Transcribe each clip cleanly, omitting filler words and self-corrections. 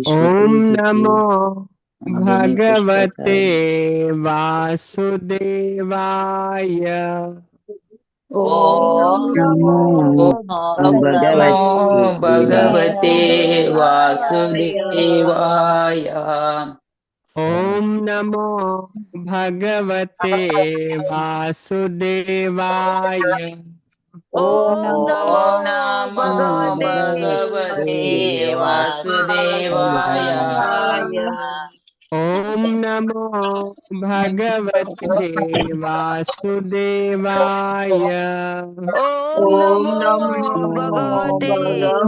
विश्व ॐ गुरु जी के नमो आदरणीय भगवते पुष्पाचार्य। वासुदेवाय। ॐ नमो नमो भगवते भगवते वासुदेवाय। ॐ नमो भगवते वासुदेवाय। ॐ ॐ नमो नमो भगवते भगवते वासुदेवाय। ॐ नमो भगवते वासुदेवाय। ॐ ॐ नमो नमो भगवते भगवते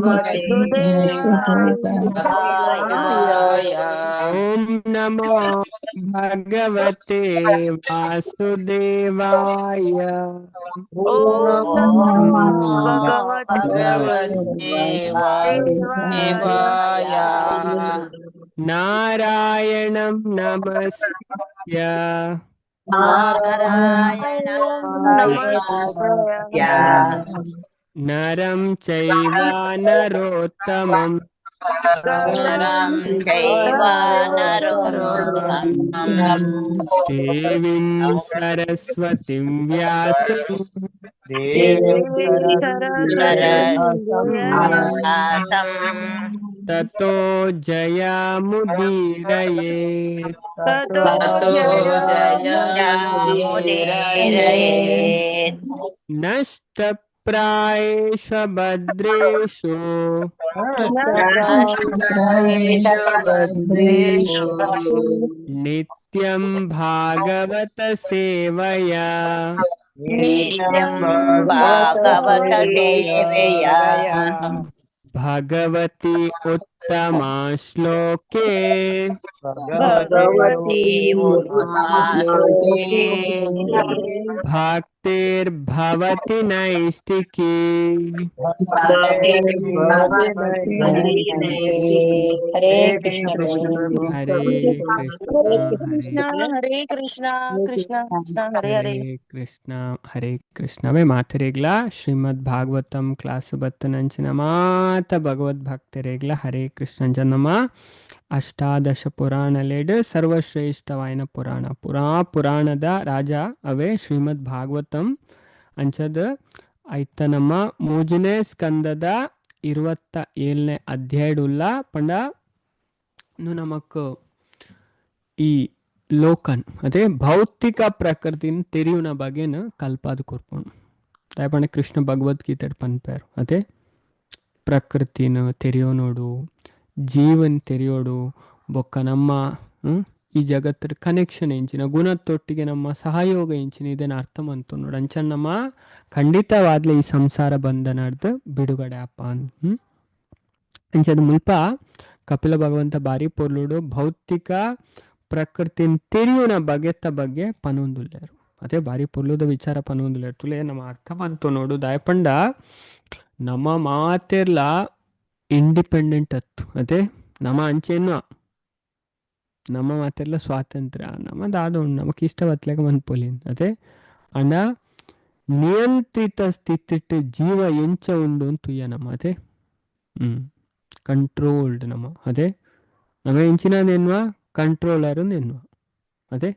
वासुदेवाय। वासुदेवाय। ॐ नमो भगवते वासुदेवाय। ॐ ॐ नमो नमो भगवते भगवते वासुदेवाय। नारायणं नमस्कृत्य नारायणं नमस्कृत्य नरं चैव नरोत्तमं नरं चैव नरोत्तमं देवीं सरस्वतीं व्यासं देवीं सरस्वतीं ततो जयामुदीरयेत्। ततो ततो जयमुदीरयेत्। जयमुदीरयेत्। नष्टप्रायेषु भद्रेषु नष्टप्रायेषु भद्रेषु नित्यं भागवत सेवया नित्यं भागवत सेवया भगवती उत्तमा श्लोके भगवती उत्तमाश्लोके भक्तिर्भवति नैष्टिकी। भक्तिर्भवति नैष्टिकी। हरे कृष्ण प्रभु। हरे कृष्ण कृष्ण हरे हरे कृष्ण कृष्ण कृष्ण हरे हरे। ಹರೇ ಕೃಷ್ಣ ಹರೇ ಕೃಷ್ಣವೇ ಮಾತರೆಗ್ಲ ಶ್ರೀಮದ್ ಭಾಗವತಂ ಕ್ಲಾಸ್ ಬತ್ತನಂಚಿನ ಮಾತ ಭಗವದ್ ಭಕ್ತರೆಗ್ಲ ಹರೇ ಕೃಷ್ಣ ನಮ್ಮ ಅಷ್ಟಾದಶ ಪುರಾಣಲೇಡ್ ಸರ್ವಶ್ರೇಷ್ಠವಾಯಿನ ಪುರಾಣ ಪುರಾ ಪುರಾಣದ ರಾಜ ಅವೇ ಶ್ರೀಮದ್ ಭಾಗವತಂ ಅಂಚದ ಐತ ನಮ್ಮ ಮೂಜನೇ ಸ್ಕಂದದ 27ನೇ ಅಧ್ಯಾಯಡುಲ್ಲ ಪಂಡ ನಮಕ್ ಈ ಲೋಕನ್ ಅದೇ ಭೌತಿಕ ಪ್ರಕೃತಿನ ತೆರಿಯುನ ಬಗೆನ ಕಲ್ಪಾದ ಕೊರ್ಪುಂಡು. ದಾಯೆ ಕೃಷ್ಣ ಭಗವದ್ಗೀತೆ ಪನ್ಪೇರು ಅದೇ ಪ್ರಕೃತಿನ ತೆರಿಯೋನೋಡು ಜೀವನ್ ತೆರಿಯೋಡು ಬೊಕ್ಕ ನಮ್ಮ ಈ ಜಗತ್ತರ ಕನೆಕ್ಷನ್ ಎಂಚಿನ ಗುಣತ್ತೊಟ್ಟಿಗೆ ನಮ್ಮ ಸಹಯೋಗ ಎಂಚಿನ ಇದನ್ನ ಅರ್ಥ ಮಂತು ನೋಡು. ಅಂಚನ್ ನಮ್ಮ ಖಂಡಿತವಾದ್ಲೆ ಈ ಸಂಸಾರ ಬಂಧನದ ಬಿಡುಗಡೆ ಅಪ್ಪ. ಅಂಚದ ಮುಲ್ಪ ಕಪಿಲ ಭಗವಂತ ಬಾರಿ ಪೊರ್ಲುಡು ಭೌತಿಕ ಪ್ರಕೃತಿನ ತೆರಿಯುನ ಬಗೆತ್ತ ಬಗ್ಗೆ ಪನೊಂದುಲ್ಲೇರು. ಅದೇ ಬಾರಿ ಪೊರ್ಲುದ ವಿಚಾರ ಪನೊಂದುಲ್ಲೇರು. ತುಲೆ ನಮ್ಮ ಅರ್ಥ ಬಂತು ನೋಡು. ದಾಯಪಂಡ ನಮ್ಮ ಮಾತೆರ್ಲ ಇಂಡಿಪೆಂಡೆಂಟ್ ಅತ್ತು. ಅದೇ ನಮ್ಮ ಅಂಚೆನ್ನು ನಮ್ಮ ಮಾತೆಲ್ಲ ಸ್ವಾತಂತ್ರ್ಯ ನಮ್ಮ ದಾದ ಉಂಡು ನಮಕ್ ಇಷ್ಟ ಬತ್ಲೆಗ ಮನ್ಪೊಲಿ. ಅದೇ ಅಂಡ ನಿಯಂತ್ರಿತ ಸ್ಥಿತಿಟ್ಟು ಜೀವ ಎಂಚ ಉಂಡು ಅಂತ ತುಯ್ಯ ನಮ್ಮ. ಅದೇ ಕಂಟ್ರೋಲ್ಡ್ ನಮ್ಮ. ಅದೇ ನಮ್ಮ ಎಂಚಿನ ಎನ್ನುವ ಕಂಟ್ರೋಲರ್ ಎನ್ನುವ. ಅದೇ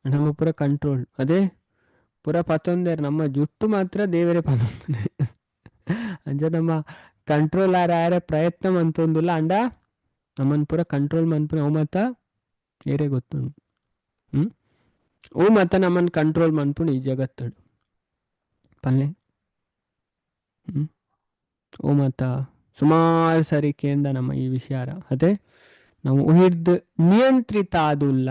ನಮ್ಮ ಪೂರ ಕಂಟ್ರೋಲ್. ಅದೇ ಪೂರ ಪತ್ತೊಂದೇರು ನಮ್ಮ ಜುಟ್ಟು ಮಾತ್ರ ದೇವರೇ ಪತ್ತೊಂದನೆ. ಅಂಚ ನಮ್ಮ ಕಂಟ್ರೋಲ್ ಆರ ಪ್ರಯತ್ನ ಮಂತೊಂದುಲ್ಲ ಅಂಡ ನಮ್ಮನ್ ಪೂರ ಕಂಟ್ರೋಲ್ ಮನ್ಪುನ ಅವು ಮಾತ ಏರೇ ಗೊತ್ತುಂಡು. ಓ ಮಾತ ನಮ್ಮನ್ ಕಂಟ್ರೋಲ್ ಮನ್ಪುಣ ಈ ಜಗತ್ತಡು ಪಲ್ಲೆ. ಓ ಮಾತ ಸುಮಾರು ಸರಿ ಕೇಂದ ನಮ್ಮ ಈ ವಿಷಯಾರ. ಅದೇ ನಾವು ಉಹಿರ್ದು ನಿಯಂತ್ರಿತ ಆದುಲ್ಲ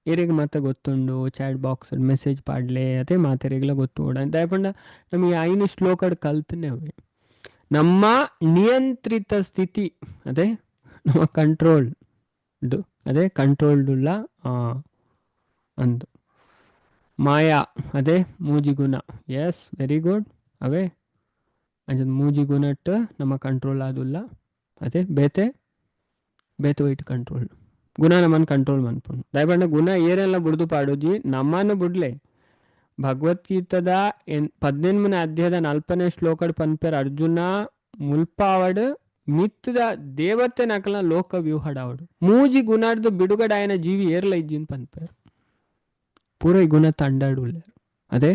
ಏರಿಗೆ ಮಾತ ಗೊತ್ತುಂಡು ಚಾಟ್ ಬಾಕ್ಸ್ ಮೆಸೇಜ್ ಪಾಡ್ಲೆ ಅದೇ ಮಾತೆರಿಗೆಲ್ಲ ಗೊತ್ತು ಓಡ ದಯಪಂಡ ನಮಗೆ ಐನು ಶ್ಲೋಕಡ್ ಕಲ್ತನೆ ಅವೆ ನಮ್ಮ ನಿಯಂತ್ರಿತ ಸ್ಥಿತಿ. ಅದೇ ನಮ್ಮ ಕಂಟ್ರೋಲ್ ಅದೇ ಕಂಟ್ರೋಲ್ಡುಲ್ಲ ಅಂದು ಮಾಯಾ ಅದೇ ಮೂಜಿ ಗುಣ. ಎಸ್ ವೆರಿ ಗುಡ್ ಅವೇ ಅಂಚದ ಮೂಜಿ ಗುಣಟ್ ನಮ್ಮ ಕಂಟ್ರೋಲ್ ಆದುಲ್ಲ. ಅದೇ ಬೇತೆ ಬೇತೆ ವೈಟ್ ಕಂಟ್ರೋಲ್ ಗುಣ ನಮ್ಮನ್ನು ಕಂಟ್ರೋಲ್ ಮನ್ಪುಂಡು. ದಯಪಂಡ ಗುಣ ಏರೆಲ್ಲ ಬುಡ್ದು ಪಾಡೋಜಿ ನಮ್ಮನ್ನು ಬುಡ್ಲೆ. ಭಗವದ್ಗೀತದ 18ನೇ ಅಧ್ಯಾಯದ 40ನೇ ಶ್ಲೋಕಡ್ ಪನ್ಪೇರ್ ಅರ್ಜುನ ಮುಲ್ಪಾವಡ್ ಮಿತ್ತದ ದೇವತೆ ನಕಲ ಲೋಕ ವ್ಯೂಹಡಾವಡು ಮೂಜಿ ಗುಣಾರ್ದು ಬಿಡುಗಡೆ ಜೀವಿ ಏರ್ಲ ಇಜ್ಜಿನ್ ಪನ್ಪೇರು ಪೂರ ಈ ಗುಣ ತಂಡಾಡುಲ್ಲೇರು. ಅದೇ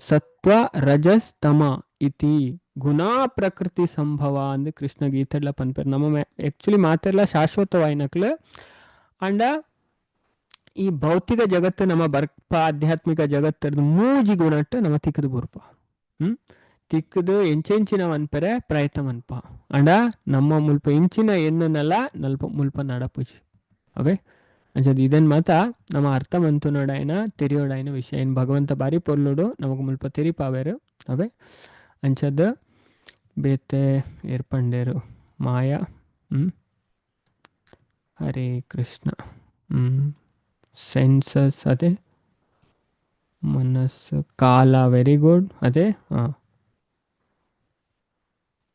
ಸತ್ವ ರಜಸ್ ತಮ ಇತಿ ಗುಣ ಪ್ರಕೃತಿ ಸಂಭವ ಅಂದ್ ಕೃಷ್ಣ ಗೀತೆಡ್ಲ ಪನ್ಪೇರು. ನಮ್ಮ ಆಕ್ಚುಲಿ ಮಾತೆಲ್ಲ ಶಾಶ್ವತವಾಯಿನಕ್ಲು ಅಂಡ ಈ ಭೌತಿಕ ಜಗತ್ತು ನಮ್ಮ ಬರ್ಪ ಆಧ್ಯಾತ್ಮಿಕ ಜಗತ್ತದ ಮೂಜಿ ಗುಣಟ್ಟು ನಮ್ಮ ತಿಕ್ಕದು ಬುರ್ಪ. ತಿಕ್ಕದು ಎಂಚೆಂಚಿನ ಮನ್ಪೆರೆ ಪ್ರಯತ್ನ ಮನ್ಪ ಅಂಡ ನಮ್ಮ ಮುಲ್ಪ ಇಂಚಿನ ಎಣ್ಣನೆಲ್ಲ ನಲ್ಪ ಮುಲ್ಪ ನಡಪುಜಿ ಅವೇ. ಅಂಚದ ಇದನ್ ಮಾತ ನಮ್ಮ ಅರ್ಥ ಮಂತುನೋಡಾಯನ ತೆರಿಯೋಡಾಯನ ವಿಷಯ ಏನು ಭಗವಂತ ಬಾರಿ ಪೊರ್ಲುಡು ನಮಗ್ ಮುಲ್ಪ ತೆರಿಪಾವೇರು ಅವೇ. ಅಂಚದ ಬೇತೆ ಏರ್ಪಂಡೇರು ಮಾಯಾ. ಹರೇ ಕೃಷ್ಣ. ಸೆನ್ಸಸ್ ಅದೇ ಮನಸ್ಸು ಕಾಲ ವೆರಿ ಗುಡ್ ಅದೇ. ಹಾಂ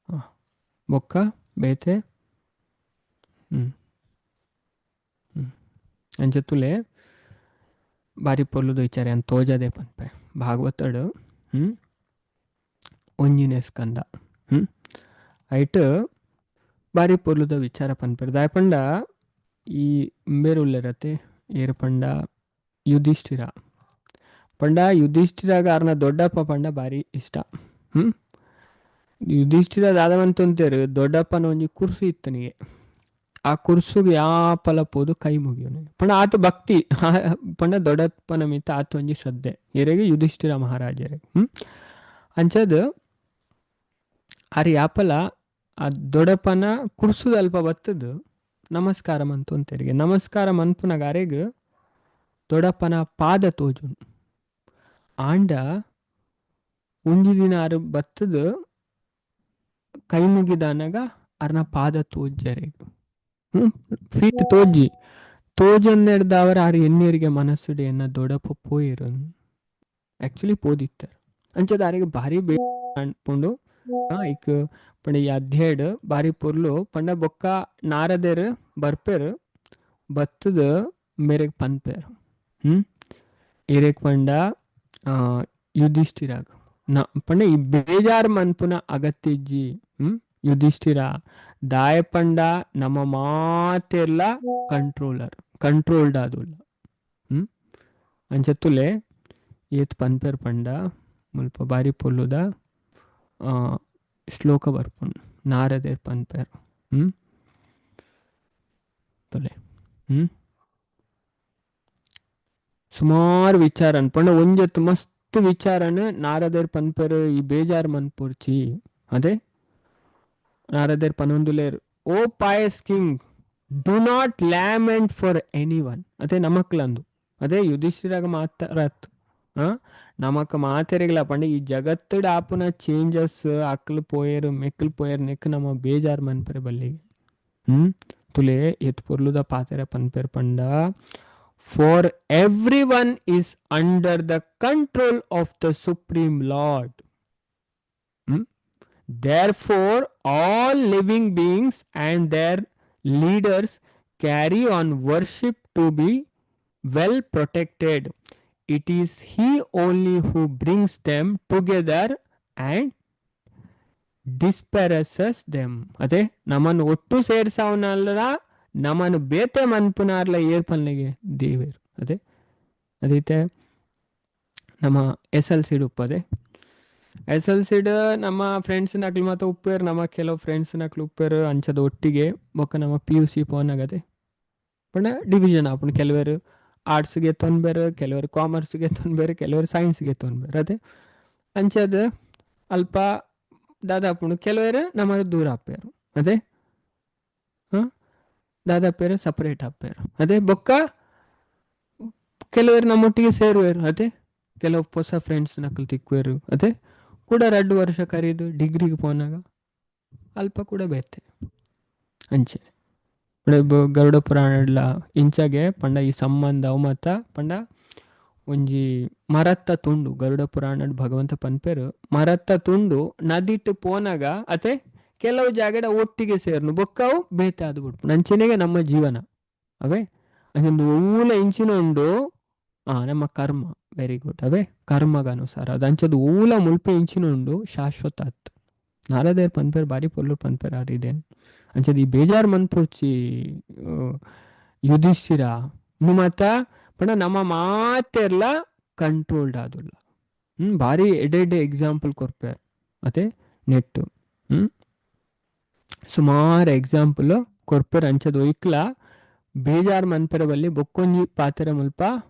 ಹಾಂ ಬೊಕ್ಕ ಬೇತೆ. ಹ್ಮ್ ಹ್ಮ್ ಅಂಚ ತುಲೆ ಬಾರಿ ಪೊರ್ಲುದ ವಿಚಾರ ಅಂತ ತೋಜದೆ ಪನ್ಪೆ ಭಾಗವತಡು. ಒಂಜಿನೇ ಸ್ಕಂದ. ಐಟ್ ಬಾರಿ ಪೊರ್ಲುದ ವಿಚಾರ ಪನ್ಪೆರ್. ದಾಯೆ ಪಂಡ ಈ ಉಂಬೆರ್ ಉಲ್ಲೆರತೆ ಏರ್ ಪಂಡ ಯುಧಿಷ್ಠಿರ ಪಂಡ ಯುಧಿಷ್ಠಿರಾಗ ಆರ್ನ ದೊಡ್ಡಪ್ಪ ಪಂಡ ಬಾರಿ ಇಷ್ಟ. ಯುಧಿಷ್ಠಿರ ದಾದವಂತಂತೇರು ದೊಡ್ಡಪ್ಪನ ಒಂಜಿ ಕುರ್ಸು ಇತ್ತನಿಗೆ ಆ ಕುರ್ಸುಗೆ ಯಾಪಲ ಪೋದು ಕೈ ಮುಗಿಯೋನೆ ಪಂಡ ಆತ ಭಕ್ತಿ ಪಂಡ ದೊಡ್ಡಪ್ಪನ ಮಿತ್ತ ಆತ ಒಂಜಿ ಶ್ರದ್ಧೆ ಏರೆಗೆ ಯುಧಿಷ್ಠಿರ ಮಹಾರಾಜರಿಗೆ. ಅಂಚದ ಆರ್ ಯಾಪಲ ಆ ದೊಡ್ಡಪ್ಪನ ಕುರ್ಸುದ ಅಲ್ಪ ಬತ್ತದು ನಮಸ್ಕಾರ ಮಂತೊಂತೆರಿಗೆ ನಮಸ್ಕಾರ ಮನ್ಪುನಗ ಅರೆಗ್ ದೊಡ್ಡಪ್ಪನ ಪಾದ ತೋಜುನು. ಆಂಡ ಒಂಜಿ ದಿನ ಆರು ಬತ್ತದು ಕೈ ಮುಗಿದಾನಗ ಅರ್ನ ಪಾದ ತೋಜ್ಜರೆಗ್. ಫೀಟ್ ತೋಜಿ ತೋಜನ್ನೆಡ್ದವರ ಆರು ಎಣ್ಣೀರಿಗೆ ಮನಸ್ಸುಡೆ ಎನ್ನ ದೊಡ್ಡಪ್ಪ ಪೋಯಿರು ಆಕ್ಚುಲಿ ಪೋದಿತ್ತಾರೆ. ಅಂಚದ ಆರಿಗೆ ಭಾರಿ ಬೇ ಅನ್ಪುಂಡು. ಇಕ್ ಪಂಡ ಈ ಅಧ್ಯಯಡ್ ಬಾರಿ ಪೊರ್ಲು ಪಂಡ ಬೊಕ್ಕ ನಾರದೆರ್ ಬರ್ಪೆರ್ ಬತ್ತದ ಮೇರೆಗ್ ಪನ್ಪೆರ್. ಏರೆಗ್ ಪಂಡ ಯುಧಿಷ್ಠಿರಾಗ ನ ಪಂಡ ಈ ಬೇಜಾರ್ ಮನ್ಪುನ ಅಗತ್ಯ ಇಜ್ಜಿ. ಯುಧಿಷ್ಠಿರ ದಾಯ ಪಂಡ ನಮ್ಮ ಮಾತೆಲ್ಲ ಕಂಟ್ರೋಲರ್ ಕಂಟ್ರೋಲ್ಡ್ ಆದುಲ್ಲ. ಅಂಚತ್ತುಲೆ ಏತ್ ಪನ್ಪೆರ್ ಪಂಡ ಮುಲ್ಪ ಬಾರಿ ಪೊರ್ಲುದ ಶ್ಲೋಕ ಬರ್ಪುಂಡು ನಾರದೆರ್ ಪನ್ಪೆರ್. ತುಲೆ ಸುಮಾರು ವಿಚಾರನ್ ಪಂಡ ಒಂಜೊತ್ತು ಮಸ್ತ್ ವಿಚಾರನ್ ನಾರದೆರ್ ಪನ್ಪೆರ್. ಈ ಬೇಜಾರ್ ಮನ್ಪೊರ್ಚಿ ಅದೇ ನಾರದೆರ್ ಪನೊಂದುಲೇರ್ O pious king do not lament for anyone. ಅದೇ ನಮಕ್ಲಂದು ಅದೇ ಯುಧಿಷ್ಠಿರಾಗ ಮಾತಾರತ್ ನಮಕ್ ಮಾತೆರೆಗ್ಲ ಪಂಡ ಈ ಜಗತ್ತುಡ್ ಆಪುನ ಚೇಂಜಸ್ ಅಕ್ಲು ಪೋಯೆರ್ ಮೆಕ್ಲು ಪೋಯೆರ್ ನೆಕ್ ನಮ್ಮ ಬೇಜಾರ್ ಮನ್ಪೆರೆ ಬಲ್ಲಿಗೆ. ತುಲೆ ಎತ್ ಪೊರ್ಲುದ ಪಾತೆರ ಪನ್ಪೆರ್ ಪಂಡ for everyone is under the control of the supreme lord. Therefore, all living beings and their leaders carry on worship to be well protected. It is he only who brings them together and disperses them. ಅದೇ ನಮ್ಮನ್ನು ಒಟ್ಟು ಸೇರ್ಸವನಲ್ಲ ನಮ್ಮನ್ನು ಬೇತೆ ಮನ್ಪುನಾರ್ಲ ಏರ್ಪನ್ಲಿಗೆ ದೇವೇರು. ಅದೇ ಅದೈತೆ ನಮ್ಮ S L ಸಿಡ್ ಉಪ್ಪದೆ ಎಸ್ ಎಲ್ ಸಿಡ್ ನಮ್ಮ ಫ್ರೆಂಡ್ಸ್ ನಕ್ಲು ಮಾತ ಉಪ್ಪೇರು ನಮ್ಮ ಕೆಲವು ಫ್ರೆಂಡ್ಸ್ ನಕ್ಲು ಉಪ್ಪೇರು ಅಂಚದ ಒಟ್ಟಿಗೆ ಬೊಕ್ಕ ನಮ್ಮ ಪಿ ಯು ಸಿ ಪೋನಾಗದೆ ಪಂಡ ಡಿವಿಷನ್ ಆಪುಂಡು. ಕೆಲವರು ಆರ್ಟ್ಸ್ಗೆ ತೊಂಬೇರು, ಕೆಲವರು ಕಾಮರ್ಸ್ಗೆ ತೊಂಬೇರು, ಕೆಲವರು ಸೈನ್ಸ್ಗೆ ತೊಂಬೇರು. ಅದೇ ಅಂಚದ ಅಲ್ಪ ದಾದಾಪುಂಡು. ಕೆಲವರು ನಮ್ಮ ದೂರ ಆಪೇರು. ಅದೇ ದಾದಾಪೇರು ಸಪರೇಟ್ ಆಪೇರು. ಅದೇ ಬೊಕ್ಕ ಕೆಲವರು ನಮ್ಮೊಟ್ಟಿಗೆ ಸೇರುವೇರು. ಅದೇ ಕೆಲವು ಹೊಸ ಫ್ರೆಂಡ್ಸ್ ನಕಲು ತಿಕ್ಕುವೇರು. ಅದೇ ಕೂಡ 2 ವರ್ಷ ಕರೀದು ಡಿಗ್ರಿಗೆ ಪೋನಾಗ ಅಲ್ಪ ಕೂಡ ಬೇತೆ ಅಂಚೆ ಗರುಡ ಪುರಾಣ ಇಂಚಾಗೆ ಪಂಡ ಈ ಸಂಬಂಧ ಅವು ಮತ್ತ ಪಂಡ ಒಂಜಿ ಮರತ್ತ ತುಂಡು ಗರುಡ ಪುರಾಣ ಭಗವಂತ ಪನ್ಪೇರು ಮರತ್ತ ತುಂಡು ನದಿಟ್ಟು ಪೋನಾಗ ಅತೆ ಕೆಲವು ಜಾಗಡ ಒಟ್ಟಿಗೆ ಸೇರ್ನು ಬೊಕ್ಕವು ಬೇತೆ ಅದು ಬಿಡ್ಪು ನಂಚೆನೆಗೆ ನಮ್ಮ ಜೀವನ ಅವೇ ಅದೊಂದು ಓಲ ಇಂಚಿನ ಉಂಡು ನಮ್ಮ ಕರ್ಮ ವೆರಿ ಗುಡ್ ಅವೇ ಕರ್ಮಗನುಸಾರ ಅದು ಅಂಚದು ಓಲ ಮುಲ್ಪ ಇಂಚಿನ ಉಂಡು ಶಾಶ್ವತ ಅತ್ತು. ನಾರದೇರ್ ಪನ್ಪೇರ್ ಬಾರಿ ಪೊರ್ಲು ಪನ್ಪೇರ್ ಆರ್ ಇದೇನ್ ಅಂಚದ ಈ ಬೇಜಾರ್ ಮನ್ಪೊಡ್ಚಿ ಯುಧಿಷ್ಠಿರ ಉಂದು ಮಾತ ಪಂಡ ನಮ್ಮ ಮಾತೆರ್ಲ ಕಂಟ್ರೋಲ್ಡ್ ಆದುಲ್ಲ. ಬಾರಿ ಎಡ್ಡೆ ಎಡ್ಡೆ ಎಕ್ಸಾಂಪಲ್ ಕೊರ್ಪೇರ್ ಅತೆ ನೆಟ್ಟು. ಸುಮಾರು ಎಕ್ಸಾಂಪಲ್ ಕೊರ್ಪೇರ್ ಅಂಚದ ಒಯ್ಕ್ಲ ಬೇಜಾರ್ ಮನ್ಪೆರೆ ಬಲ್ಲಿ. ಬೊಕ್ಕೊಂಜಿ ಪಾತೆರ ಮುಲ್ಪ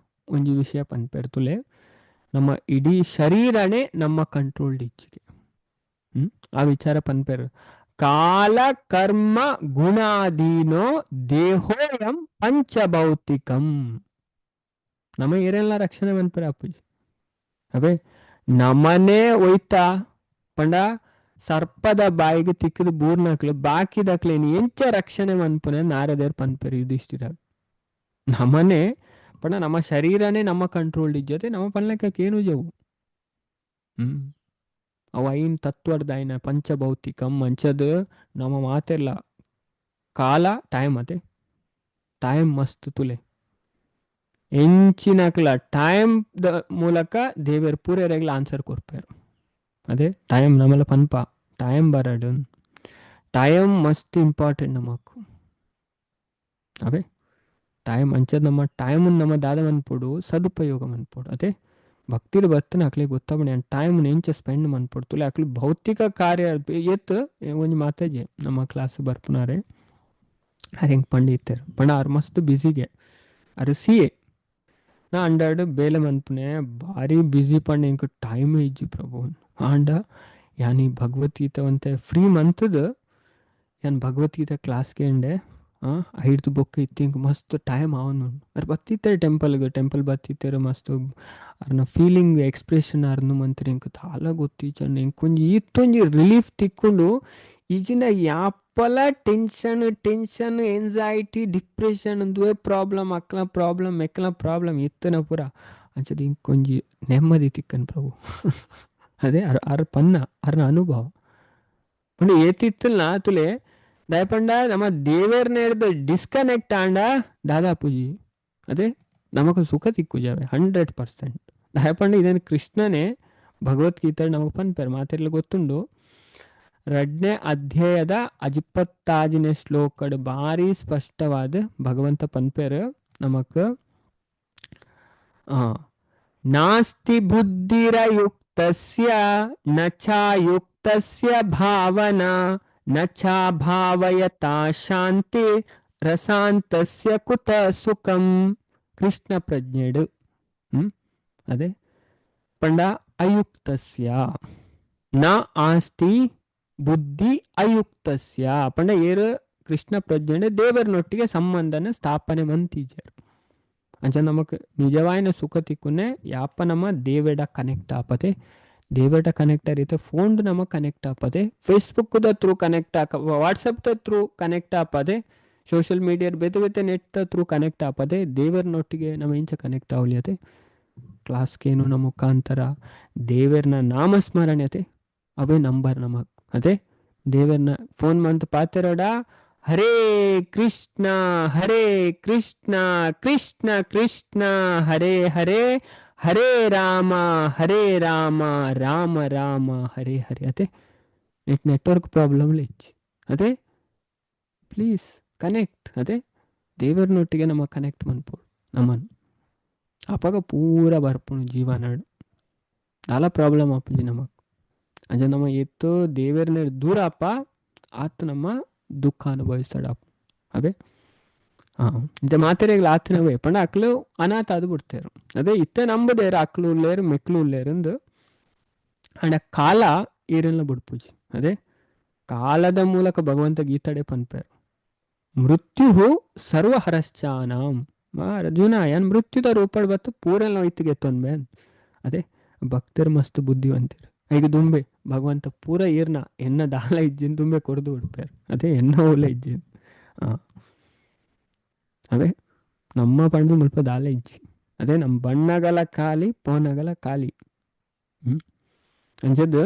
ಒಂಜಿ ವಿಷಯ ಪನ್ಪೆರ್ ತುಲೆ, ನಮ್ಮ ಇಡೀ ಶರೀರನೇ ನಮ್ಮ ಕಂಟ್ರೋಲ್ಡ್ ಇಚ್ಚಿಗೆ. ಆ ವಿಚಾರ ಪನ್ಪೆರ್. ಕಾಲ ಕರ್ಮ ಗುಣಾಧೀನೋ ದೇಹೋಯಂ ಪಂಚಭೌತಿಕಂ. ನಮ್ಮ ಏರೆಲ್ಲ ರಕ್ಷಣೆ ಮನ್ಪೆರೆ ಅಪ್ಪುಜಿ. ಅವೇ ನಮನೇ ಒಯ್ತಾ ಪಂಡ ಸರ್ಪದ ಬಾಯಿಗೆ ತಿಕ್ಕದು ಬೂರ್ನಕ್ಲು ಬಾಕಿದಕ್ಲೇನು ಎಂಚ ರಕ್ಷಣೆ ಮನ್ಪುನೆ ನಾರದೇರ್ ಪನ್ಪೆರ್ ಯುಧಿಷ್ಠಿರ. ನಮನೆ ಪಂಡ ನಮ್ಮ ಶರೀರನೇ ನಮ್ಮ ಕಂಟ್ರೋಲ್ ಇಜ್ಜತೆ, ನಮ್ಮ ಪನ್ಲೆಕ್ಕೇನು ಜವು. ಅವು ಐನ್ ತತ್ವರ್ದ ಐನ ಪಂಚಭೌತಿಕಂ ಅಂಚದ್ ನಮ್ಮ ಮಾತೆಲ್ಲ ಕಾಲ ಟೈಮ್ ಅತೆ ಟೈಮ್ ಮಸ್ತ್ ತುಲೆ ಎಂಚಿನಕ್ಲ ಟೈಮ್ ದ ಮೂಲಕ ದೇವೆರ್ ಪೂರೆರೆಗ್ಲ ಆನ್ಸರ್ ಕೊರ್ಪೇರು. ಅದೇ ಟೈಮ್ ನಮ್ಮಲ್ಲ ಪನ್ಪ ಟೈಮ್ ಬರಡು, ಟೈಮ್ ಮಸ್ತ್ ಇಂಪಾರ್ಟೆಂಟ್ ನಮಕ್. ಅವೇ ಟೈಮ್ ಅಂಚದ್ ನಮ್ಮ ಟೈಮ್ ನಮ್ಮ ದಾದ ಮನ್ಪೊಡು ಸದುಪಯೋಗ ಮನ್ಪೊಡು. ಅದೇ ಭಕ್ತಿರ್ ಬತ್ತನ ಅಕ್ಲೆಗ್ ಗೊತ್ತಾಪುಂಡು ಯಾನ್ ಟೈಮ್ ಎಂಚ ಸ್ಪೆಂಡ್ ಮನ್ಪೊಡು ತುಲೆ. ಅಕ್ಲು ಭೌತಿಕ ಕಾರ್ಯ ಏತ್ ಒಂಜಿ ಮಾತಾಜಿ ನಮ್ಮ ಕ್ಲಾಸ್ ಬರ್ಪುನಾರೆ ಅರ್ ಹೆಂಗ್ ಪಂಡಿತ್ತೆರ್ ಪಂಡ ಆರ್ ಮಸ್ತ್ ಬ್ಯುಸಿಗೆ, ಅರ್ ಸಿ ಎ ನಾ ಅಂಡಾಡ್ ಬೇಲೆ ಮನ್ಪುನೆ ಬಾರಿ ಬ್ಯುಸಿ ಪಂಡ ಎಂಕ್ ಟೈಮ್ ಇಜ್ಜಿ ಪ್ರಭು. ಆಂಡ ಯಾನ್ ಈ ಭಗವದ್ಗೀತೆ ಒಂತೆ ಫ್ರೀ ಮಂತದ್ ಯಾನ್ ಭಗವದ್ಗೀತೆ ಕ್ಲಾಸ್ ಕೇಂಡೆ ಐಡ್ದು ಬೊಕ್ಕ ಇತ್ತೆ ಎಂಕ್ ಮಸ್ತ್ ಟೈಮ್ ಆವೊಂದುಂಡು. ಅರ್ ಬತ್ತಿತ್ತೆರ್ ಟೆಂಪಲ್ಗ್, ಟೆಂಪಲ್ ಬತ್ತಿತ್ತೆರ್ ಮಸ್ತ್ ಅರ್ನ ಫೀಲಿಂಗ್ ಎಕ್ಸ್ಪ್ರೆಷನ್ ಅರ್ನ ಮಂತ್ರಿ ಎಂಕ್ ದಾಲ ಗೊತ್ತಿಜ್ಜಂಡ್ ಎಂಕ್ ಒಂಜಿ ಈತೊಂಜಿ ರಿಲೀಫ್ ತಿಕ್ಕುಂಡು. ಇಜಿಂಡ ಯಾಪಲ ಟೆನ್ಷನ್ ಟೆನ್ಷನ್ ಎಂಜೈಟಿ ಡಿಪ್ರೆಷನ್ ಉಂದುವೇ ಪ್ರಾಬ್ಲಮ್, ಅಕ್ಲ ಪ್ರಾಬ್ಲಮ್ ಮೆಕ್ಲ ಪ್ರಾಬ್ಲಮ್ ಇತ್ತನ ಪೂರ. ಅಂಚದ ಇಂಕೊಂಜಿ ನೆಮ್ಮದಿ ತಿಕ್ಕನ್ ಪ್ರಭು. ಅದೇ ಅರ್ ಅರ್ ಪನ್ನ ಅರ್ನ ಅನುಭವ ಪಂಡ ಏತಿತ್ತಲ್ನ ತುಲೆ ದಯಪಂಡ ನಮ್ಮ ದೇವೇರ್ನ ಡಿಸ್ಕನೆಕ್ಟ್ ಆಂಡ ದಾದಾಪುಜಿ ಅದೇ ನಮಕ್ ಸುಖ ತಿಕ್ಕುಜಾವೆ 100%. ದಯಪಂಡ ಇದನ್ನು ಕೃಷ್ಣನೇ ಭಗವದ್ಗೀತೆ ನಮಕ್ ಪನ್ಪೆರ್ ಮಾತೆರ್ಲ ಗೊತ್ತುಂಡು. 2ನೇ ಅಧ್ಯಾಯದ 25ನೇ ಶ್ಲೋಕಡ್ ಬಾರಿ ಸ್ಪಷ್ಟವಾದ ಭಗವಂತ ಪನ್ಪೆರ್ ನಮಕ್. ನಾಸ್ತಿ ಬುದ್ಧಿರಯುಕ್ತಸ್ಯ ನ ಚಾಯುಕ್ತಸ್ಯ ಭಾವನಾ ನ ಚಾಭಾವಯತಾ ಶಾಂತಿ ರಸಾಂತಸ್ಯ ಕುತ ಸುಖಂ. ಕೃಷ್ಣ ಪ್ರಜ್ಞೆಡು ಅದೇ ಪಂಡ ಅಯುಕ್ತಸ್ಯ ನ ಆಸ್ತಿ ಬುದ್ಧಿ ಅಯುಕ್ತಸ್ಯ ಪಂಡ ಏರು ಕೃಷ್ಣ ಪ್ರಜ್ಞೆಡು ದೇವರನೊಟ್ಟಿಗೆ ಸಂಬಂಧನ ಸ್ಥಾಪನೆ ಮಂತಿಜರು. ಅಂಚ ನಮಕ್ ನಿಜವಾಯಿನ ಸುಖ ತಿಕ್ಕುನೆ ಯಾಪ ನಮ್ಮ ದೇವೆಡ ಕನೆಕ್ಟ್ ಆಪತೆ, ದೇವೆಡ ಕನೆಕ್ಟ್ ಆರೀತೆ ಫೋನ್ ನಮ ಕನೆಕ್ಟ್ ಆಪದೆ, ಫೇಸ್ಬುಕ್ ದ ಥ್ರೂ ಕನೆಕ್ಟ್ ಆಕ, ವಾಟ್ಸಪ್ ದ ಥ್ರೂ ಕನೆಕ್ಟ್ ಆಪದೆ, ಸೋಷಿಯಲ್ ಮೀಡಿಯಾ ಬೇತೆ ಬೇತೆ ನೆಟ್ ದ ಥ್ರೂ ಕನೆಕ್ಟ್ ಆಪದೆ, ದೇವರನೊಟ್ಟಿಗೆ ನಮ್ಮ ಇಂಚ ಕನೆಕ್ಟ್ ಆವಲಿಯತೆ ಕ್ಲಾಸ್ಗೇನು ನಮ್ಮ ಮುಖಾಂತರ ದೇವರನ ನಾಮಸ್ಮರಣೆ ಅತೆ ಅವೇ ನಂಬರ್ ನಮಕ್. ಅದೇ ದೇವರನ ಫೋನ್ ಮಂತ್ ಪಾತೆರೋಡ ಹರೇ ಕೃಷ್ಣ ಹರೇ ಕೃಷ್ಣ ಕೃಷ್ಣ ಕೃಷ್ಣ ಹರೇ ಹರೇ ಹರೇ ರಾಮ ಹರೇ ರಾಮ ರಾಮ ರಾಮ ಹರೇ ಹರೇ. ಅದೇ ನೆಟ್ವರ್ಕ್ ಪ್ರಾಬ್ಲಮ್ ಇಚ್ಚಿ ಅದೇ ಪ್ಲೀಸ್ ಕನೆಕ್ಟ್. ಅದೇ ದೇವರನೊಟ್ಟಿಗೆ ನಮ್ಮ ಕನೆಕ್ಟ್ ಮನ್ಪೋಡು ನಮ್ಮನ್ನು ಅಪಗ ಪೂರ ಬರ್ಪುಂಡು ಜೀವನ ದಾಲ ಪ್ರಾಬ್ಲಮ್ ಆಪುಜಿ ನಮಕ್. ಅಂಚ ನಮ್ಮ ಎತ್ತು ದೇವರನ್ನ ದೂರ ಅಪ್ಪ ಆತ ನಮ್ಮ ದುಃಖ ಅನುಭವಿಸ್ತಾಡ ಅದೇ. ಇಂತ ಮಾತೆರೆಗ್ಲ ಆತನವೇ ಪಂಡ ಅಕ್ಲು ಅನಾಥ ಅದು ಬಿಡ್ತೇರು. ಅದೇ ಇತ್ತ ನಂಬುದೇರು ಅಕ್ಲು ಉಲ್ಲೇರು ಮೆಕ್ಲು ಉಲ್ಲೇರು ಅಂದು ಅಂಡ ಕಾಲ ಏರೆಲ್ಲ ಬಿಡ್ಪೂಜಿ. ಅದೇ ಕಾಲದ ಮೂಲಕ ಭಗವಂತ ಗೀತಾಡೆ ಪನ್ಪೇರು ಮೃತ್ಯು ಸರ್ವಹರಶ್ಚಾನಾಂ ಅರ್ಜುನ ಏನ್ ಮೃತ್ಯುದ ರೂಪಡ್ ಬತ್ತು ಪೂರೆಲ್ಲ ಒಯ್ತಿಗೆ ತೊಂದ್ಮೆ. ಅದೇ ಭಕ್ತರು ಮಸ್ತ್ ಬುದ್ಧಿವಂತರು ಈಗ ದುಂಬೆ ಭಗವಂತ ಪೂರ ಏರ್ನ ಎನ್ನ ದಾಲ ಇಜ್ಜಿನ್ ದುಂಬೆ ಕೊರ್ದು ಬಿಡ್ಪೇರು. ಅದೇ ಎನ್ನ ಓಲ ಇಜ್ಜಿನ್ ಅವೇ ನಮ್ಮ ಪಂಡು ಮುಲ್ಪ ದಾಲ ಇಜ್ಜಿ. ಅದೇ ನಮ್ಮ ಬಣ್ಣಗಲ ಖಾಲಿ ಪೋನಗಲ ಖಾಲಿ. ಅಂಚದ್ದು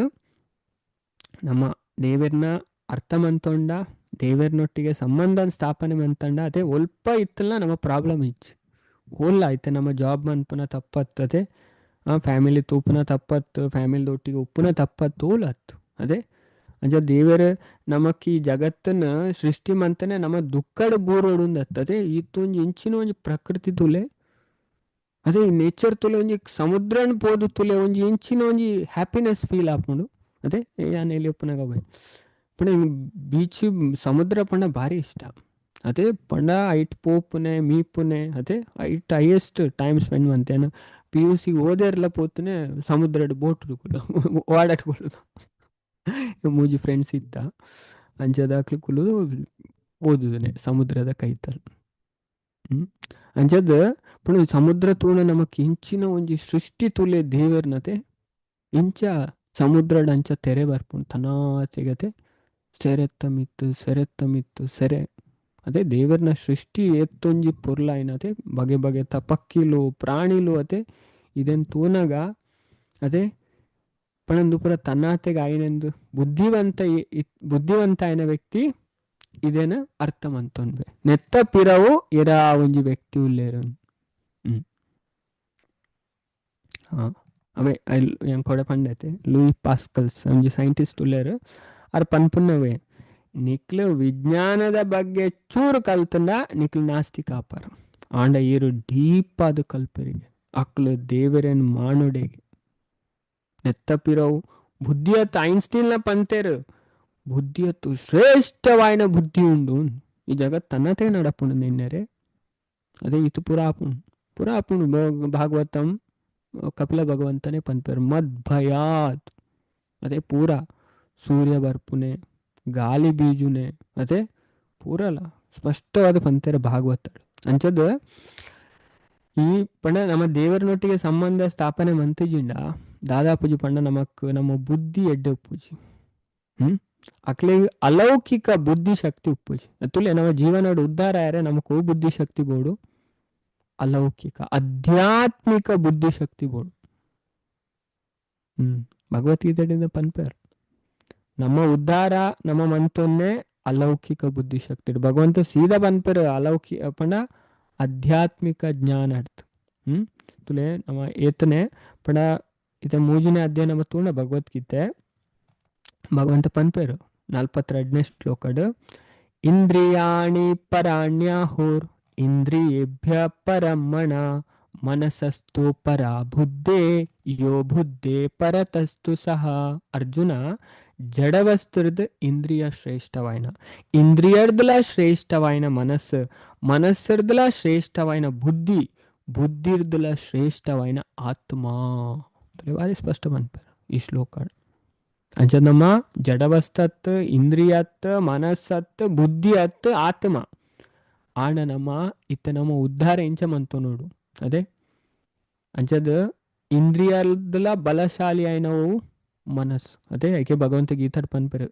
ನಮ್ಮ ದೇವರ್ನ ಅರ್ಥ ಮಂತೊಂಡ ದೇವರ್ನೊಟ್ಟಿಗೆ ಸಂಬಂಧ ಸ್ಥಾಪನೆ ಮಂತಂಡ ಅದೇ ಒಲ್ಪ ಇತ್ತಲ್ಲ ನಮ್ಮ ಪ್ರಾಬ್ಲಮ್ ಇಜ್ಜಿ ಓಲ್ಲ ಐತೆ ನಮ್ಮ ಜಾಬ್ ಮನ್ಪುನ ತಪ್ಪತ್ತದೆ, ಫ್ಯಾಮಿಲಿ ತೂಪುನ ತಪ್ಪತ್ತು, ಫ್ಯಾಮಿಲಿ ಒಟ್ಟಿಗೆ ಉಪ್ಪುನ ತಪ್ಪತ್ತು ಓಲತ್ತು. ಅದೇ ಅಂಚ ದೇವೆರ್ ನಮಕ್ ಈ ಜಗತ್ತನ್ ಸೃಷ್ಟಿ ಮಂತನೆ ನಮ್ಮ ದುಃಖಡ್ ಬೂರೊಡುಂದತ್ತದೆ ಈತೊಂಜಿ ಇಂಚಿನ ಒಂಜಿ ಪ್ರಕೃತಿ ತುಲೆ ಅದೇ ನೇಚರ್ ತುಲೆ ಒಂಜಿ ಸಮುದ್ರನ್ ಪೋದು ತುಲೆ ಒಂಜಿ ಇಂಚಿನ ಒಂಜಿ ಹ್ಯಾಪಿನೆಸ್ ಫೀಲ್ ಆಪುಂಡು. ಅದೇ ಯಾನ್ ಎಲ್ಲಿ ಉಪ್ಪುನಗ ಬೈ ಪಂಡ ಬೀಚ್ ಸಮುದ್ರ ಪಂಡ ಭಾರಿ ಇಷ್ಟ. ಅದೇ ಪಂಡ ಐಟ್ ಪೋಪುನೆ ಮೀಪುನೆ ಅದೇ ಐಟ್ ಹೈಯೆಸ್ಟ್ ಟೈಮ್ ಸ್ಪೆಂಡ್ ಮಂತೇನು ಪಿಯುಸಿ ಓದೇರ್ಲ ಪೋತುನೆ ಸಮುದ್ರಡ್ ಬೋಟ್ ಓಡಾಟ್ ಕುಲ್ಲುದು ಮೂಜಿ ಫ್ರೆಂಡ್ಸ್ ಇತ್ತ ಅಂಚದಾಕ್ಲು ಕುಲ್ಲುದು ಓದುದನೆ ಸಮುದ್ರದ ಕೈತಲ್. ಹ್ಮ್ ಅಂಚದ ಪಂಡ ಸಮುದ್ರ ತೂಣ ನಮಕ್ ಇಂಚಿನ ಒಂಜಿ ಸೃಷ್ಟಿ ತುಲೆ ದೇವೆರ್ನತೆ ಇಂಚ ಸಮುದ್ರಡ್ ಅಂಚ ತೆರೆ ಬರ್ಪುಂಡು ತನಾತೆಗತೆ ಸೆರೆತ್ತ ಮಿತ್ತು ಸೆರೆತ್ತ ಮಿತ್ತು ಸೆರೆ. ಅದೇ ದೇವರ್ನ ಸೃಷ್ಟಿ ಏತ್ತೊಂಜಿ ಪೊರ್ಲಾಯಿನತೆ ಬಗೆ ಬಗೆತ ಪಕ್ಕಿಲು ಪ್ರಾಣಿಲು ಅತೆ ಇದೆನ್ ತೂನಗ ಅದೇ ಪಣಂದು ಪೂರ ತನ್ನಾತೆಗೆ ಆಯಿನೆಂದು ಬುದ್ಧಿವಂತ ಬುದ್ಧಿವಂತ ಆಯ್ನ ವ್ಯಕ್ತಿ ಇದೇನ ಅರ್ಥ ಮಂತೊನ್ಬೆ ನೆತ್ತ ಪಿರವು ಇರಾ ಒಂಜಿ ವ್ಯಕ್ತಿ ಉಲ್ಲೇರು. ಹ್ಮ್ ಹಾ ಅವೇ ಯಾನ್ ಕೊಡೆ ಪಂಡೈತೆ ಲೂಯಿ ಪಾಸ್ಕಲ್ಸ್ ಒಂಜಿ ಸೈಂಟಿಸ್ಟ್ ಉಲ್ಲೇರು ಅರ್ ಪನ್ಪುನವೇ ನಿಕ್ಲು ವಿಜ್ಞಾನದ ಬಗ್ಗೆ ಚೂರು ಕಲ್ತಂಡ ನಿಕ್ಲು ನಾಸ್ತಿಕ ಆಪರ್ ಆಂಡ ಈರು ಡೀಪ್ ಆದ್ ಕಲ್ಪರಿಗೆ ಅಕ್ಲು ದೇವರೇನ್ ಮಾನುಡೆಗೆ ನೆತ್ತ ಪಿರವು ಬುದ್ಧಿಯತ್ತು ಐನ್ಸ್ಟೀನ್ ನ ಪಂತೇರು ಬುದ್ಧಿಯತ್ತು ಶ್ರೇಷ್ಠವಾಯಿನ ಬುದ್ಧಿ ಉಂಡು ಈ ಜಗತ್ ತನ್ನತೆ ನಡಪುಂಡು ನಿನ್ನೆರೆ. ಅದೇ ಇತು ಪೂರ ಆಪುಂಡು ಪೂರ ಆಪುಂಡು ಭಾಗವತಂ ಕಪಿಲ ಭಗವಂತನೇ ಪನ್ಪೆರ್ ಮದ್ಭಯಾತ್ ಅದೇ ಪೂರ ಸೂರ್ಯ ಬರ್ಪುನೆ ಗಾಲಿ ಬೀಜುನೆ ಅದೇ ಪೂರಲ ಸ್ಪಷ್ಟವಾದ ಪಂತೆರ್ ಭಾಗವತ. ಅಂಚದ ಈ ಪಂಡ ನಮ್ಮ ದೇವರನೊಟ್ಟಿಗೆ ಸಂಬಂಧ ಸ್ಥಾಪನೆ ಮಂತಿಜಿಂಡ ದಾದಾಪೂಜಿ ಪಂಡ ನಮಕ್ ನಮ್ಮ ಬುದ್ಧಿ ಎಡ್ಡೆ ಉಪ್ಪುಜಿ. ಹ್ಮ್ ಅಕ್ಲೆ ಅಲೌಕಿಕ ಬುದ್ಧಿ ಶಕ್ತಿ ಉಪ್ಪುಜಿ. ಅತುಲೆ ನಮ್ಮ ಜೀವನಡ್ ಉದ್ಧಾರ ಆಯರೆ ನಮಕ್ ಓ ಬುದ್ಧಿ ಶಕ್ತಿ ಬೋಡು ಅಲೌಕಿಕ ಆಧ್ಯಾತ್ಮಿಕ ಬುದ್ಧಿ ಶಕ್ತಿ ಬೋಡು. ಹ್ಮ್ ಭಗವದ್ಗೀತೆಯಿಂದ ಪನ್ಪೇರ್ ನಮ್ಮ ಉದ್ಧಾರ ನಮ್ಮ ಮಂತೊನ್ನೆ ಅಲೌಕಿಕ ಬುದ್ಧಿ ಶಕ್ತಿ. ಭಗವಂತ ಸೀದಾ ಪನ್ಪೇರ್ ಅಲೌಕಿ ಪಂಡ ಆಧ್ಯಾತ್ಮಿಕ ಜ್ಞಾನ ಅರ್ಥ. ಹ್ಮ್ ತುಲೆ ನಮ್ಮ ಏತನೆ ಪಂಡ ಇತ ಮೂಜನೇ ಅಧ್ಯಾಯ ನಮ್ಮ ತೂಣ ಭಗವದ್ಗೀತೆ ಭಗವಂತ ಪನ್ಪೇರು 42ನೇ ಶ್ಲೋಕಡ್ ಇಂದ್ರಿಯಾಣಿ ಪರಾಣ್ಯಾಹುರ್ ಇಂದ್ರಿಯೇಭ್ಯ ಪರಮಣ ಮನಸಸ್ತು ಪರಾ ಬುದ್ಧೇ ಯೋ ಬುದ್ಧೇ ಪರತಸ್ತು ಸಹ. ಅರ್ಜುನ ಜಡವಸ್ತ್ರದ್ ಇಂದ್ರಿಯ ಶ್ರೇಷ್ಠವಾಯಿನ ಇಂದ್ರಿಯರ್ದಲ ಶ್ರೇಷ್ಠವಾಯಿನ ಮನಸ್ಸು ಮನಸ್ಸರ್ದಲ ಶ್ರೇಷ್ಠವಾಯಿನ ಬುದ್ಧಿ ಬುದ್ಧಿರ್ದಲ ಶ್ರೇಷ್ಠವಾಯಿನ ಆತ್ಮ. ಭಾರಿ ಸ್ಪಷ್ಟ ಪನ್ಪೇರು ಈ ಶ್ಲೋಕ. ಅಂಚ ನಮ್ಮ ಜಡವಸ್ತತ್ ಇಂದ್ರಿಯತ್ ಮನಸ್ಸತ್ ಬುದ್ಧಿ ಅತ್ ಆತ್ಮ ಆಂಡ ನಮ್ಮ ಇತ್ತ ನಮ್ಮ ಉದ್ಧಾರ ಇಂಚ ಮಂತು ನೋಡು. ಅದೇ ಅಂಚದ ಇಂದ್ರಿಯದಲ ಬಲಶಾಲಿ ಆಯ್ನವು ಮನಸ್ಸು. ಅದೇ ಏಕೆ ಭಗವಂತ ಗೀತಾಡ್ ಪನ್ಪೆರ್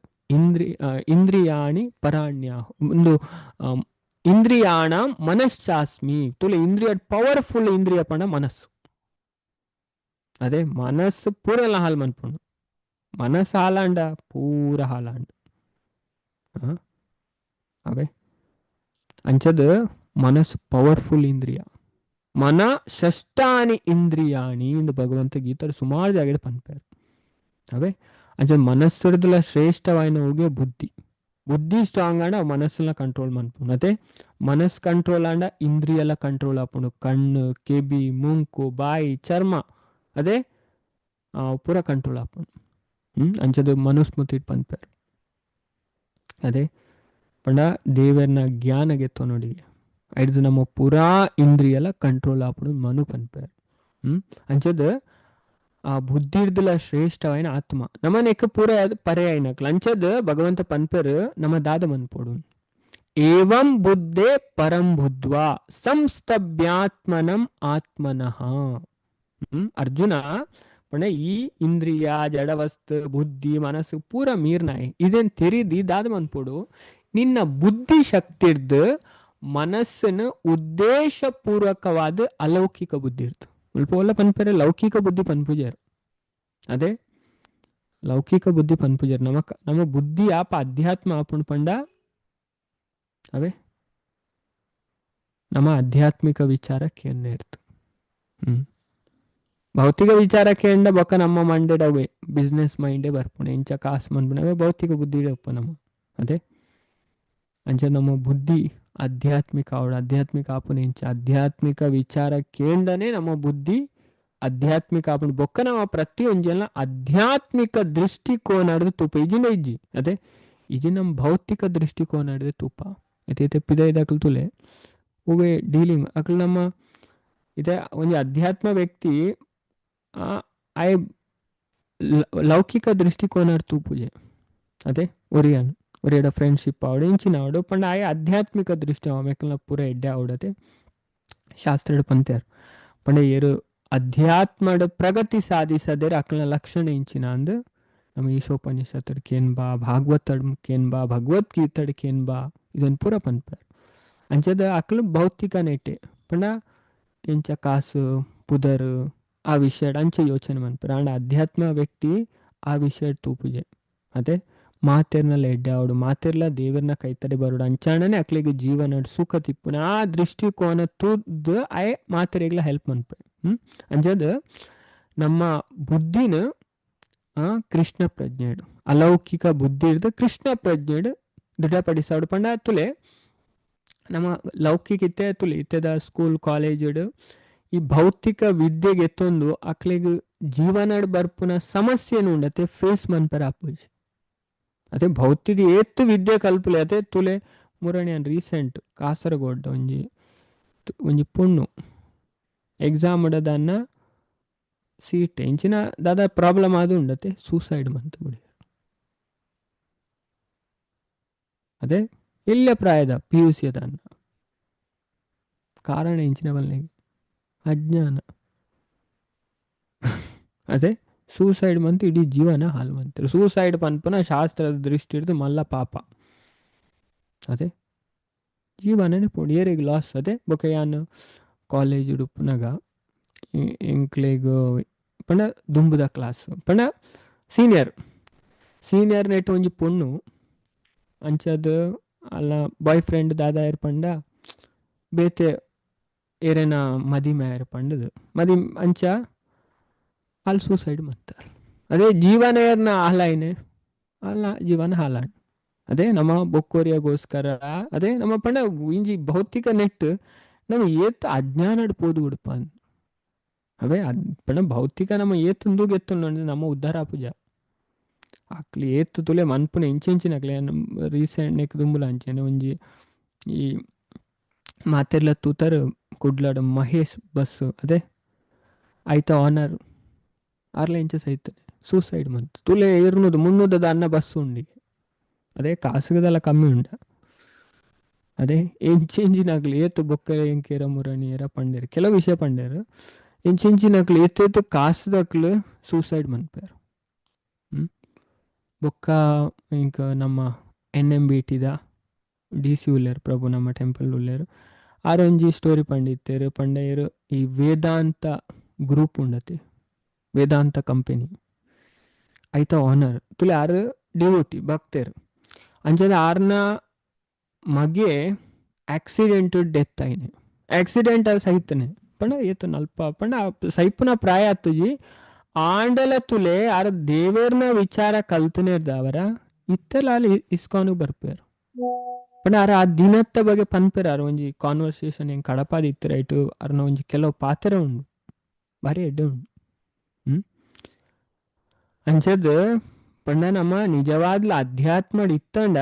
ಇಂದ್ರಿಯಾಣಿ ಪರಾಣ್ಯ ಒಂದು ಇಂದ್ರಿಯಾಣ ಮನಶ್ಚಾಸ್ಮಿ ತುಲೆ ಇಂದ್ರಿಯ ಪವರ್ಫುಲ್ ಇಂದ್ರಿಯ ಪಂಡ ಮನಸ್ಸು. ಅದೇ ಮನಸ್ಸು ಪೂರ ಹಾಲ್ ಮನ್ಪುಂಡು ಮನಸ್ಸು ಹಾಲಾಂಡ ಪೂರ ಹಾಲಾಂಡ. ಅವೇ ಅಂಚದ ಮನಸ್ಸು ಪವರ್ಫುಲ್ ಇಂದ್ರಿಯ ಮನ ಷಷ್ಟಾನಿ ಇಂದ್ರಿಯಾಣಿ ಎಂದು ಭಗವಂತ ಗೀತಾಡ್ ಸುಮಾರು ಜಾಗಡೆ ಪನ್ಪೇರು. ಅವೇ ಅಂಚ ಮನಸ್ಸುರ್ದಲ ಶ್ರೇಷ್ಠವಾಯಿನ ಹೋಗಿ ಬುದ್ಧಿ ಬುದ್ಧಿ ಸ್ಟ್ರಾಂಗ್ ಆಂಡ ಮನಸ್ಸನ್ನ ಕಂಟ್ರೋಲ್ ಮನ್ಪುಂಡು. ಅದೇ ಮನಸ್ಸು ಕಂಟ್ರೋಲ್ ಆಂಡ ಇಂದ್ರಿಯಲ ಕಂಟ್ರೋಲ್ ಆಪುಂಡು ಕಣ್ಣು ಕೆಬಿ ಮೂಂಕು ಬಾಯಿ ಚರ್ಮ ಅದೇ ಪೂರ ಕಂಟ್ರೋಲ್ ಆಪುಂಡು. ಹ್ಮ್ ಅಂಚದ ಮನುಸ್ಮೃತಿ ಪನ್ಪೇರು. ಅದೇ ಪಂಡ ದೇವರ್ನ ಜ್ಞಾನಗೆ ನೋಡಿ ಐದು ನಮ್ಮ ಪೂರಾ ಇಂದ್ರಿಯಲ ಕಂಟ್ರೋಲ್ ಆಪುಂಡು ಮನು ಪನ್ಪೇರು. ಹ್ಮ್ ಅಂಚದ ಆ ಬುದ್ಧಿರ್ದಲ ಶ್ರೇಷ್ಠವಾಯಿನ ಆತ್ಮ ನಮನೆಕ್ ಪೂರ ಪರ್ಯಾಯಿನಕ್ಲ ಅಂಚದ ಭಗವಂತ ಪನ್ಪೆರ್ ನಮ್ಮ ದಾದ ಮನ್ಪೊಡು ಏವಂ ಬುದ್ಧೇ ಪರಂ ಬುದ್ಧ್ವಾ ಸಂಸ್ತಭ್ಯಾತ್ಮನಂ ಆತ್ಮನಃ. ಅರ್ಜುನ ಪಂಡ ಈ ಇಂದ್ರಿಯ ಜಡವಸ್ತು ಬುದ್ಧಿ ಮನಸ್ಸು ಪೂರ ಮೀರ್ನಾಯ್ ಇದೇನ್ ತೆರಿದಿ ದಾದ ಮನ್ಪೊಡು ನಿನ್ನ ಬುದ್ಧಿ ಶಕ್ತಿರ್ದು ಮನಸ್ಸನ್ನು ಉದ್ದೇಶಪೂರ್ವಕವಾದ ಅಲೌಕಿಕ ಬುದ್ಧಿ ಇರ್ತು. ಮುಲ್ಪ ಒಲ್ಲ ಪನ್ಪೆರೆ ಲೌಕಿಕ ಬುದ್ಧಿ ಪನ್ಪುಜಾರ್. ಅದೇ ಲೌಕಿಕ ಬುದ್ಧಿ ಪನ್ಪುಜಾರ್ ನಮಕ್ ನಮ್ಮ ಬುದ್ಧಿ ಆಪ ಅಧ್ಯಾತ್ಮ ಆಪುಂಡು ಪಂಡ ಅವೇ ನಮ್ಮ ಆಧ್ಯಾತ್ಮಿಕ ವಿಚಾರ ಕೇನ್ನೆ ಇರ್ತು. ಹ್ಮ್ ಭೌತಿಕ ವಿಚಾರ ಕೇಂಡ ಬೊಕ್ಕ ನಮ್ಮ ಮಂಡೆಡ್ ಅವೇ ಬಿಸ್ನೆಸ್ ಮೈಂಡೇ ಬರ್ಪುಂಡು ಇಂಚ ಕಾಸು ಮನ್ಪುನವೇ ಭೌತಿಕ ಬುದ್ಧಿ ಉಪ್ಪ ನಮ್ಮ. ಅದೇ ಅಂಚ ನಮ್ಮ ಬುದ್ಧಿ ಆಧ್ಯಾತ್ಮಿಕ ಅವಳು ಆಧ್ಯಾತ್ಮಿಕ ಆಪುನ ಇಂಚ ಆಧ್ಯಾತ್ಮಿಕ ವಿಚಾರ ಕೇಂಡನೆ ನಮ್ಮ ಬುದ್ಧಿ ಆಧ್ಯಾತ್ಮಿಕ ಆಪುಂಡು. ಬೊಕ್ಕ ನಮ್ಮ ಪ್ರತಿಯೊಂಜೆಲ ಆಧ್ಯಾತ್ಮಿಕ ದೃಷ್ಟಿಕೋನ ಹಿಡ್ದು ತೂಪ ಇಜಿನ ಇಜ್ಜಿ. ಅದೇ ಇಜಿ ನಮ್ಮ ಭೌತಿಕ ದೃಷ್ಟಿಕೋನ ಹಿಡ್ದು ತೂಪ ಇತ್ತೆ ಪಿದೈದಕ್ಲು ತುಲೆ ಉವೆ ಡೀಲಿಂಗ್ ಅಕ್ಲು ನಮ್ಮ ಇದೇ ಒಂಜಿ ಅಧ್ಯಾತ್ಮ ವ್ಯಕ್ತಿ ಆಯ್ ಲೌಕಿಕ ದೃಷ್ಟಿಕೋನ ತೂಪುಜೆ. ಅದೇ ಒರಿಯನ್ ಒರಿಯಡ ಫ್ರೆಂಡ್ಶಿಪ್ ಆವಡು ಇಂಚಿನ ಆವಡು ಪಂಡ ಆಯ್ ಆಧ್ಯಾತ್ಮಿಕ ದೃಷ್ಟಿ ಮೆಕ್ಕಲ್ನ ಪೂರ ಎಡ್ಡೆ ಆವಡತೆ ಶಾಸ್ತ್ರಡ್ ಪಂತೇರ್ ಪಂಡ ಏರು ಅಧ್ಯಾತ್ಮಡ್ ಪ್ರಗತಿ ಸಾಧಿಸದೇರು ಅಕ್ಲನ ಲಕ್ಷಣ ಇಂಚಿನ ಅಂದ್ ನಮ್ಮ ಈಶೋಪನಿಷತ್ತಡ್ ಕೇನ್ ಬಾ, ಭಾಗವತಡ್ ಕೇನ್ ಬಾ, ಭಗವದ್ಗೀತಡ್ ಕೇನ್ ಬಾ, ಇದೊಂದು ಪೂರ ಪನ್ಪೇರ್. ಅಂಚದ ಅಕ್ಲು ಭೌತಿಕ ನೆಟ್ಟೆ ಪಂಡ ಎಂಚ ಕಾಸು ಪುದರ್ ಆ ವಿಷಯಡ್ ಅಂಚ ಯೋಚನೆ ಮನ್ಪೇರ್. ಆಂಡ ಅಧ್ಯಾತ್ಮ ವ್ಯಕ್ತಿ ಆ ವಿಷಯಡ್ ತೂಪುಜೆ. ಅದೇ ಮಾತೆರ್ನಲ ಎಡ್ಡೆ ಆವಡು, ಮಾತೆರ್ಲ ದೇವರ್ನ ಕೈತಡೆ ಬರೋಡು ಅಂಚಾಣನೆ ಅಕ್ಲಿಗೆ ಜೀವನ ಸುಖ ತಿಪ್ಪುನ ಆ ದೃಷ್ಟಿಕೋನ ತೂದ್ ಆಯ್ ಮಾತೆರೆಗ್ಲ ಹೆಲ್ಪ್ ಮನ್ಪೆ. ಅಂಚದ ನಮ್ಮ ಬುದ್ಧಿನ ಕೃಷ್ಣ ಪ್ರಜ್ಞೆಡು ಅಲೌಕಿಕ ಬುದ್ಧಿ ಹಿಡ್ದು ಕೃಷ್ಣ ಪ್ರಜ್ಞೆಡು ದೃಢಪಡಿಸಾಡು. ಪಂಡ ತುಲೆ ನಮ್ಮ ಲೌಕಿಕ ಇತ್ತೆ ತುಲೆ ಇತ್ತೆದ ಸ್ಕೂಲ್ ಕಾಲೇಜ್ ಈ ಭೌತಿಕ ವಿದ್ಯೆಗೆ ಎತ್ತೊಂದು ಅಕ್ಲಿಗ್ ಜೀವನಡ್ ಬರ್ಪುನ ಸಮಸ್ಯೆನು ಉಂಡತೆ ಫೇಸ್ ಮನ್ಪರ ಆಪುಜಿ. ಅದೇ ಭೌತಿಕ ಏತ್ತು ವಿದ್ಯೆ ಕಲ್ಪುಲೆ. ಅದೇ ತುಲೆ ಮುರಣಿ ರೀಸೆಂಟ್ ಕಾಸರಗೋಡ್ ಒಂಜಿ ಒಂಜಿ ಪೊಣ್ಣು ಎಕ್ಸಾಮ್ ದನ್ನ ಸೀಟ್ ಇಂಚಿನ ದಾದಾ ಪ್ರಾಬ್ಲಮ್ ಆದು ಉಂಡತೆ ಸೂಸೈಡ್ ಮಂತ್ ಬಿಡಿ. ಅದೇ ಇಲ್ಲೇ ಪ್ರಾಯದ ಪಿ ಯು ಸಿ ಅದನ್ನ ಕಾರಣ ಇಂಚಿನ ಬಲ್ಲೆಗೆ ಅಜ್ಞಾನ. ಅದೇ ಸೂಸೈಡ್ ಮಂತ್ ಇಡೀ ಜೀವನ ಹಾಲು ಮಂತ್. ಸೂಸೈಡ್ ಪನ್ಪುನ ಶಾಸ್ತ್ರದ ದೃಷ್ಟಿ ಹಿಡ್ದು ಮಲ್ಲ ಪಾಪ. ಅದೇ ಜೀವನನೇ ಪೋಂಡು ಏರೆಗ್ ಲಾಸ್. ಅದೇ ಬೊಕ ಯಾನ್ ಕಾಲೇಜ್ ಉಪ್ಪುನಗ ಎಂಕ್ಲೆಗ್ ಪಂಡ ದುಂಬುದ ಕ್ಲಾಸ್ ಪಂಡ ಸೀನಿಯರ್ ಸೀನಿಯರ್ ನೆಟ್ ಒಂಜಿ ಪೊಣ್ಣು ಅಂಚದ ಅಲ್ಲ ಬಾಯ್ ಫ್ರೆಂಡ್ ದಾದಾ ಪಂಡ ಬೇತೆ ಏರೇನ ಮದಿಮೆ ಆಯೆರ್ ಪಂಡದು ಮದಿ ಅಂಚ ಅಲ್ಲಿ ಸೂಸೈಡ್ ಮಂತಾರ್. ಅದೇ ಜೀವನ ಏರ್ನ ಹಾಲಾಯ್ನೆ ಅಲ್ಲ ಜೀವನ ಹಾಲಾಂಡ್. ಅದೇ ನಮ್ಮ ಬೊಕ್ಕೋರಿಯಾಗೋಸ್ಕರ ಅದೇ ನಮ್ಮ ಪಂಡ ಇಂಜಿ ಭೌತಿಕ ನೆಟ್ ನಮ್ಮ ಏತ್ ಅಜ್ಞಾನಡ್ ಪೋದು ಉಡುಪ ಅವೇ ಪಂಡ ಭೌತಿಕ ನಮ್ಮ ಏತಂದು ಗೆತ್ತು ನಮ್ಮ ಉದ್ಧಾರ ಪೂಜ ಅಕ್ಲಿ ಏತ್ ತುಲೆ ಮನ್ಪುನ ಇಂಚಿಂಚಿನ ಅಕ್ಲೆ ರೀಸೆಂಟ್ ನೆಕ್ ದುಂಬುಲ ಅಂಚನೆ ಒಂಜಿ ಈ ಮಾತೆರ್ಲ ತೂತರ್ ಕುಡ್ಲಾಡ್ ಮಹೇಶ್ ಬಸ್ ಅದೇ ಆಯ್ತ ಆನರ್ ಆರ್ಲ ಇಂಚಸ್ ಐತನೆ ಸೂಸೈಡ್ ಮಂತ್ ತುಲೆ ಇರ್ನುದು ಮುನ್ನೂದದ ಅನ್ನ ಬಸ್ ಉಂಡಿ. ಅದೇ ಕಾಸುಗದೆಲ್ಲ ಕಮ್ಮಿ ಉಂಡ. ಅದೇ ಎಂಚೆಂಚಿನಕ್ಲು ಏತು ಬೊಕ್ಕ ಎಂಕೇರ ಮುರಣಿ ಏರ ಪಂಡೇರು ಕೆಲವು ವಿಷಯ ಪಂಡೇರು ಎಂಚೆಂಚಿನಕ್ಲು ಏತೇತು ಕಾಸುದಕ್ಲು ಸೂಸೈಡ್ ಮನ್ಪೇರು. ಬೊಕ್ಕ ಇಂಕ ನಮ್ಮ ಎನ್ ಎಂ ಬಿ ಟಿದ ಡಿ ಸಿ ಉಲ್ಲೇರು ಪ್ರಭು ನಮ್ಮ ಟೆಂಪಲ್ ಉಲ್ಲೇರು ಆರೊಂಜಿ ಸ್ಟೋರಿ ಪಂಡಿತ್ತೇರು ಪಂಡೇರು ಈ ವೇದಾಂತ ಗ್ರೂಪ್ ಉಂಡತಿ ವೇದಾಂತ ಕಂಪೆನಿ ಐತ ಓನರ್ ತುಲೆ ಆರು ಡಿವೋಟಿ ಭಕ್ತರು ಅಂಚದ ಆರ್ನ ಮಗೆ ಆಕ್ಸಿಡೆಂಟ್ ಡೆತ್ ಆಯ್ನೆ ಆಕ್ಸಿಡೆಂಟ್ ಅಲ್ಲಿ ಸಹಿತನೆ ಪಂಡ ಏತು ನಲ್ಪ ಪಂಡ ಸೈಪುನ ಪ್ರಾಯ ಆತುಜಿ ಆಂಡಲ ತುಲೆ ಆರ ದೇವೇರ್ನ ವಿಚಾರ ಕಲ್ತನೆ ಅವರ ಇತ್ತೆಲ್ಲ ಅಲ್ಲಿ ಇಸ್ಕಾನು ಬರ್ಪೇರು. ಪಂಡ ಆರ ಆ ದಿನತ್ತ ಬಗ್ಗೆ ಪನ್ಪೇರು ಆರ ಒಂಜಿ ಕಾನ್ವರ್ಸೇಷನ್ ಹೆಂಗ್ ಕಡಪಾದ ಇತ್ತು ರೈಟ್ ಅರ್ನ ಒಂಜಿ ಕೆಲವು ಪಾತ್ರ ಉಂಡು ಭಾರಿ ಎಡ್ಡೆ ಉಂಡು. ಅಂಚದ್ ಪಂಡ ನಮ್ಮ ನಿಜವಾದ್ಲ ಅಧ್ಯಾತ್ಮ ಇತ್ತಂಡ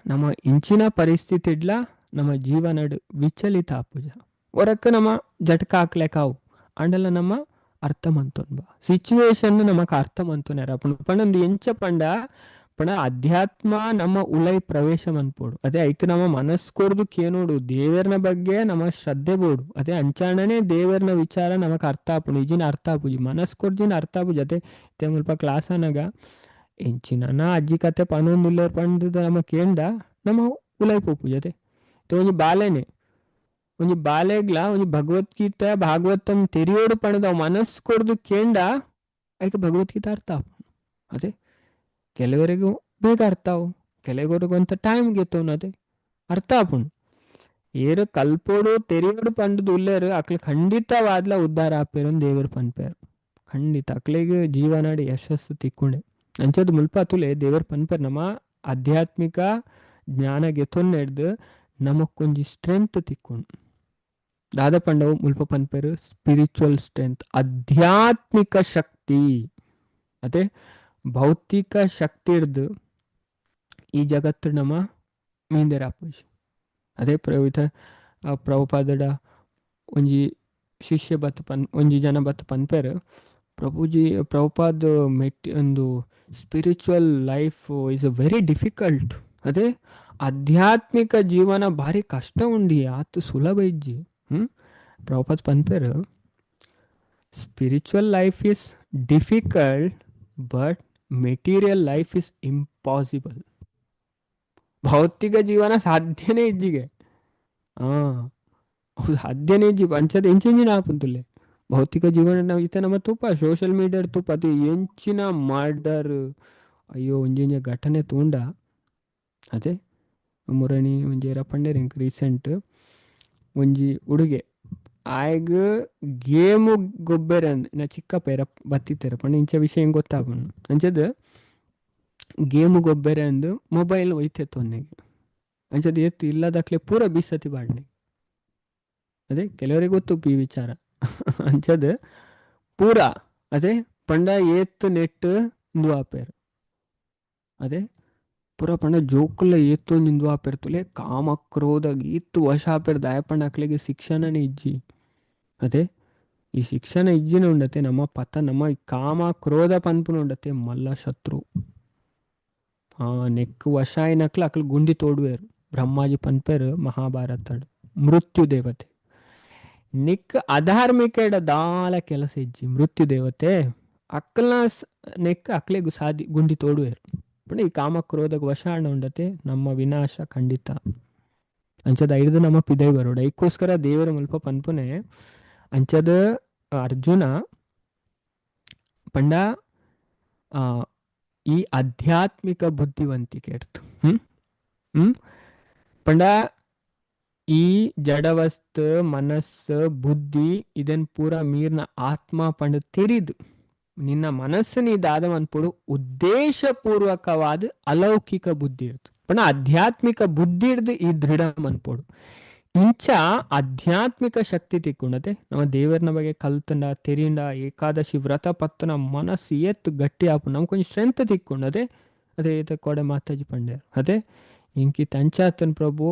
ನಮ್ಮ ಇಂಚಿನ ಪರಿಸ್ಥಿತಿ ಇಡ್ಲ ನಮ್ಮ ಜೀವನಡ್ ವಿಚಲಿತ ಆಪುಜ ಹೊರಕ್ಕೆ ನಮ್ಮ ಜಟ್ಕ ಹಾಕ್ಲೆಕಾವು ಅಂಡಲ ನಮ್ಮ ಅರ್ಥ ಮಂತೊನ್ ಬಾ ಸಿಚುವೇಶನ್ ನಮಕ್ ಅರ್ಥ ಮಂತೊನ್ಯಾರ ಪಂಡ ಎಂಚ ಪಂಡ ಪಂಡ ಅಧ್ಯಾತ್ಮ ನಮ್ಮ ಉಲೈ ಪ್ರವೇಶ ಮನ್ಪೋಡು. ಅದೇ ಐಕ್ ನಮ್ಮ ಮನಸ್ಕೊರ್ದು ಕೇನೋಡು ದೇವರ್ನ ಬಗ್ಗೆ ನಮ್ಮ ಶ್ರದ್ಧೆ ಬೋಡು. ಅದೇ ಅಂಚಾಣನೆ ದೇವರ್ನ ವಿಚಾರ ನಮಕ್ ಅರ್ಥ ಆಪುಂಡು ಈಜಿನ ಅರ್ಥ ಆಪುಜಿ ಮನಸ್ಕೊರ್ಜಿನ ಅರ್ಥ ಆಪುಜಿ. ಅದೇ ಇತ್ತೆ ಮುಲ್ಪ ಕ್ಲಾಸ್ ಅನಗ ಎಂಚಿನ ಅಜ್ಜಿ ಕತೆ ಪನೊಂದುಲ್ಲೇರ್ ಪಂಡದ ನಮ್ಮ ಕೇಂಡ ನಮ್ಮ ಉಲೈ ಪೋಪುಜಿ. ಅದೇ ಒಂಜಿ ಬಾಲೆನೆ ಒಂಜಿ ಬಾಲೆಗ್ಲ ಒಂಜಿ ಭಗವದ್ಗೀತೆ ಭಾಗವತಂ ತೆರಿಯೋಡು ಪಂಡದ ಮನಸ್ಕೊರ್ದು ಕೇಂಡ ಐಕ್ ಭಗವದ್ಗೀತೆ ಅರ್ಥ ಆಪುಂಡು. ಅದೇ ಕೆಲವರಿಗೂ ಬೇಗ ಅರ್ಥ ಅವು ಕೆಲವರಿಗೂ ಅಂತ ಟೈಮ್ ಗೆತ್ತವನು ಅದೇ ಅರ್ಥ ಆಪುಂಡು. ಏರು ಕಲ್ಪೋಡು ತೆರಿಯೋಡು ಪಂಡದು ಉಲ್ಲೇರು ಅಕ್ಲು ಖಂಡಿತವಾದ್ಲ ಉದ್ಧಾರ ಆಪೇರು ದೇವರು ಪನ್ಪೇರು. ಖಂಡಿತ ಅಕ್ಲೆಗ್ ಜೀವನಾಡು ಯಶಸ್ಸು ತಿಕ್ಕೊಂಡೆ. ಅಂಚದ ಮುಲ್ಪ ತುಲೆ ದೇವರ್ ಪನ್ಪೇರು ನಮ್ಮ ಆಧ್ಯಾತ್ಮಿಕ ಜ್ಞಾನ ಗೆತೊನ್ನೆಡ್ದು ನಮಕ್ಕೊಂಜಿ ಸ್ಟ್ರೆಂತ್ ತಿಕ್ಕೊಂಡು. ದಾದ ಪಂಡವು ಮುಲ್ಪ ಪನ್ಪೇರು ಸ್ಪಿರಿಚುವಲ್ ಸ್ಟ್ರೆಂತ್, ಆಧ್ಯಾತ್ಮಿಕ ಶಕ್ತಿ. ಅದೇ ಭೌತಿಕ ಶಕ್ತಿ ಹಿಡ್ದು ಈ ಜಗತ್ತು ನಮ್ಮ ಮೀಂದೆರಾಪುಜಿ. ಅದೇ ಪ್ರವಿತ ಪ್ರಭುಪಾದಡ ಒಂಜಿ ಶಿಷ್ಯ ಬತ್ ಪನ್ ಒಂಜಿ ಜನ ಬತ್ ಪನ್ಪೇರು, ಪ್ರಭುಜಿ ಪ್ರಭುಪಾದ ಮೆಟ್ ಒಂದು spiritual life is a very difficult. ಅದೇ ಆಧ್ಯಾತ್ಮಿಕ ಜೀವನ ಭಾರಿ ಕಷ್ಟ ಉಂಡಿ, ಆತು ಸುಲಭ ಇಜ್ಜಿ. Prabhupada ಪನ್ಪೇರು spiritual life is difficult but material life is impossible. ಭೌತಿಕ ಜೀವನ ಸಾಧ್ಯನೇ ಇಜ್ಜಿಗೆ. ಆ ಸಾಧ್ಯನೇ ಇಜ್ಜಿ. ಅಂಚದ ಎಂಚಿನ ಆಪುಂತುಲ್ಲೆ ಭೌತಿಕ ಜೀವನ ನಾವು ಇತ್ತೆ ನಮ್ಮ ತೂಪ ಸೋಷಿಯಲ್ ಮೀಡಿಯಾ ತೂಪ ಅದು ಎಂಚಿನ ಮರ್ಡರ್, ಅಯ್ಯೋ ಒಂಜಿಂಜ ಘಟನೆ ತೂಂಡ. ಅದೇ ಮುರಣಿ ಒಂಜಿ ಏರ ಪಂಡೇರ್ ಎಂಕ್ ರೀಸೆಂಟ್ ಒಂಜಿ ಉಡುಗೆ ಆಯ್ಗ್ ಗೇಮು ಗೊಬ್ಬೆರೆ ನಾ ಚಿಕ್ಕಪ್ಪ ಏರ ಬತ್ತಿತ್ತೆರ ಪಂಡ ಇಂಚ ವಿಷಯ ಹೆಂಗ್ ಗೊತ್ತಾಪುಂಡು. ಅಂಚದ ಗೇಮು ಗೊಬ್ಬೆರೆ ಅಂದು ಮೊಬೈಲ್ ಒಯ್ತೆತ್ತು ಅನ್ನೆಗೆ. ಅಂಚದ ಏತ್ ಇಲ್ಲದಕ್ಲೆ ಪೂರ ಬೀಸತಿ ಬಾಡ್ನೆ. ಅದೇ ಕೆಲವರಿಗೆ ಗೊತ್ತು ಈ ವಿಚಾರ. ಅಂಚದ ಪೂರ ಅದೇ ಪಂಡ ಏತ್ ನೆಟ್ ಇಂದು ಆಪೇರು. ಅದೇ ಪೂರ ಪಂಡ ಜೋಕುಲ ಏತ್ತೊಂದು ಇಂದು ಆಪೇರ್ ತುಲೆ ಕಾಮ ಕ್ರೋಧ ಈತ್ ವಶ ಆಪೇರ್ ದಾಯ ಪಂಡ ಅಕ್ಲೆಗೆ ಶಿಕ್ಷಣನೇ ಇಜ್ಜಿ. ಅದೇ ಈ ಶಿಕ್ಷಣ ಇಜ್ಜಿನ ಉಂಡತೆ ನಮ್ಮ ಪತ ನಮ್ಮ ಈ ಕಾಮ ಕ್ರೋಧ ಪನ್ಪುನ ಉಂಡತೆ ಮಲ್ಲ ಶತ್ರು. ಆ ನೆಕ್ ವಶ అయినట్లు ಅಕ್ಲು ಗುಂಡಿ ತೋಡುವೇರು. ಬ್ರಹ್ಮಾಜಿ ಪನ್ಪೇರು ಮಹಾಭಾರತಡ್ ಮೃತ್ಯು ದೇವತೆ ನಿಕ್ ಅಧಾರ್ಮಿಕ ದಾಲ ಕೆಲಸ ಇಜ್ಜಿ. ಮೃತ್ಯು ದೇವತೆ ಅಕ್ಕಲ್ನ ನೆಕ್ ಅಕ್ಲೆ ಸಾದಿ ಗುಂಡಿ ತೋಡುವೇರು. ಪಂಡ ಈ ಕಾಮ ಕ್ರೋಧಗ್ ವಶ ಆಂಡ ಉಂಡತೆ ನಮ್ಮ ವಿನಾಶ ಖಂಡಿತ. ಅಂಚದ ಐದು ನಮ್ಮ ಪಿದೈ ಬರೋಡ. ಐಕ್ಕೋಸ್ಕರ ದೇವರ ಮುಲ್ಪ ಪನ್ಪುನೆ ಅಂಚದ ಅರ್ಜುನ ಪಂಡ ಈ ಆಧ್ಯಾತ್ಮಿಕ ಬುದ್ಧಿವಂತಿಕೆ ಇರ್ತು. ಹ್ಮ್ ಹ್ಮ್ ಪಂಡ ಈ ಜಡವಸ್ತು ಮನಸ್ಸು ಬುದ್ಧಿ ಇದನ್ ಪೂರ ಮೀರ್ನ ಆತ್ಮ ಪಂಡ ತೆರಿದು ನಿನ್ನ ಮನಸ್ಸು ನೀ ದಾದ ಮನ್ಪುಡು ಉದ್ದೇಶಪೂರ್ವಕವಾದ ಅಲೌಕಿಕ ಬುದ್ಧಿ ಇರ್ತು. ಪಂಡ ಆಧ್ಯಾತ್ಮಿಕ ಬುದ್ಧಿ ಹಿಡ್ದು ಈ ದೃಢ ಮನ್ಪೋಡು. ಇಂಚ ಆಧ್ಯಾತ್ಮಿಕ ಶಕ್ತಿ ತಿಕ್ಕೊಂಡತೆ ನಮ್ಮ ದೇವರನ ಬಗ್ಗೆ ಕಲ್ತಂಡ ತೆರಿಂಡ ಏಕಾದಶಿ ವ್ರತ ಪತ್ತನ ಮನಸ್ಸು ಏತ್ ಗಟ್ಟಿ ಆಪು ನಮ್ಗೆ ಕೊಂಚ ಸ್ಟ್ರೆಂತ್ ತಿಕ್ಕೊಂಡದೆ. ಅದೇ ಏತ ಕೋಡೆ ಮಾತಾಜಿ ಪಂಡ್ಯಾರ ಅದೇ ಇಂಕಿ ತಂಚಾತನ್ ಪ್ರಭು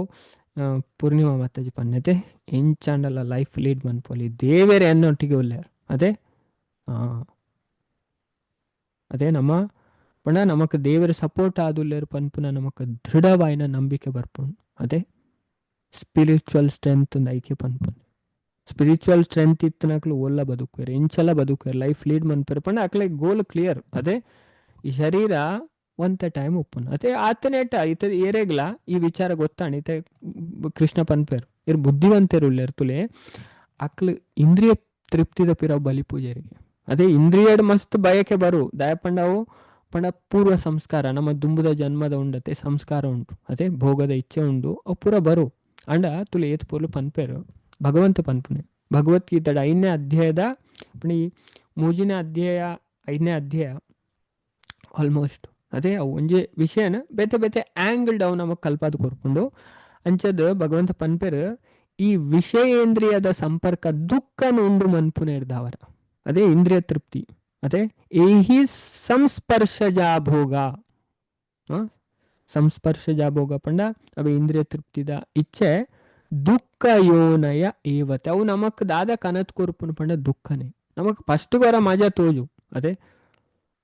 ಪೂರ್ಣಿಮಾ ಮಾತಾಜಿ ಪಣ್ಣತೆ ಎಂಚಾಂಡಲ ಲೈಫ್ ಲೀಡ್ ಮನ್ಪೋಲಿ ದೇವೇರೆ ಅನ್ನೊಟ್ಟಿಗೆ ಉಲ್ಲೇರು. ಅದೇ ಅದೇ ನಮ್ಮ ಪಂಡ ನಮಕ್ ದೇವರ ಸಪೋರ್ಟ್ ಆದುಲ್ಲೇರು ಪನ್ಪುನ ನಮಕ್ ದೃಢವಾಯಿನ ನಂಬಿಕೆ ಬರ್ಪುಂಡು. ಅದೇ ಸ್ಪಿರಿಚುವಲ್ ಸ್ಟ್ರೆಂತ್ ಒಂದು ಐಕ್ಯ ಪನ್ಪುಂಡು. ಸ್ಪಿರಿಚುವಲ್ ಸ್ಟ್ರೆಂತ್ ಇತ್ತನಕ್ಲು ಒಲ್ಲ ಬದುಕುವೆರ್ ಎಂಚಲ ಬದುಕುವೆರ್ ಲೈಫ್ ಲೀಡ್ ಮನ್ಪೆರ್ ಪಂಡ ಅಕ್ಲೆ ಗೋಲ್ ಕ್ಲಿಯರ್. ಅದೇ ಈ ಶರೀರ ಒಂತ ಟೈಮ್ ಉಪ್ಪುನು. ಅದೇ ಆತನೇಟ ಇತ ಏರೆಗ್ಲ ಈ ವಿಚಾರ ಗೊತ್ತಾಣ ಇತ ಕೃಷ್ಣ ಪನ್ಪೇರು ಇರ್ ಬುದ್ಧಿವಂತರು ಉಲ್ಲೇರ್ ತುಲೆ ಅಕ್ಲು ಇಂದ್ರಿಯ ತೃಪ್ತಿದ ಪಿರವು ಬಲಿ ಪೂಜೆರಿಗೆ. ಅದೇ ಇಂದ್ರಿಯಡ್ ಮಸ್ತ್ ಬಯಕೆ ಬರು ದಯಪಂಡವು ಪಂಡ ಪೂರ್ವ ಸಂಸ್ಕಾರ ನಮ್ಮ ದುಂಬುದ ಜನ್ಮದ ಉಂಡತೆ ಸಂಸ್ಕಾರ ಉಂಟು. ಅದೇ ಭೋಗದ ಇಚ್ಛೆ ಉಂಡು ಅವು ಪೂರ ಬರು ಅಂಡ ತುಲೆ ಏತ್ ಪೊರ್ಲು ಪನ್ಪೇರು ಭಗವಂತ ಪನ್ಪುನೆ ಭಗವದ್ಗೀತೆಡ್ 5ನೇ ಅಧ್ಯಾಯದ ಪಂಡ ಈ 3ನೇ ಅಧ್ಯಾಯ 5ನೇ ಅಧ್ಯಾಯ ಆಲ್ಮೋಸ್ಟ್ ಅದೇ ಅವು ಒಂಜಿ ವಿಷಯನ ಬೇತೆ ಬೇತೆ ಆಂಗಲ್ ಅವು ನಮಗ್ ಕಲ್ಪಾದ ಕೊರ್ಪುಂಡು. ಅಂಚದ ಭಗವಂತ ಪನ್ಪೇರು ಈ ವಿಷಯೇಂದ್ರಿಯದ ಸಂಪರ್ಕ ದುಃಖನ ಉಂಡು ಮನ್ಪುನೆ ಇರ್ದಾವರ. ಅದೇ ಇಂದ್ರಿಯ ತೃಪ್ತಿ. ಅದೇ ಏಹಿ ಸಂಸ್ಪರ್ಶಜಾ ಭೋಗ ಸಂಸ್ಪರ್ಶಜಾ ಭೋಗ ಪಂಡ ಅವ ಇಂದ್ರಿಯ ತೃಪ್ತಿದ ಇಚ್ಛೆ ದುಃಖ ಯೋನಯ ಏವತೆ. ಅವು ನಮಕ್ ದಾದ ಕನತ್ ಕೊರ್ಪುನು ಪಂಡ ದುಃಖನೇ ನಮಕ್ ಫಸ್ಟ್ ಗೊರ ಮಜಾ ತೋಜು. ಅದೇ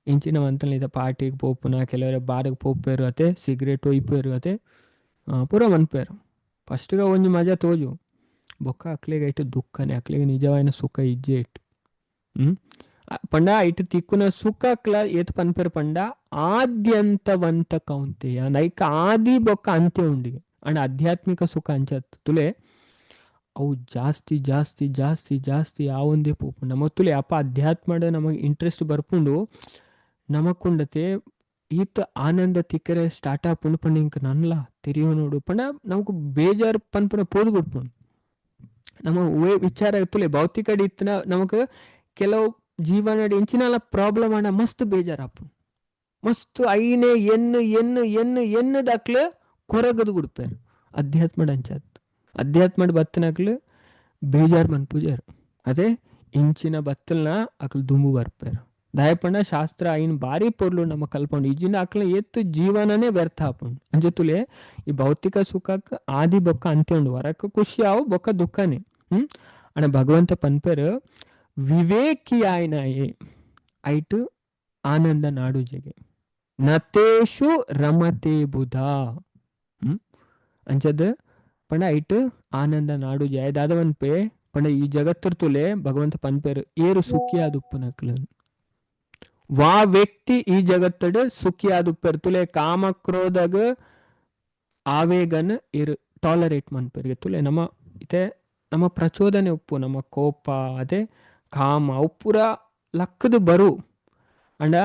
ಇಂಚಿನ ಮಂತಲ್ ಇದ ಪಾರ್ಟಿಗೆ ಪೋಪುನ ಕೆಲವರೆ ಬಾರ್ಗ್ ಪೋಪೇರು ಅತೆ ಸಿಗರೇಟ್ ಒಯ್ಪೇರು ಅತೆ ಪೂರ ಮನ್ಪೇರು ಫಸ್ಟ್ಗ ಒಂಜಿ ಮಜಾ ತೋಜು ಬೊಕ್ಕ ಅಕ್ಲೆಗ್ ಐಟ್ ದುಃಖನೇ ಅಕ್ಲೆಗ್ ನಿಜವಾಯಿನ ಸುಖ ಇಜ್ಜೆ ಇಟ್ಟು. ಪಂಡ ಐಟ್ ತಿಕ್ಕುನ ಸುಖಕ್ಲ ಏತ್ ಪನ್ಪೆರ್ ಪಂಡ ಆದ್ಯಂತವಂತ ಕೌಂತೆಯ ಐಕ್ ಆದಿ ಬೊಕ್ಕ ಅಂತ್ಯ ಉಂಡಿಗೆ. ಅಂಡ್ ಆಧ್ಯಾತ್ಮಿಕ ಸುಖ ಅಂಚತ್ ತುಲೆ ಅವು ಜಾಸ್ತಿ ಜಾಸ್ತಿ ಜಾಸ್ತಿ ಜಾಸ್ತಿ ಆವೊಂದೇ ಪೋಪುಂಡು. ನಮಕ್ ತುಲೆ ಅಪ್ಪ ಅಧ್ಯಾತ್ಮಡ್ ನಮಗ್ ಇಂಟ್ರೆಸ್ಟ್ ಬರ್ಪುಂಡು ನಮಕ್ಕುಂಡತೆ ಈತ್ ಆನಂದ ತಿಕ್ಕರೆ ಸ್ಟಾರ್ಟ್ ಆಪುಂಡು ಪಂಡ ಇಂಕ್ ನನ್ಲ ತೆರಿಯೋನೋಡು ಪಂಡ ನಮಕ್ ಬೇಜಾರ್ ಪನ್ಪುನ ಪೋದು ಕೊಡ್ಪುಂಡು. ನಮ್ಮ ಒವ್ವೇ ವಿಚಾರ ತುಲೆ ಭೌತಿಕ ಇತ್ತಿನ ನಮಕ್ ಕೆಲವು ಜೀವನಡ್ ಎಂಚಿನಾಲ ಪ್ರಾಬ್ಲಮ್ ಆಂಡ ಮಸ್ತ್ ಬೇಜಾರಾಪುಂಡು. ಮಸ್ತ್ ಐನೆ ಎನ್ನು ಎನ್ನು ಎನ್ನು ಎನ್ನುದಕ್ಲು ಕೊರಗದು ಗುಡ್ಪೇರು. ಅಧ್ಯಾತ್ಮಡ್ ಅಂಚಾತ್ ಅಧ್ಯಾತ್ಮಡ್ ಬತ್ತಿನಕ್ಲು ಬೇಜಾರ್ ಮನ್ಪುಜೆರ್. ಅದೇ ಇಂಚಿನ ಬತ್ತಲ್ನ ಅಕ್ಲು ದುಂಬು ಬರ್ಪೇರು. ದಾಯೆ ಪಂಡ ಶಾಸ್ತ್ರ ಐನ್ ಬಾರಿ ಪೊರ್ಲು ನಮ್ಮ ಕಲ್ಪೊಂಡು ಇಜ್ಜಿಂಡ ಅಕ್ಲ ಏತ್ ಜೀವನನೇ ವ್ಯರ್ಥ ಆಪುಂಡು. ಅಂಚ ತುಲೆ ಈ ಭೌತಿಕ ಸುಖಕ್ ಆದಿ ಬೊಕ್ಕ ಅಂತ್ಯ ಉಂಡು. ವರಕ್ ಖುಷಿ ಆವು ಬೊಕ್ಕ ದುಃಖನೇ. ಅಣ್ಣ ಭಗವಂತ ಪನ್ಪೆರ್ ವಿವೇಕಿ ಆಯ್ನಾಯೆ ಐಟ್ ಆನಂದ ನಾಡುಜೆಗೆ ನತೇಶು ರಮತೆ ಬುಧ. ಅಂಚದ ಪಂಡ ಐಟ್ ಆನಂದ ನಾಡುಜೆ ದಾದ ಪನ್ಪೆ ಪಂಡ ಈ ಜಗತ್ತರ್ ತುಲೆ ಭಗವಂತ ಪನ್ಪೆರ್ ಏರು ಸುಖಿಯಾದುಪ್ಪುನಕ್ಲು. ವಾ ವ್ಯಕ್ತಿ ಈ ಜಗತ್ತಡ್ ಸುಖಿಯಾದುಪ್ಪೆರ್ ತುಲೆ ಕಾಮ ಕ್ರೋಧಗ್ ಆವೇಗನ್ ಏರು ಟಾಲರೇಟ್ ಮನ್ಪೆರ್ಗೆ. ತುಲೆ ನಮ್ಮ ಇತ್ತೆ ನಮ್ಮ ಪ್ರಚೋದನೆ ಉಪ್ಪು ನಮ್ಮ ಕೋಪ ಅದೇ ಕಾಮ ಅವು ಪೂರ ಲಕ್ಕದ ಬರು. ಅಂಡ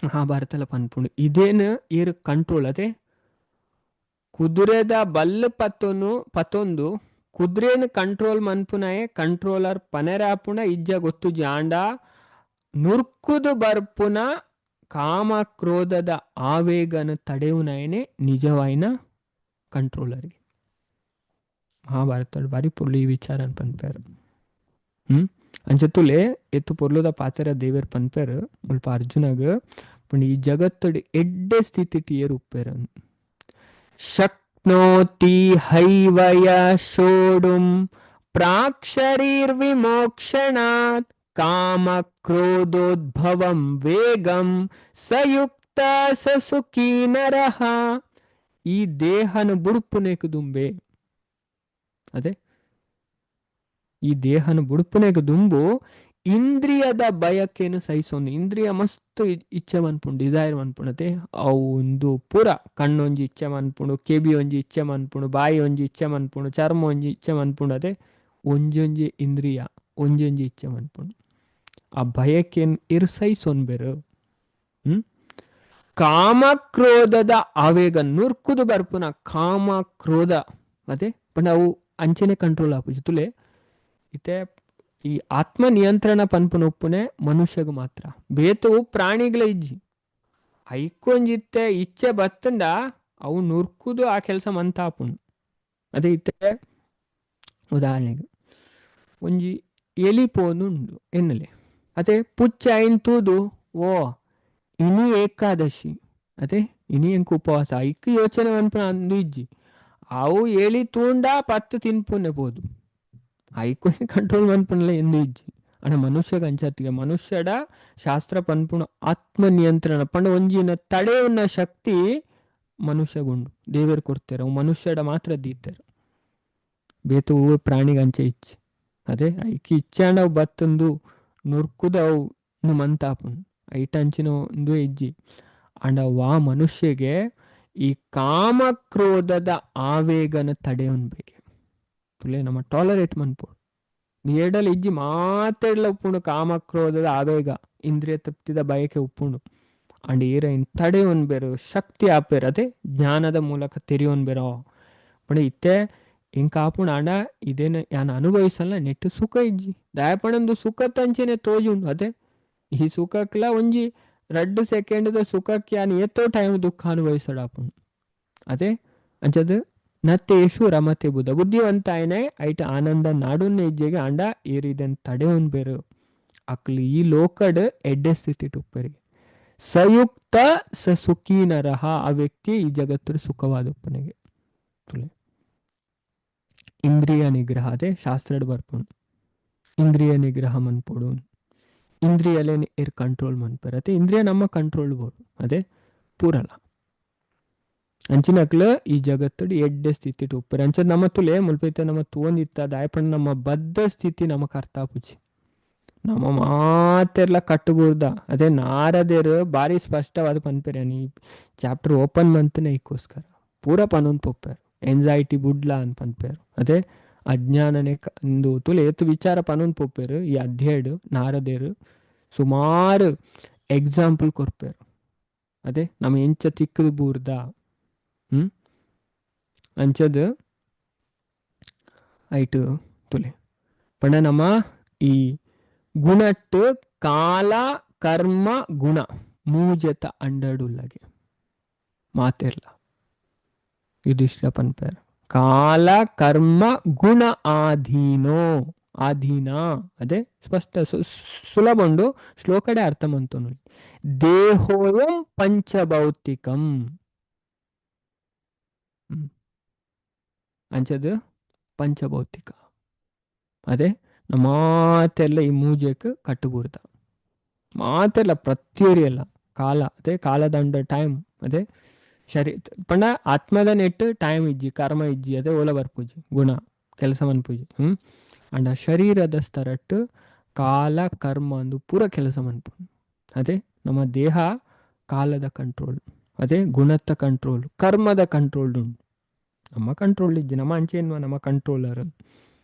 ಮಹಾಭಾರತಲ ಪನ್ಪುಂಡು ಇದೇನು ಏರು ಕಂಟ್ರೋಲ್. ಅದೇ ಕುದುರೆದ ಬಲ್ಲು ಪತ್ತೊನು ಪತ್ತೊಂದು ಕುದುರೆನ ಕಂಟ್ರೋಲ್ ಮನ್ಪುನಾಯೆ ಕಂಟ್ರೋಲರ್ ಪನೆರೆ ಆಪುಣ ಇಜ್ಜ ಗೊತ್ತುಜಿ. ಆಂಡ ನುರ್ಕುದು ಬರ್ಪುನ ಕಾಮ ಕ್ರೋಧದ ಆವೇಗನ ತಡೆಯುನಾಯನೆ ನಿಜವಾಯಿನ ಕಂಟ್ರೋಲರ್ಗೆ. ಮಹಾಭಾರತ ಬಾರಿ ಪೊರ್ಲು ಈ ವಿಚಾರ ಪನ್ಪೇರು. ಅಂಚ ತುಲೆ ಎತ್ತು ಪೊರ್ಲುದ ಪಾತೆರ ದೇವೆರ್ ಪನ್ಪೇರು ಮುಲ್ಪ ಅರ್ಜುನಗ್ ಪಂಡ ಈ ಜಗತ್ತಡ್ ಎಡ್ಡೆ ಸ್ಥಿತಿಟ್ ಏರು ಉಪ್ಪೇರು. ಶಕ್ನೋತಿ ಹೈವಯ ಶೋಡುಂ ಪ್ರಾಕ್ ಶರೀರ್ ವಿಮೋಕ್ಷಣಾತ್ ಕಾಮ ಕ್ರೋಧೋದ್ಭವಂ ವೇಗಂ ಸಯುಕ್ತ ಸ ಸುಖೀ ನರಃ. ಈ ದೇಹನ ಬುಡುಪುನೇಕು ದುಂಬೆ, ಅದೇ ಈ ದೇಹನ ಬುಡುಪುನೇಕು ದುಂಬು ಇಂದ್ರಿಯದ ಬಯಕೆನು ಸಹಿಸೊಂದು. ಇಂದ್ರಿಯ ಮಸ್ತ್ ಇಚ್ಛೆ ಮನ್ಪುಂಡು, ಡಿಸೈರ್ ಮನ್ಪುಂಡು. ಅವು ಒಂದು ಪೂರ ಕಣ್ಣೊಂಜಿ ಇಚ್ಛೆ ಮನ್ಪುಂಡು, ಕೆಬಿ ಒಂಜಿ ಇಚ್ಛೆ ಮನ್ಪುಂಡು, ಬಾಯಿ ಒಂಜಿ ಇಚ್ಛೆ ಮನ್ಪುಂಡು, ಚರ್ಮ ಒಂಜಿ ಇಚ್ಛೆ ಮನ್ಪುಂಡು. ಅದೇ ಒಂಜೊಂಜಿ ಇಂದ್ರಿಯ ಒಂಜೊಂಜಿ ಇಚ್ಛೆ ಮನ್ಪುಂಡು. ಆ ಬಯಕೆನ್ ಇರ್ ಸಹಿಸೊನ್ಬೆರು. ಕಾಮಕ್ರೋಧದ ಆವೇಗ ನುರ್ಕುದು ಬರ್ಪುನ ಕಾಮ ಕ್ರೋಧ ಅದೇ ಪಂಡ ಅವು ಅಂಚನೆ ಕಂಟ್ರೋಲ್ ಆಪುಜಿ. ತುಲೆ ಇತ್ತೆ ಈ ಆತ್ಮ ನಿಯಂತ್ರಣ ಪನ್ಪುನ ಉಪ್ಪುನೆ ಮನುಷ್ಯಗ ಮಾತ್ರ, ಬೇತವು ಪ್ರಾಣಿಗಳ ಇಜ್ಜಿ. ಐಕೊಂಜಿತ್ತೆ ಇಚ್ಛೆ ಬತ್ತಂಡ ಅವು ನುರ್ಕುದು ಆ ಕೆಲಸ ಮಂತ ಆಪುಂಡು. ಅದೇ ಇತ್ತೆ ಉದಾಹರಣೆಗೆ ಒಂಜಿ ಎಲಿ ಪೋನುಂಡು ಎನ್ನಲೆ, ಅದೇ ಪುಚ್ಚ ಐನ್ ತೂದು ಓ ಇನಿ ಏಕಾದಶಿ ಅದೇ ಇನಿ ಎಂಕ್ ಉಪವಾಸ ಐಕ್ ಯೋಚನೆ ಮನ್ಪುನ ಅಂದು ಇಜ್ಜಿ. ಅವು ಎಲಿ ತೂಂಡ ಪತ್ತು ತಿನ್ಪುನೆ ಪೋದು ಐಕು ಕಂಟ್ರೋಲ್ ಮನ್ಪುನಲ ಎಂದು ಇಜ್ಜಿ. ಅಣ್ಣ ಮನುಷ್ಯಗ ಅಂಚತ್ತಿಗೆ ಮನುಷ್ಯಡ ಶಾಸ್ತ್ರ ಪನ್ಪುಣ ಆತ್ಮ ನಿಯಂತ್ರಣ ಪಂಡ ಒಂಜಿನ ತಡೆಯುವ ಶಕ್ತಿ ಮನುಷ್ಯಗುಂಡು ದೇವರು ಕೊಡ್ತಾರೆ. ಅವು ಮನುಷ್ಯಡ ಮಾತ್ರ ದೀತಾರೆ, ಬೇತು ಹೂವು ಪ್ರಾಣಿಗೆ ಅಂಚೆ ಇಚ್ಚಿ. ಅದೇ ಐಕಿ ಇಚ್ಚಾಂಡ ಅವು ಬತ್ತಂದು ನುರ್ಕುದು ಅವು ಮಂತಾಪುಂಡು ಐಟ ಅಂಚಿನ ಒಂದು ಇಜ್ಜಿ. ಅಂಡ ವಾ ಮನುಷ್ಯಗೆ ಈ ಕಾಮಕ್ರೋಧದ ಆವೇಗನ ತಡೆಯೊನ್ಬೇಕು. ತುಲೆ ನಮ್ಮ ಟಾಲರೇಟ್ ಮನ್ಪೋಡು ಏಡಲ್ ಇಜ್ಜಿ ಮಾತೆಡ್ಲ ಉಪ್ಪುಂಡು ಕಾಮಕ್ರೋಧದ ಆವೇಗ ಇಂದ್ರಿಯ ತೃಪ್ತಿದ ಬಯಕೆ ಉಪ್ಪುಂಡು. ಅಂಡ್ ಏರ ತಡೆಯೊನ್ಬೇರು ಶಕ್ತಿ ಆಪೇರು. ಅದೇ ಜ್ಞಾನದ ಮೂಲಕ ತೆರಿಯೊನ್ಬೇರೋ ಪಂಡ ಇತ್ತೆ ಇಂಕ ಆಪುಂಡು. ಆಂಡ ಇದೇನು ಯಾನ್ ಅನುಭವಿಸಲ್ಲ ನೆಟ್ಟು ಸುಖ ಇಜ್ಜಿ ದಾಯಪಣಂದು ಸುಖ ತಂಚೆನೆ ತೋಜುಂಡು. ಅದೇ ಈ ಸುಖಕ್ಲ ಒಂಜಿ 2 ಸೆಕೆಂಡ್ದ ಸುಖಕ್ಕೆ ಯಾನ್ ಏತೋ ಟೈಮ್ ದುಃಖ ಅನುಭವಿಸಡಾಪುಂಡು. ಅದೇ ಅಂಚದ ನತ್ತೇಶು ರಮತೆ ಬುದ್ಧ ಬುದ್ಧಿವಂತಾಯನೆ ಐಟ ಆನಂದ ನಾಡುನ್ನ ಹೆಜ್ಜೆಗೆ ಅಂಡ ಏರಿದನ್ ತಡೆಯೊನ್ಬೇರು ಅಕ್ಲು ಈ ಲೋಕಡ್ ಎಡ್ಡೆ ಸ್ಥಿತಿ ಉಪ್ಪರಿಗೆ ಸಯುಕ್ತ ಸ ಸುಖೀ ನರಹ. ಆ ವ್ಯಕ್ತಿ ಈ ಜಗತ್ತು ಸುಖವಾದ ಉಪ್ಪನಿಗೆ. ತುಲೆ ಇಂದ್ರಿಯ ನಿಗ್ರಹ ಅದೇ ಶಾಸ್ತ್ರಡ್ ಬರ್ಪುಂಡು ಇಂದ್ರಿಯ ನಿಗ್ರಹ ಮನ್ಪೊಡು ಇಂದ್ರಿಯಲೇ ಏರ್ ಕಂಟ್ರೋಲ್ ಮನ್ಪೆರ್ ಅದೇ ಇಂದ್ರಿಯ ನಮ್ಮ ಕಂಟ್ರೋಲ್ ಬೋಡು ಅದೇ ಪೂರಲ ಅಂಚಿನಕ್ಲ ಈ ಜಗತ್ತುಡು ಎಡ್ಡೆ ಸ್ಥಿತಿ ಉಪ್ಪೆರ್. ಅಂಚ ನಮ್ಮ ತುಲೆ ಮುಲ್ಪೈತೆ ನಮ್ಮ ತೂವೊಂದಿತ್ತ ದಾಯಪಂಡ ನಮ್ಮ ಬದ್ಧ ಸ್ಥಿತಿ ನಮಕ್ ಅರ್ಥ ಆಪುಜಿ. ನಮ್ಮ ಮಾತೆರ್ಲ ಕಟ್ಟುಗೂರ್ದ ಅದೇ ನಾರದೇರು ಬಾರಿ ಸ್ಪಷ್ಟವಾದ ಪನ್ಪೆರ್ ಈ ಚಾಪ್ಟರ್ ಓಪನ್ ಮಂತ್ನೆ ಐಕ್ಕೋಸ್ಕರ ಪೂರ ಪನೊಂದು ಪೋಪೆರ್ ಎಂಜೈಟಿ ಬುಡ್ಲ ಅಂತ ಪನ್ಪೆರ್. ಅದೇ ಅಜ್ಞಾನನೆ ಇಂದು ತುಲೆ ಏತ್ ವಿಚಾರ ಪನೊಂದು ಪೋಪೆರ್ ಈ ಅಧ್ಯಾಯಡ್ ನಾರದೇರು ಸುಮಾರು ಎಕ್ಸಾಂಪಲ್ ಕೊರ್ಪೆರ್. ಅದೇ ನಮ್ಮ ಎಂಚ ತಿಕ್ಕದು ಬೂರ್ದ. ಹ್ಮ್ ಅಂಚದ್ ಐಟ್ ತುಲೆ ಪಂಡ ನಮ್ಮ ಈ ಗುಣಟ್ಟು ಕಾಲ ಕರ್ಮ ಗುಣ ಮೂಜೆತ ಅಂಡಡುಲ್ಲಗೆ ಮಾತೆರ್ಲ ಯುಧಿಷ್ಠಿರ ಪನ್ಪೇರ್ ಕಾಲ ಕರ್ಮ ಗುಣ ಆಧೀನೋ ಆಧೀನ. ಅದೇ ಸ್ಪಷ್ಟ ಸುಲಭ ಉಂಡು ಶ್ಲೋಕಡೆ ಅರ್ಥ ಮಂತೊನು. ದೇಹೋಯಂ ಪಂಚಭೌತಿಕಂ. ಹ್ಮ್. ಅಂಚದು ಪಂಚಭೌತಿಕ ಅದೇ ಮಾತೆಲ್ಲ ಈ ಮೂಜೆಕ್ ಕಟ್ಟುಬೂರ್ದ ಮಾತೆಲ್ಲ ಪ್ರತಿಯೊರಿಯಲ್ಲ ಕಾಲ ಅದೇ ಕಾಲದಂಡ ಟೈಮ್ ಅದೇ ಶರೀ ಪಂಡ ಆತ್ಮದ ನೆಟ್ಟು ಟೈಮ್ ಇಜ್ಜಿ ಕರ್ಮ ಇಜ್ಜಿ ಅದೇ ಓಲ ಬರ್ಪುಜಿ ಗುಣ ಕೆಲಸ ಮನ್ಪುಜಿ. ಅಂಡ ಶರೀರದ ಸ್ತರಟ್ಟು ಕಾಲ ಕರ್ಮ ಅಂದು ಪೂರ ಕೆಲಸ ಮನ್ಪು. ಅದೇ ನಮ್ಮ ದೇಹ ಕಾಲದ ಕಂಟ್ರೋಲ್ ಅದೇ ಗುಣತ್ತ ಕಂಟ್ರೋಲ್ ಕರ್ಮದ ಕಂಟ್ರೋಲ್ ಉಂಟು. ನಮ್ಮ ಕಂಟ್ರೋಲ್ ಇಜ್ಜಿ ನಮ್ಮ ಅಂಚೇನ್ವ ನಮ್ಮ ಕಂಟ್ರೋಲರ್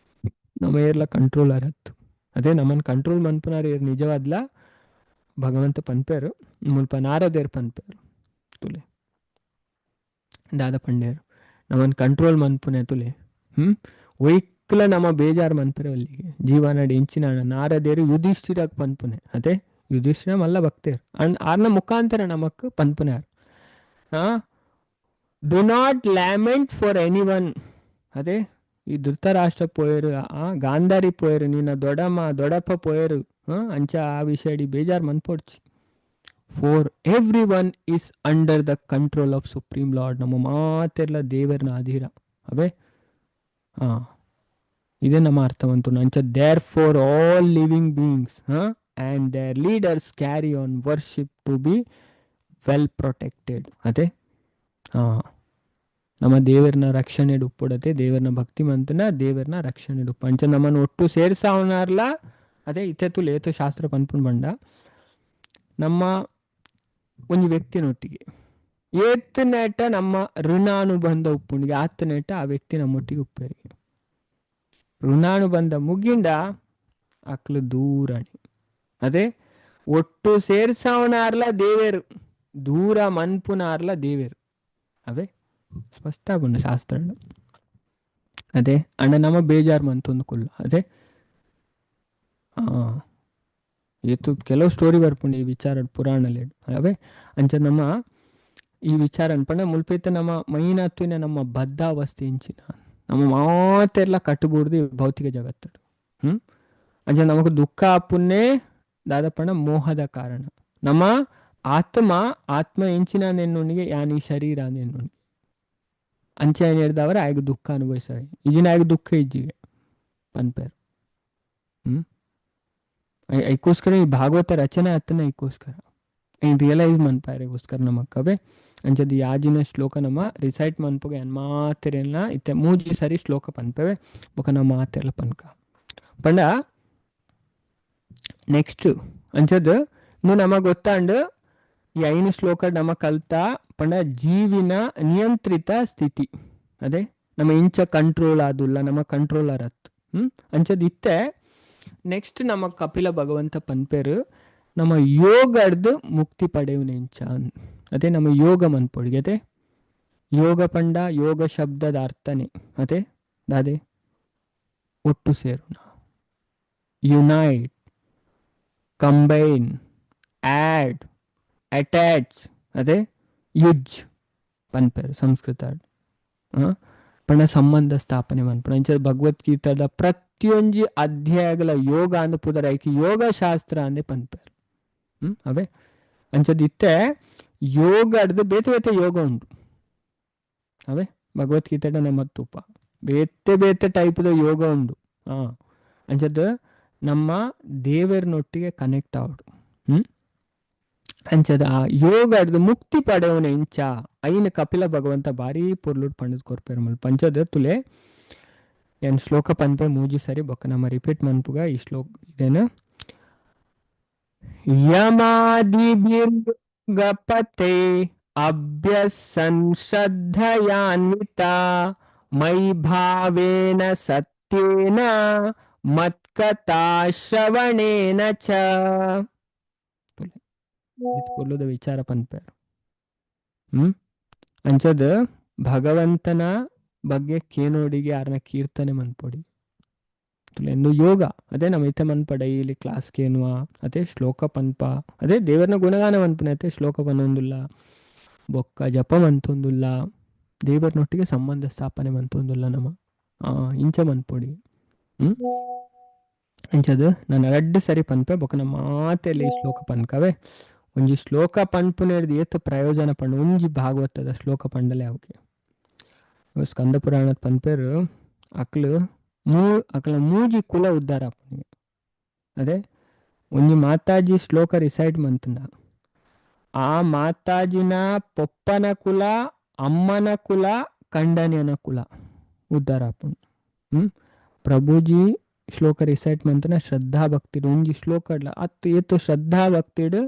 ನಮ್ಮ ಏರ್ಲ ಕಂಟ್ರೋಲರ್ ಹತ್ತು. ಅದೇ ನಮ್ಮನ್ನು ಕಂಟ್ರೋಲ್ ಮನ್ಪುನಾರ್ ಏರ್ ನಿಜವಾದ್ಲ ಭಗವಂತ ಪನ್ಪೇರು ಮುಲ್ಪ ನಾರದೇರ್ ಪನ್ಪೇರು ತುಲೆ ದಾದ ಪಂಡೇರು ನಮ್ಮನ್ನು ಕಂಟ್ರೋಲ್ ಮನ್ಪುನೆ ತುಲೆ. ಒಯ್ಕ್ಲ ನಮ್ಮ ಬೇಜಾರು ಮನ್ಪೆರೆ ಅಲ್ಲಿಗೆ ಜೀವನಡ್ ಇಂಚಿನ ನಾರದೇರು ಯುಧಿಷ್ಠಿರಗ್ ಪನ್ಪುನೆ. ಅದೇ ಯುಧಿಷ್ಠಿರ ಮಲ್ಲ ಭಕ್ತೇರು ಅಂಡ್ ಆರ್ನ ಮುಖಾಂತರ ನಮಕ್ ಪನ್ಪುನೆ ಆರ್. Do not lament for anyone. ಅದೇ ಈ ಧೃತರಾಷ್ಟ್ರ ಪೋಯರು ಆ ಗಾಂಧಾರಿ ಪೋಯರು ನಿನ್ನ ದೊಡಮ್ಮ ದೊಡಪ್ಪ ಪೋಯರು ಅಂಚ ಆ ವಿಷಯಡಿ ಬೇಜಾರು ಮನ್ಪೊಡ್ಚಿ. For everyone is under the control of supreme lord. ನಮ್ಮ ಮಾತೆಲ್ಲ ದೇವರನ ಅಧೀರ ಅವೇ. ಹಾ ಇದೇ ನಮ್ಮ ಅರ್ಥವಂತು. ಅಂಚ therefore all living beings and their leaders carry on worship to be well protected. ಅದೇ ಹಾ ನಮ್ಮ ದೇವರನ್ನ ರಕ್ಷಣೆ ಉಪ್ಪುಡತೆ ದೇವರನ್ನ ಭಕ್ತಿ ಮಂತನ ದೇವರನ್ನ ರಕ್ಷಣೆ ಉಪ್ಪು ಅಂಚ ನಮ್ಮನ್ನು ಒಟ್ಟು ಸೇರ್ಸಾವನಾರ್ಲ. ಅದೇ ಇತ್ತೆ ತುಲೆ ಏತೋ ಶಾಸ್ತ್ರ ಪನ್ಪುಂಡು ಬಂಡ ನಮ್ಮ ಒಂಜಿ ವ್ಯಕ್ತಿನೊಟ್ಟಿಗೆ ಏತ್ ನೇಟ ನಮ್ಮ ಋಣಾನುಬಂಧ ಉಪ್ಪುಂಡಿಗೆ ಆತ್ ನೇಟ ಆ ವ್ಯಕ್ತಿ ನಮ್ಮೊಟ್ಟಿಗೆ ಉಪ್ಪೇರಿಗೆ ಋಣಾನುಬಂಧ ಮುಗಿಂಡ ಅಕ್ಲು ದೂರಣಿ. ಅದೇ ಒಟ್ಟು ಸೇರ್ಸಾವನಾರ್ಲ ದೇವೇರು ದೂರ ಮನ್ಪುನಾರ್ಲ ದೇವೇರು. ಅವೇ ಸ್ಪಷ್ಟ ಆಪುಂಡು ಶಾಸ್ತ್ರ. ಅದೇ ಅಣ್ಣ ನಮ್ಮ ಬೇಜಾರು ಮಂತೊಂದು ಕುಲ್ಲು. ಅದೇ ಏತು ಕೆಲವು ಸ್ಟೋರಿ ಬರ್ಪುಂಡು ಈ ವಿಚಾರ ಪುರಾಣಲೇಡ್. ಅವೇ ಅಂಚ ನಮ್ಮ ಈ ವಿಚಾರ ಅನ್ಪಂಡ ಮುಲ್ಪೈತ ನಮ್ಮ ಮೈನಾತ್ವಿನ ನಮ್ಮ ಬದ್ಧಾವಸ್ಥೆ ಇಂಚಿನ ನಮ್ಮ ಮಾತೆಲ್ಲ ಕಟ್ಟುಬೂಡ್ದು ಭೌತಿಕ ಜಗತ್ತು. ಅಂಚ ನಮಕ್ ದುಃಖ ಆಪುನ್ನೇ ದಾದಪಂಡ ಮೋಹದ ಕಾರಣ. ನಮ್ಮ ಆತ್ಮ ಆತ್ಮ ಎಂಚಿನ ನೆನ್ನುನಿಗೆ ಯಾನ್ ಈ ಶರೀರ ನೆನ್ನುನಿಗೆ ಅಂಚ ಏನ್ ಹೇಳ್ದವರ ಆಯ್ಗ ದುಃಖ ಅನುಭವಿಸಾರೆ ಇಜಿನ ಆಯ್ಗ ದುಃಖ ಇಜ್ಜಿಗೆ ಪನ್ಪೇರು. ಐಕೋಸ್ಕರ ಈ ಭಾಗವತ ರಚನೆ ಆತನ ಐಕೋಸ್ಕರ ಏನ್ ರಿಯಲೈಸ್ ಮನ್ಪಾಯರಿಗೋಸ್ಕರ ನಮಕ್ಕವೇ. ಅಂಚದ ಯಾಜಿನ ಶ್ಲೋಕ ನಮ್ಮ ರಿಸೈಟ್ ಮನ್ಪುಗ ಏನ್ ಮಾತೆರೆಲ್ಲ ಇತ್ತೆ ಮೂಜಿ ಸರಿ ಶ್ಲೋಕ ಪನ್ಪೇವೆ ಬೊಕ ನಮ್ಮ ಮಾತೆಲ್ಲ ಪನ್ಕ ಪಂಡ ನೆಕ್ಸ್ಟ್ ಅಂಚದ್ ನು ನಮಗ್ ಗೊತ್ತಾಂಡ್ ಈ ಐನು ಶ್ಲೋಕ ನಮ್ಮ ಕಲ್ತ ಪಂಡ ಜೀವಿನ ನಿಯಂತ್ರಿತ ಸ್ಥಿತಿ. ಅದೇ ನಮ್ಮ ಇಂಚ ಕಂಟ್ರೋಲ್ ಆದುಲ್ಲ ನಮ್ಮ ಕಂಟ್ರೋಲರ್ ಅತ್ತು. ಅಂಚದ್ ಇತ್ತೆ ನೆಕ್ಸ್ಟ್ ನಮ್ಮ ಕಪಿಲ ಭಗವಂತ ಪನ್ಪೇರು ನಮ್ಮ ಯೋಗಡ್ದು ಮುಕ್ತಿ ಪಡೆಯುವ ಅದೇ ನಮ್ಮ ಯೋಗ ಮನ್ಪೊಡಿಗೆ. ಅದೇ ಯೋಗ ಪಂಡ ಯೋಗ ಶಬ್ದದ ಅರ್ಥನೇ ಅದೇ ದಾದೆ ಒಟ್ಟು ಸೇರುಣ ಯುನೈಟ್ ಕಂಬೈನ್ ಆಡ್ ಅಟ್ಯಾಚ್ ಅದೇ ಯುಜ್ ಪನ್ಪೇರು ಸಂಸ್ಕೃತ ಪಂಡ ಸಂಬಂಧ ಸ್ಥಾಪನೆ ಮನ್ಪುಣ. ಅಂಚ ಭಗವದ್ಗೀತಾದ ಪ್ರತಿಯೊಂಜಿ ಅಧ್ಯಾಯಗಳ ಯೋಗ ಅಂದ್ ಪುದರ್ ಐಕ್ ಯೋಗ ಶಾಸ್ತ್ರ ಅಂದೆ ಪನ್ಪೇರು. ಅವೇ ಅಂಚದ ಇತ್ತೆ ಯೋಗಡ್ದು ಬೇತೆ ಬೇತೆ ಯೋಗ ಉಂಟು. ಅವೇ ಭಗವದ್ಗೀತೆ ನಮ್ಮ ತುಪ್ಪ ಬೇತೆ ಬೇತೆ ಟೈಪ್ದ ಯೋಗ ಉಂಡು. ಅಂಚದ ನಮ್ಮ ದೇವರನೊಟ್ಟಿಗೆ ಕನೆಕ್ಟ್ ಆವಡು. ಅಂಚದ ಆ ಯೋಗಡ್ದು ಮುಕ್ತಿ ಪಡೆಯವನ ಇಂಚ ಐನ ಕಪಿಲ ಭಗವಂತ ಭಾರಿ ಪೊರ್ಲುಡ್ ಪಂಡದ್ ಕೊರ್ಪೇರು ಮಲ್ಪ. ಅಂಚದ ತುಲೆ ಏನ್ ಶ್ಲೋಕ ಪನ್ಪೆ ಮೂಜಿ ಸರಿ ಬೊಕ್ಕ ನಮ್ಮ ರಿಪೀಟ್ ಮನ್ಪುಗ ಈ ಶ್ಲೋಕ ಇದೇನು ಯಮಾದಿಭಿರ್ಯೋಗಪತೆ ಅಭ್ಯಸನ್ ಶ್ರದ್ಧಯಾನ್ವಿತ ಮಯಿ ಭಾವೇನ ಸತ್ಯೇನ ಮತ್ಕಥಾ ಶ್ರವಣೇನ ಚ. ಇದು ಪೊರ್ಲುದ ವಿಚಾರ ಪನ್ಪೇರು. ಹ್ಮ್ ಅಂಚದ ಭಗವಂತನ ಬಗ್ಗೆ ಕೇನೋಡಿಗೆ ಯಾರನ್ನ ಕೀರ್ತನೆ ಮನ್ಪೊಡಿ ಎಂದು ಯೋಗ. ಅದೇ ನಮ್ಮ ಇತ್ತೆ ಮನ್ಪ ಡೈಲಿ ಕ್ಲಾಸ್ ಕೇನುವ, ಅದೇ ಶ್ಲೋಕ ಪನ್ಪ, ಅದೇ ದೇವರನ ಗುಣಗಾನ ಮನ್ಪುನೆ, ಅದೇ ಶ್ಲೋಕ ಪನ್ನೊಂದುಲ್ಲ, ಬೊಕ್ಕ ಜಪ ಮಂತೊಂದುಲ್ಲ, ದೇವರನೊಟ್ಟಿಗೆ ಸಂಬಂಧ ಸ್ಥಾಪನೆ ಮಂತೊಂದುಲ್ಲ ನಮ್ಮ ಇಂಚ ಮನ್ಪೊಡಿ. ಹ್ಮ್ ಅಂಚದು ನಾನು ರಡ್ಡ್ ಸರಿ ಪನ್ಪೆ ಬೊಕ್ಕ ನಮ್ಮ ಮಾತೆಲ್ಲ ಈ ಶ್ಲೋಕ ಪನ್ಕವೆ. ಒಂಜಿ ಶ್ಲೋಕ ಪನ್ಪುನೆರ್ದ್ ಏತ್ ಪ್ರಯೋಜನ ಪಂಡ ಒಂಜಿ ಭಾಗವತದ ಶ್ಲೋಕ ಪಂಡಲೆ ಅವಕ್ಕೆ ಸ್ಕಂದ ಪುರಾಣದ ಪನ್ಪೆರ್ ಅಕ್ಲು ಅಕ್ಲ ಮೂಜಿ ಕುಲ ಉದ್ಧಾರ ಆಪುನಿಗೆ. ಅದೇ ಒಂಜಿ ಮಾತಾಜಿ ಶ್ಲೋಕ ರಿಸೈಟ್ ಮಂತುಂಡ ಆ ಮಾತಾಜಿನ ಪೊಪ್ಪನ ಕುಲ, ಅಮ್ಮನ ಕುಲ, ಕಂಡನಿಯನ ಕುಲ ಉದ್ಧಾರ ಆಪುಂಡು. ಹ್ಮ್ ಪ್ರಭುಜಿ ಶ್ಲೋಕ ರಿಸೈಟ್ ಮಂತನ ಶ್ರದ್ಧಾ ಭಕ್ತಿಡ್ ಒಂಜಿ ಶ್ಲೋಕ ಅತ್ ಏತ್ ಶ್ರದ್ಧಾ ಭಕ್ತಿಡ್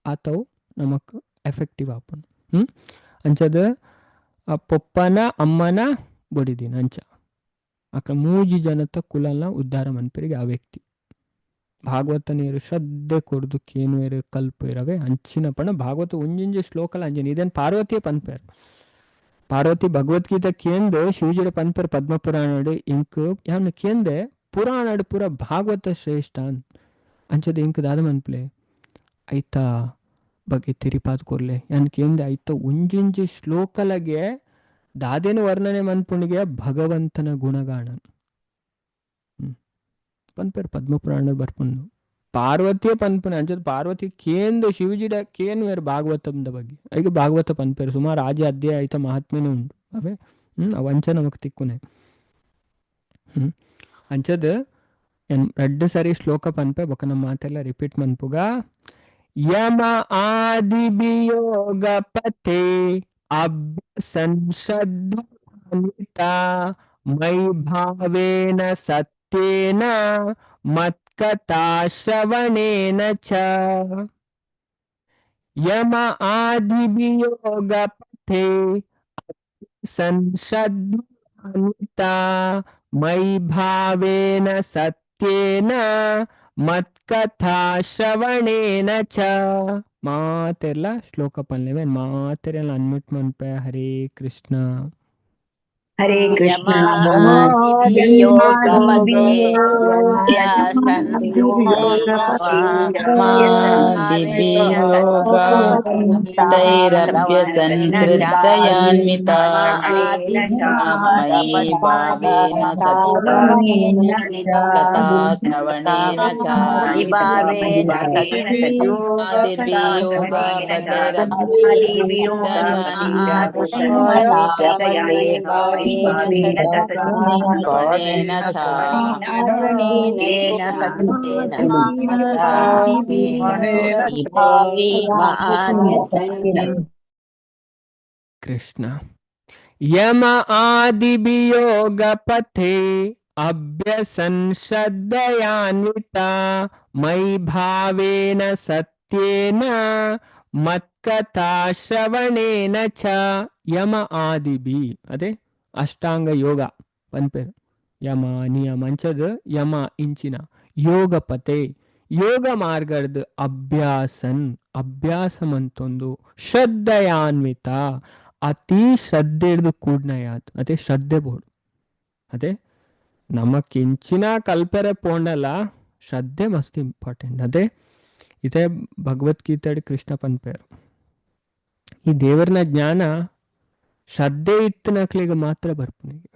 ಆತವು ನಮಕ್ ಎಫೆಕ್ಟಿವ್ ಆಪುಂಡು. ಹ್ಮ್ ಅಂಚದ ಆ ಪೊಪ್ಪನ ಅಮ್ಮನ ಬೊಡಿದಿನ ಅಂಚ ಅಕ್ಕ ಮೂಜಿ ಜನತ ಕುಲನ ಉದ್ಧಾರ ಮನ್ಪರಿಗೆ ಆ ವ್ಯಕ್ತಿ ಭಾಗವತ ನೀರು ಶ್ರದ್ಧೆ ಕೊರ್ದು ಕೇನುವೇರು ಕಲ್ಪುರವೆ ಅಂಚಿನ ಪಣ ಭಾಗವತ ಒಂಜಿಂಜಿ ಶ್ಲೋಕಲ ಅಂಜಿನ ಇದನ್ ಪಾರ್ವತಿಯ ಪನ್ಪೇರು. ಪಾರ್ವತಿ ಭಗವದ್ಗೀತೆ ಕೇಂದು ಶಿವಜಿರ ಪನ್ಪೇರು ಪದ್ಮ ಪುರಾಣಡ್ ಇಂಕ್ ಯಾನ್ ಕೇಂದೆ ಪುರಾಣಡ್ ಪೂರ ಭಾಗವತ ಶ್ರೇಷ್ಠ ಅಂಚದ ಇಂಕ್ ದಾದ ಮನ್ಪ್ಲೆ ಐತ ಬಗ್ಗೆ ತಿರಿಪಾದ್ ಕೊರ್ಲೆ ಯಾನ್ ಕೇಂದೆ ಐತ ಒಂಜಿಂಜಿ ಶ್ಲೋಕಲಗೆ ದಾದೇನು ವರ್ಣನೆ ಮನ್ಪುಣಿಗೆ ಭಗವಂತನ ಗುಣಗಾಣ. ಪನ್ಪೇರು ಪದ್ಮಪುರಾಣ ಬರ್ಪುಂಡು ಪಾರ್ವತಿಯ ಪನ್ಪುನ ಅಂಚದ ಪಾರ್ವತಿ ಕೇಂದು ಶಿವಜಿಡ ಕೇನ್ವೇರು ಭಾಗವತದ ಬಗ್ಗೆ ಐಗ ಭಾಗವತ ಪನ್ಪೇರು ಸುಮಾರು ಆಜಿ ಅಧ್ಯಾಯ ಐತ ಮಹಾತ್ಮೆನೂ ಉಂಡು ಅವೇ. ಅವು ಅಂಚ ನಮಕ್ ತಿಕ್ಕುನೆ. ಅಂಚದ ರಡ್ಡು ಸರಿ ಶ್ಲೋಕ ಪನ್ಪೆ ಬೊಕ್ಕ ನಮ್ಮ ಮಾತೆಲ್ಲ ರಿಪೀಟ್ ಮನ್ಪುಗ. ಯಮ ಆದಿ ವಿಯೋಗ ಪಥೆ ಅಭ್ಯಸನ್ ಮೈ ಭಾವೇನ ಸತ್ಯೇನ ಮತ್ಕಥಾ ಶ್ರವಣೇನ ಚ. ಯಮ ಆದಿ ವಿಯೋಗ ಪಥೆ ಸಂಶ್ರದ್ಧಾನ್ವಿತ ಮೈ ಭಾವೇನ ಸತ್ಯೇನ ಮತ್ಕಥಾ ಶ್ರವಣೇನ ಚ. ಮಾತೆಲ್ಲ ಶ್ಲೋಕ ಪನ್ಲೆವೆ ಮಾತೆರೆಲ್ಲ ಅನ್ಮ್ಯೂಟ್ ಮನ್ಪೆ. ಹರೇ ಕೃಷ್ಣ ಹರೇ ಕೃಷ್ಣ. तैरभ्यसन्हृदयान्विता मयि भावेन सत्कथा श्रवणेन च आदिर्वियोगपतैरभ्यसन्नेन च ಕೃಷ್ಣ. ಯಮ ಆದಿ ವಿಯೋಗ ಪಥೆ ಅಭ್ಯಸನ್ ಶ್ರದ್ಧಯಾನ್ವಿತ ಮೈ ಭಾವೇನ ಸತ್ಯೇನ ಮತ್ಕಥಾ ಶ್ರವಣೇನ ಚ. ಯಮ ಆದಿ ಬಿ ಅದೇ ಅಷ್ಟಾಂಗ ಯೋಗ ಪನ್ಪೇರು. ಯಮ ನಿಯಮ ಅಂಚದ ಯಮ ಇಂಚಿನ ಯೋಗ ಪತೆ ಯೋಗ ಮಾರ್ಗದ ಅಭ್ಯಾಸನ್ ಅಭ್ಯಾಸ ಮಂತೊಂದು ಶ್ರದ್ಧಯಾನ್ವಿತ ಅತಿ ಶ್ರದ್ಧೆ ಹಿಡ್ದು ಕೂಡ್ನಯಾತ್ ಅದೇ ಶ್ರದ್ಧೆ ಬೋಡು. ಅದೇ ನಮ್ಮ ಕೆಂಚಿನ ಕಲ್ಪೆರೆ ಪೋಂಡಲ ಶ್ರದ್ಧೆ ಮಸ್ತ್ ಇಂಪಾರ್ಟೆಂಟ್. ಅದೇ ಇದೇ ಭಗವದ್ಗೀತೆ ಕೃಷ್ಣ ಪನ್ಪೇರು ಈ ದೇವರನ ಜ್ಞಾನ ಶ್ರದ್ಧೆ ಇತ್ತನಕ್ಲಿಗೆ ಮಾತ್ರ ಬರ್ಪುನಿಗೆ.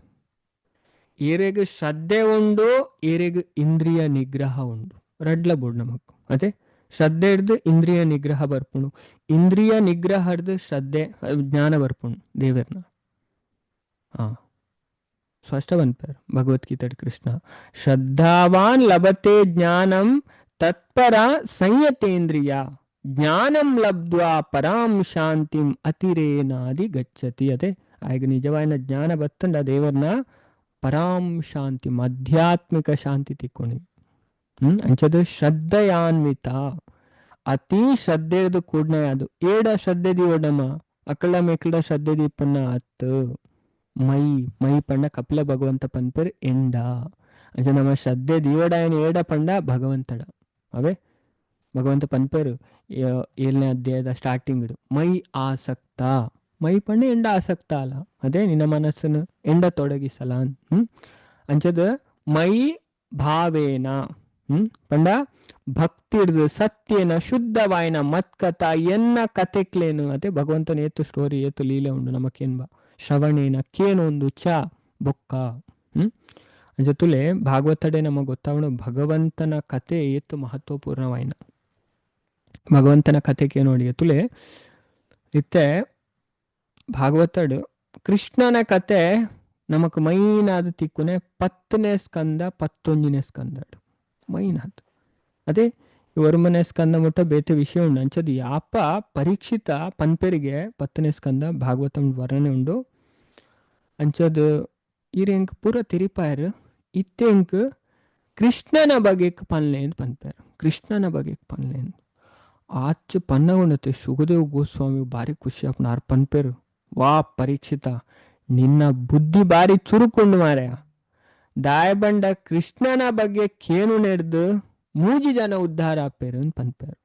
ಏರೆಗ್ ಶ್ರದ್ಧೆ ಉಂಡು ಏರೆಗ್ ಇಂದ್ರಿಯ ನಿಗ್ರಹ ಉಂಡು ರಡ್ಲ ಬೋಡು ನಮಕ್. ಅದೇ ಶ್ರದ್ಧೆ ಹಿಡ್ದು ಇಂದ್ರಿಯ ನಿಗ್ರಹ ಬರ್ಪುಣು, ಇಂದ್ರಿಯ ನಿಗ್ರಹ ಹಿಡ್ದು ಶ್ರದ್ಧೆ ಜ್ಞಾನ ಬರ್ಪುಣು ದೇವರನ. ಹಾ ಸ್ಪಷ್ಟ ಪನ್ಪೇರು ಭಗವದ್ಗೀತೆ ಕೃಷ್ಣ ಶ್ರದ್ಧಾವಾನ್ ಲಭತೆ ಜ್ಞಾನಂ ತತ್ಪರ ಸಂಯತೇಂದ್ರಿಯ ಜ್ಞಾನಂ ಲಬ್ಧ್ವಾ ಪರಾಂ ಶಾಂತಿಂ ಅತಿರೇನಾದಿ ಗಚ್ಚತಿ. ಅದೇ ಆಗ ನಿಜವಾದ ಜ್ಞಾನ ಬತ್ತಂಡ ದೇವರನ್ನ ಪರಾಂ ಶಾಂತಿ ಆಧ್ಯಾತ್ಮಿಕ ಶಾಂತಿ ತಿಕ್ಕೊಣಿ. ಅಂಚದು ಶ್ರದ್ಧೆಯಾನ್ವಿತ ಅತಿ ಶ್ರದ್ಧೆದು ಕೂಡ್ನ ಅದು ಏಡ ಶ್ರದ್ಧೆ ದಿವಡಮ ಅಕಳ ಮೆಕ್ಕಳ ಶ್ರದ್ಧೆ ದೀಪನ್ನ ಅತ್ತು ಮೈ ಮೈ ಪಂಡ ಕಪಿಲ ಭಗವಂತ ಪನ್ಪೆರ್ ಎಂಡ. ಅಂಚ ನಮ್ಮ ಶ್ರದ್ಧೆ ದೀವಡಾಯನ ಏಡ ಪಂಡ ಭಗವಂತಡ. ಅವೇ ಭಗವಂತ ಪನ್ಪೆರು 7ನೇ ಅಧ್ಯಾಯದ ಸ್ಟಾರ್ಟಿಂಗ್ ಮೈ ಆಸಕ್ತ ಆಸಕ್ತ. ಮೈ ಪಂಡ ಎಂಡ ಆಸಕ್ತ ಅಲ್ಲ, ಅದೇ ನಿನ್ನ ಮನಸ್ಸನ್ನು ಎಂಡ ತೊಡಗಿಸಲ. ಅಂಚದ ಮೈ ಭಾವೇನ ಪಂಡ ಭಕ್ತಿಡ್ದು ಸತ್ಯನ ಶುದ್ಧವಾಯಿನ ಮತ್ಕಥ ಎನ್ನ ಕತೆಕ್ಲೇನು, ಅದೇ ಭಗವಂತನ ಏತು ಸ್ಟೋರಿ ಏತು ಲೀಲೆ ಉಂಡು ನಮಕೇನ್ಬ ಶ್ರವಣೇನ ಕೇನೊಂದು ಚ ಬೊಕ್ಕ. ಅಂಚ ತುಲೆ ಭಾಗವತಡೆ ನಮಗೆ ಗೊತ್ತಾವಣ ಭಗವಂತನ ಕತೆ ಏತು ಮಹತ್ವಪೂರ್ಣವಾಯಿನ ಭಗವಂತನ ಕತೆ ನೋಡಿ ತುಲೆ ಇತ್ತೆ ಭಾಗವತಡು ಕೃಷ್ಣನ ಕತೆ ನಮಕ್ ಮೈನಾದ ತಿಕ್ಕುನೆ 10ನೇ ಸ್ಕಂದ 11ನೇ ಸ್ಕಂದಡು ಮೈನಾದ್. ಅದೇ ಒರ್ಮನೆ ಸ್ಕಂದ ಮುಟ್ಟ ಬೇತೆ ವಿಷಯ ಉಂಡು. ಅಂಚದು ಯಾಪ ಪರೀಕ್ಷಿತ ಪನ್ಪೆರಿಗೆ 10ನೇ ಸ್ಕಂದ ಭಾಗವತಂ ವರ್ಣನೆ ಉಂಡು. ಅಂಚದು ಈರೆಂಕ್ ಪೂರ ತಿರಿಪಾಯರು ಇತ್ತೆಂಕ್ ಕೃಷ್ಣನ ಬಗೆಕ್ ಪನ್ಲೇನ್ ಪನ್ಪೇರು, ಕೃಷ್ಣನ ಬಗೆಕ್ ಪನ್ಲೇನ್ ಆಚೆ ಪನ್ನಗುಂಡತೆ ಸುಖದೇವ್ ಗೋಸ್ವಾಮಿ ಭಾರಿ ಖುಷಿ ಆಪುಂಡು. ಆರ್ ಪನ್ಪೇರು, ವಾ ಪರೀಕ್ಷಿತ ನಿನ್ನ ಬುದ್ಧಿ ಬಾರಿ ಚುರುಕುಂಡು ಮಾರಾಯ, ದಾಯಬಂಡ ಕೃಷ್ಣನ ಬಗ್ಗೆ ಕೇನು ನೆಡ್ದು ಮೂಜಿ ಜನ ಉದ್ಧಾರ ಆಪೇರು ಅಂತ ಪನ್ಪೇರು.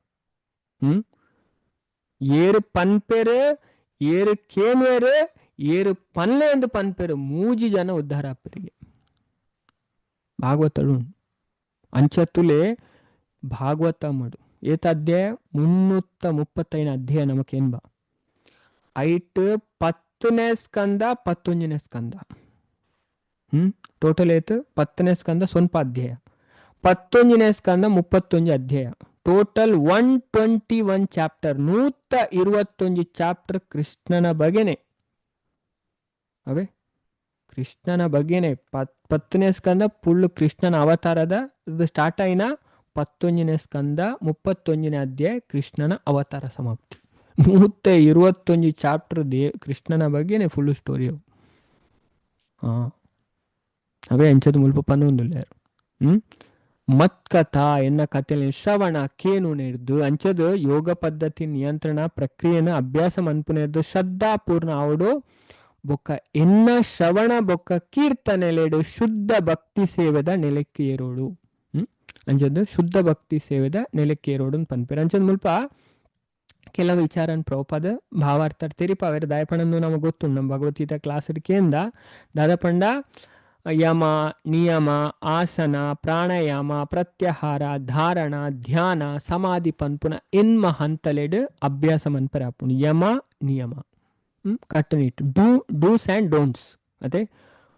ಏರು ಪನ್ಪೇರು, ಏರು ಕೇನುವೇರು, ಏರು ಪನ್ಲೆ ಎಂದು ಪನ್ಪೇರು, ಮೂಜಿ ಜನ ಉದ್ಧಾರ ಆಪೇರಿಗೆ ಭಾಗವತಡು. ಅಂಚತುಲೆ ಭಾಗವತ ಮಾಡು ಏತ ಅಧ್ಯಾಯ 335 ಅಧ್ಯಾಯ ನಮಕೇನ್ಬ ಐಟ್ 10ನೇ ಸ್ಕಂದ 11ನೇ ಸ್ಕಂದ. ಟೋಟಲ್ ಏತು 10ನೇ ಸ್ಕಂದ ಸ್ವಲ್ಪ ಅಧ್ಯಾಯ, 11ನೇ ಸ್ಕಂದ 31 ಅಧ್ಯಾಯ, ಟೋಟಲ್ 121 ಚಾಪ್ಟರ್, 121 ಚಾಪ್ಟರ್ ಕೃಷ್ಣನ ಬಗೆನೆ. ಅವೇ ಕೃಷ್ಣನ ಬಗ್ಗೆನೆ 10ನೇ ಸ್ಕಂದ ಪುಳ್ಳು ಕೃಷ್ಣನ ಅವತಾರದ ಇದು ಸ್ಟಾರ್ಟ್ ಆಯಿನ 11ನೇ ಸ್ಕಂದ 31ನೇ ಅಧ್ಯಾಯ ಕೃಷ್ಣನ ಅವತಾರ ಸಮಾಪ್ತಿ. 121 ಚಾಪ್ಟರ್ ಕೃಷ್ಣನ ಬಗ್ಗೆನೆ ಫುಲ್ ಸ್ಟೋರಿ ಅವು. ಅವೇ ಅಂಚದ ಮುಲ್ಪ ಪನ್ನೊಂದುಲ್ಲೇರು. ಮತ್ಕಥಾ ಎನ್ನ ಕಥೆಯಲ್ಲಿ ಶ್ರವಣ ಕೇನು ನೆಡ್ದು ಅಂಚದ ಯೋಗ ಪದ್ಧತಿ ನಿಯಂತ್ರಣ ಪ್ರಕ್ರಿಯೆನ ಅಭ್ಯಾಸ ಮನ್ಪುನೆರ್ದು ಶ್ರದ್ಧಾಪೂರ್ಣ ಅವಡು ಬೊಕ್ಕ ಎನ್ನ ಶ್ರವಣ ಬೊಕ್ಕ ಕೀರ್ತನೆಲೆಡು ಶುದ್ಧ ಭಕ್ತಿ ಸೇವೆದ ನೆಲಕ್ಕೆ ಏರೋಡು. ಅಂಚದ ಶುದ್ಧ ಭಕ್ತಿ ಸೇವೆದ ನೆಲಕ್ಕೆ ಏರೋಡು ಪನ್ಪೇರು. ಅಂಚದ ಮುಲ್ಪ ಕೆಲವು ವಿಚಾರನ್ ಪ್ರಭುಪಾದ ಭಾವಾರ್ಥ ತೆರಿಪಾವೇರು ದಾಯಪಣನ್ನು ನಮಗೆ ಗೊತ್ತುಂಡು. ನಮ್ಮ ಭಗವದ್ಗೀತಾ ಕ್ಲಾಸ್ ಕೇಂದ ದಾದಪಂಡ ಯಮ ನಿಯಮ ಆಸನ ಪ್ರಾಣಾಯಾಮ ಪ್ರತ್ಯಾಹಾರ ಧಾರಣ ಧ್ಯಾನ ಸಮಾಧಿ ಪನ್ಪುನ ಎನ್ಮ ಹಂತಲೆಡು ಅಭ್ಯಾಸ ಮನ್ಪರೆ ಆಪುಂಡು. ಯಮ ನಿಯಮ ಕಟ್ಟುನಿಟ್ಟು ಡೂಸ್ ಆ್ಯಂಡ್ ಡೋಂಟ್ಸ್. ಅದೇ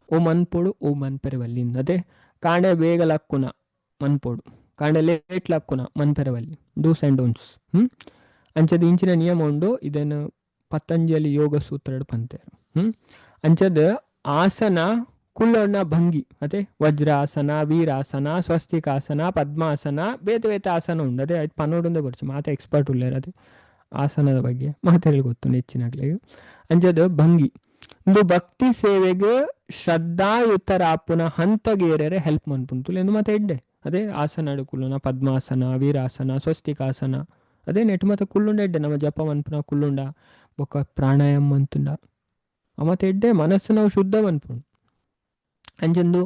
ಓ ಮನ್ಪೋಡು ಓ ಮನ್ಪೆರೆ ವಲ್ಲಿಂದ. ಅದೇ ಕಾಂಡೆ ಬೇಗ ಲಕ್ಕುನ ಮನ್ಪೋಡು, ಕಾಂಡೆ ಲೇಟ್ ಲಕ್ಕುನ ಮನ್ಪೆರೆ ವಲ್ಲಿ, ಡೂಸ್ ಆ್ಯಂಡ್ ಡೋಂಟ್ಸ್. ಅಂಚದ ಇಂಚಿನ ನಿಯಮ ಉಂಡು. ಇದನ್ನು ಪತಂಜಲಿ ಯೋಗ ಸೂತ್ರ ಪಂತೇರು. ಅಂಚದ ಆಸನ ಕುಳ್ಳೋಣ ಭಂಗಿ, ಅದೇ ವಜ್ರಾಸನ ವೀರಾಸನ ಸ್ವಸ್ತಿಕಾಸನ ಪದ್ಮಾಸನ ಬೇತೆ ಬೇತೆ ಆಸನ ಉಂಡು. ಅದೇ ಅದು ಪನ್ನೋಡುಂದೇ ಬರ್ಚು ಮಾತಾ ಎಕ್ಸ್ಪರ್ಟ್ ಉಳ್ಳೇರು ಅದೇ ಆಸನದ ಬಗ್ಗೆ ಮಾತಾಡಿ ಗೊತ್ತು ಹೆಚ್ಚಿನಾಗ್ಲಿ. ಅಂಚದ ಭಂಗಿ ಇಂದು ಭಕ್ತಿ ಸೇವೆಗೆ ಶ್ರದ್ಧಾಯುತರಾಪುನ ಹಂತಗೇರರೆ ಹೆಲ್ಪ್ ಮನ್ಪುಂಟು ಎಂದು ಮತ್ತೆ ಎಡ್ಡೆ. ಅದೇ ಆಸನ ಕುಲ್ಲುನ ಪದ್ಮಾಸನ ವೀರಾಸನ ಸ್ವಸ್ತಿಕಾಸನ ಅದೇ ನೆಟ್ ಮತ್ತೆ ಕುಲ್ಲುಂಡ ಎಡ್ಡೆ ನಮ್ಮ ಜಪ ಮನ್ಪುನ ಕುಲ್ಲುಂಡ ಬೊಕ್ಕ ಪ್ರಾಣಾಯಾಮ ಮಂತುಂಡ ಮತ್ತೆ ಎಡ್ಡೆ ಮನಸ್ಸು ನಾವು ಶುದ್ಧ ಮನ್ಪುಂಡು. ಅಂಚಂದು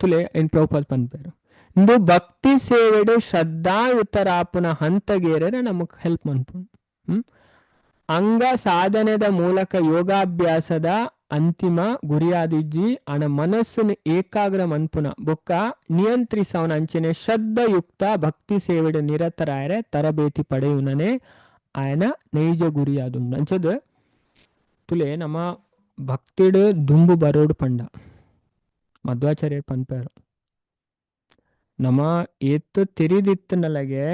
ತುಲೆ ಏನ್ ಪ್ರಭುಪಾದ ಪನ್ಪೇರು ಇಂದು ಭಕ್ತಿ ಸೇವೆಡು ಶ್ರದ್ಧಾಯುತರಾಪುನ ಹಂತಗೇರರೆ ನಮಗ್ ಹೆಲ್ಪ್ ಮನ್ಪುಂಡು. ಅಂಗ ಸಾಧನೆದ ಮೂಲಕ ಯೋಗಾಭ್ಯಾಸದ ಅಂತಿಮ ಗುರಿಯಾದಿಜ್ಜಿ ಅಣ ಮನಸ್ಸನ್ನು ಏಕಾಗ್ರ ಮನ್ಪುನ ಬೊಕ್ಕ ನಿಯಂತ್ರಿಸವನ ಅಂಚನೆ ಶ್ರದ್ಧಾಯುಕ್ತ ಭಕ್ತಿ ಸೇವೆಡು ನಿರತರಾಯರೆ ತರಬೇತಿ ಪಡೆಯುವನೇ ಆಯನ ನೈಜ ಗುರಿಯಾದುಂಡು. ಅಂಚದ ತುಲೆ ನಮ್ಮ ಭಕ್ತಿಡು ದುಂಬು ಬರೋಡು ಪಂಡ ಮಧ್ವಾಚಾರ್ಯರು ಪನ್ಪೇರು ನಮ್ಮ ಏತ್ ತೆರಿದಿತ್ತನಲಗೆ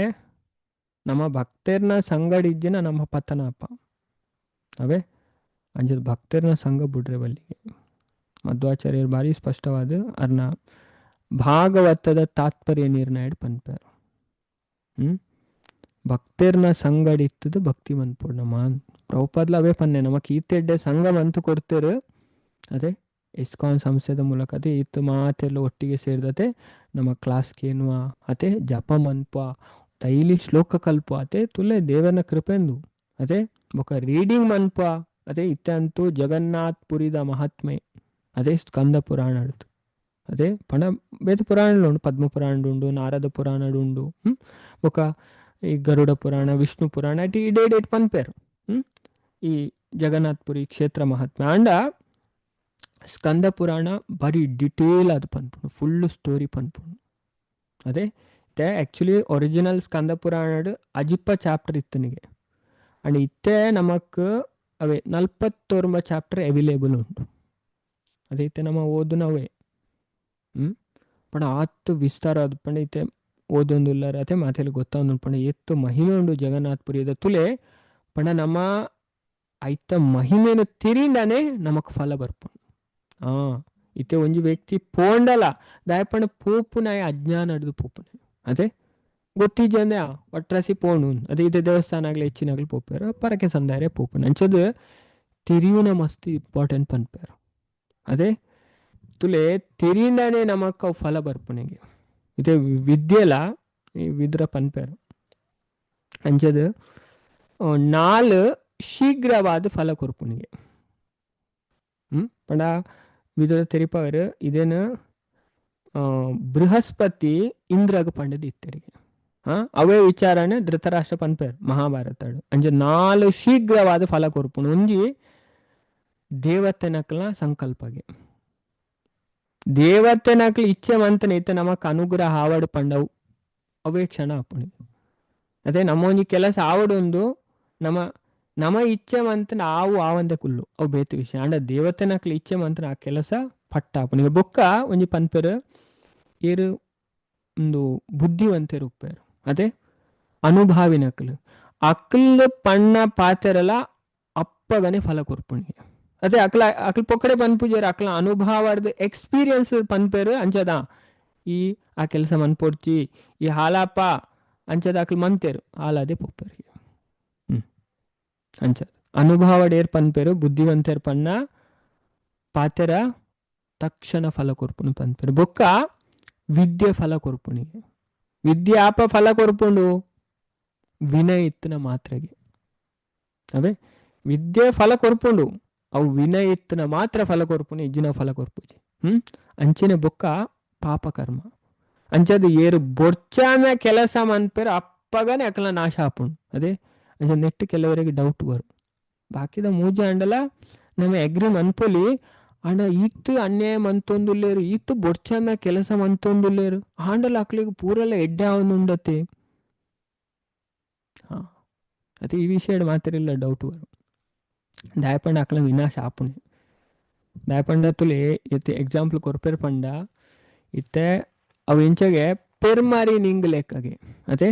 ನಮ್ಮ ಭಕ್ತರ್ನ ಸಂಗಡಿಜ್ಜಿನ ನಮ್ಮ ಪತನಪ್ಪ. ಅವೇ ಅಂಚದ ಭಕ್ತರ್ನ ಸಂಘ ಬಿಡ್ರೆ ಬಲ್ಲಿಗೆ ಮಧ್ವಾಚಾರ್ಯರು ಭಾರಿ ಸ್ಪಷ್ಟವಾದ ಅರ್ನ ಭಾಗವತದ ತಾತ್ಪರ್ಯ ನಿರ್ಣಯ ಪನ್ಪೇರು. ಭಕ್ತರ್ನ ಸಂಗಡಿತ್ತದು ಭಕ್ತಿ ಮನ್ಪೋಡು ನಮ್ಮ ಪ್ರಭುಪಾದ್ಲ ಅವೇ ಪನ್ನೆ ನಮ್ಮ ಕೀರ್ತಿಡ್ಡೆ ಸಂಘ ಮಂತು ಕೊಡ್ತೇರು. ಅದೇ ಇಸ್ಕಾನ್ ಸಂಸ್ಥೆದ ಮೂಲಕ ಅದೇ ಇತ್ತು ಮಾತೆಲ್ಲ ಒಟ್ಟಿಗೆ ಸೇರಿದತೆ ನಮ್ಮ ಕ್ಲಾಸ್ ಕೇನುವ ಅದೇ ಜಪ ಮನ್ಪ ಡೈಲಿ ಶ್ಲೋಕ ಕಲ್ಪ ಅದೇ ತುಲೆ ದೇವನ ಕೃಪೆಂದು ಅದೇ ಬೊಕ ರೀಡಿಂಗ್ ಮನ್ಪ ಅದೇ ಇತ್ತೆ ಅಂತೂ ಜಗನ್ನಾಥ್ ಪುರಿದ ಮಹಾತ್ಮೆ ಅದೇ ಸ್ಕಂದ ಪುರಾಣ ಅಡ್ತು ಅದೇ ಪಣ ಬೇತೆ ಪುರಾಣలు ಉಂಡು, ಪದ್ಮ ಪುರಾಣ ಉಂಡು, ನಾರದ ಪುರಾಣ ಉಂಡು, ಬೊಕ ಈ ಗರುಡ ಪುರಾಣ ವಿಷ್ಣು ಪುರಾಣ ಇಡೇ ಡೇಟ್ ಪನ್ಪೇರು. ಈ ಜಗನ್ನಾಥಪುರಿ ಕ್ಷೇತ್ರ ಮಹಾತ್ಮೆ. ಆಂಡ ಸ್ಕಂದ ಪುರಾಣ ಬರಿ ಡಿಟೇಲ್ ಅದು ಪನ್ಪುಂಡು, ಫುಲ್ ಸ್ಟೋರಿ ಪನ್ಪುಂಡು. ಅದೇ ಇತ್ತೆ ಆ್ಯಕ್ಚುಲಿ ಒರಿಜಿನಲ್ ಸ್ಕಂದ ಪುರಾಣಡ್ ಅಜಿಪ್ಪ ಚಾಪ್ಟರ್ ಇತ್ತನಿಗೆ. ಅಂಡ್ ಇತ್ತೆ ನಮಕ್ ಅವೇ 49 ಚಾಪ್ಟರ್ ಅವೈಲೇಬಲ್ ಉಂಟು. ಅದೇ ಇತ್ತೆ ನಮ್ಮ ಓದುನವೇ. ಹ್ಮ್ ಪಂಡ ಆತ್ ವಿಸ್ತಾರ ಅದು ಪಂಡ ಇತ್ತೆ ಓದೊಂದುಲ್ಲಾರ ಅತೆ ಮಾತೆಲ್ಲ ಗೊತ್ತಾವೊಂದು ಪಂಡ ಎತ್ತು ಮಹಿಮೆ ಉಂಡು ಜಗನ್ನಾಥಪುರಿದ ತುಲೆ. ಪಂಡ ನಮ್ಮ ಐತ ಮಹಿಮೆನು ತಿರಿಂಡನೆ ನಮಕ್ ಫಲ ಬರ್ಪುಂಡು. ಆ ಇತ್ತೆ ಒಂಜಿ ವ್ಯಕ್ತಿ ಪೋಂಡಲ ದಾಯ ಪಂಡ ಪೋಪುನಾಯ ಅಜ್ಞಾನ ಹಿಡ್ದು ಪೋಪುನ. ಅದೇ ಗೊತ್ತಿಜ್ಜಂದೆ ಒಟ್ರಾಸಿ ಪೋಣು. ಅದೇ ಇತ್ತೆ ದೇವಸ್ಥಾನ ಆಗ್ಲಿ ಹೆಚ್ಚಿನಾಗ್ಲಿ ಪೋಪೇರು ಪರಕೆ ಸಂದಾಯರೆ ಪೋಪುನ. ಅಂಚದ ತಿರಿಯುನ ಮಸ್ತ್ ಇಂಪಾರ್ಟೆಂಟ್ ಪನ್ಪೇರು. ಅದೇ ತುಲೆ ತಿರಿಂಡನೆ ನಮಕ್ ಅವು ಫಲ ಬರ್ಪುನಿಗೆ. ಇತ್ತೆ ವಿದ್ಯೆಲ ಈ ವಿದ್ರ ಪನ್ಪೇರು. ಅಂಚದ ನಾಲ್ ಶೀಘ್ರವಾದ ಫಲ ಕೊರ್ಪುನಿಗೆ. ಪಂಡ ವಿದುರ ತೆರಿಪವರು ಇದೇನು ಬೃಹಸ್ಪತಿ ಇಂದ್ರಗ ಪಂಡದ ಇತ್ತರಿಗೆ. ಅವೇ ವಿಚಾರಣೆ ಧೃತರಾಷ್ಟ್ರ ಪನ್ಪೇರು ಮಹಾಭಾರತ. ಅಂಚ ನಾಲ್ ಶೀಘ್ರವಾದ ಫಲ ಕೊರ್ಪುನು. ಒಂಜಿ ದೇವತೆನಕ್ಲ ಸಂಕಲ್ಪಗೆ, ದೇವತೆನಕ್ಲ ಇಚ್ಛೆ ಮಂತನೆ ಇತ್ತೆ ನಮಕ್ ಅನುಗ್ರಹ ಆವಡ್ ಪಂಡವು ಅವೇ ಕ್ಷಣ ಆಪುಣಿ. ಅದೇ ನಮ್ಮ ಒಂಜಿ ಕೆಲಸ ಆವಡೊಂದು ನಮ್ಮ ನಮ್ಮ ಇಚ್ಛೆ ಮಂತನ ಆವು ಆವಂದೆ ಕುಲ್ಲು ಅವು ಬೇತೆ ವಿಷಯ. ಅಂಡ ದೇವತೆನಕ್ಲ ಇಚ್ಛೆ ಮಂತನ ಆ ಕೆಲಸ ಪಟ್ಟ ಆಪುಣಿ. ಬೊಕ್ಕ ಒಂಜಿ ಪನ್ಪೇರು ಏರು ಒಂದು ಬುದ್ಧಿವಂತೆರು ಉಪ್ಪೇರು. ಅದೇ ಅನುಭಾವಿನಕ್ಲು ಅಕ್ಲ್ ಪಣ್ಣ ಪಾತೆರಲ ಅಪ್ಪಗನೆ ಫಲ ಕೊರ್ಪುಣಿ. ಅದೇ ಅಕ್ಲ ಅಕ್ಲ ಪೊಕ್ಕಡೆ ಪನ್ಪುಜೇರು ಅಕ್ಲ ಅನುಭವದ ಎಕ್ಸ್ಪೀರಿಯನ್ಸ್ ಪನ್ಪೇರು. ಅಂಚದ ಈ ಆ ಕೆಲಸ ಮನ್ಪೊಡ್ಚಿ ಈ ಹಾಲಾಪ ಅಂಚದ ಅಕ್ಲ ಮಂತೇರು ಹಾಲಾದೆ ಪೊಪ್ಪೇರು. ಅಂಚ ಅನುಭವಡೇರ್ ಪನ್ಪೇರು ಬುದ್ಧಿವಂತೇರ್ ಪಣ್ಣ ಪಾತೆರ ತಕ್ಷಣ ಫಲ ಕೊರ್ಪುಣು ಪನ್ಪೇರು. ಬೊಕ್ಕ ವಿದ್ಯೆ ಫಲ ಕೊರ್ಪುಣಿಗೆ. ವಿದ್ಯೆ ಆಪ ಫಲ ಕೊರ್ಪುಂಡು ವಿನಯ ಇತ್ತಿನ ಮಾತ್ರೆಗೆ. ಅವೇ ವಿದ್ಯೆ ಫಲ ಕೊರ್ಪುಂಡು ಅವು ವಿನಯ ಇತ್ತಿನ ಮಾತ್ರ ಫಲ ಕೊರ್ಪುಣು, ಇಜ್ಜಿನ ಫಲ ಕೊರ್ಪುಜಿ. ಅಂಚಿನ ಬೊಕ್ಕ ಪಾಪಕರ್ಮ ಅಂಚದ ಏರು ಬೊರ್ಚಾನ ಕೆಲಸ ಮನ್ಪೇರು ಅಪ್ಪಗನೆ ಅಕಲ ನಾಶ ಆಪುಂಡು. ಅದೇ ಅಂಚ ನೆಟ್ ಕೆಲವರಿಗೆ ಡೌಟ್ ಬರು. ಬಾಕಿದ ಮೂಜೆ ಅಂಡಲ ನಮ್ಮ ಎಗ್ರಿ ಮನ್ಪೊಲಿ ಆಂಡ ಈತ್ ಅನ್ಯಾಯ ಮಂತೊಂದುಲ್ಲೇರು, ಈತ್ ಬೊರ್ಚನ ಕೆಲಸ ಮಂತೊಂದುಲ್ಲೇರು, ಆಂಡಲ ಅಕ್ಲಿಗೆ ಪೂರೆಲ್ಲ ಎಡ್ಡೆ ಆವೊಂದುಂಡತೆ. ಹಾ ಅದೇ ಈ ವಿಷಯ ಮಾತ್ರ ಡೌಟ್ ಬರು. ದಾಯಪಂಡ ಅಕ್ಲ ವಿನಾಶ ಆಪುಣೆ. ದಾಯಪಂಡ ತುಲೆ ಇತ್ತೆ ಎಕ್ಸಾಂಪಲ್ ಕೊರ್ಪೇರ್ ಪಂಡ ಇತ್ತೆ ಅವು ಇಂಚಗೆ ಪೆರ್ಮಾರಿ ನಿಂಗ್ ಲೆಕ್ಕಗೆ. ಅದೇ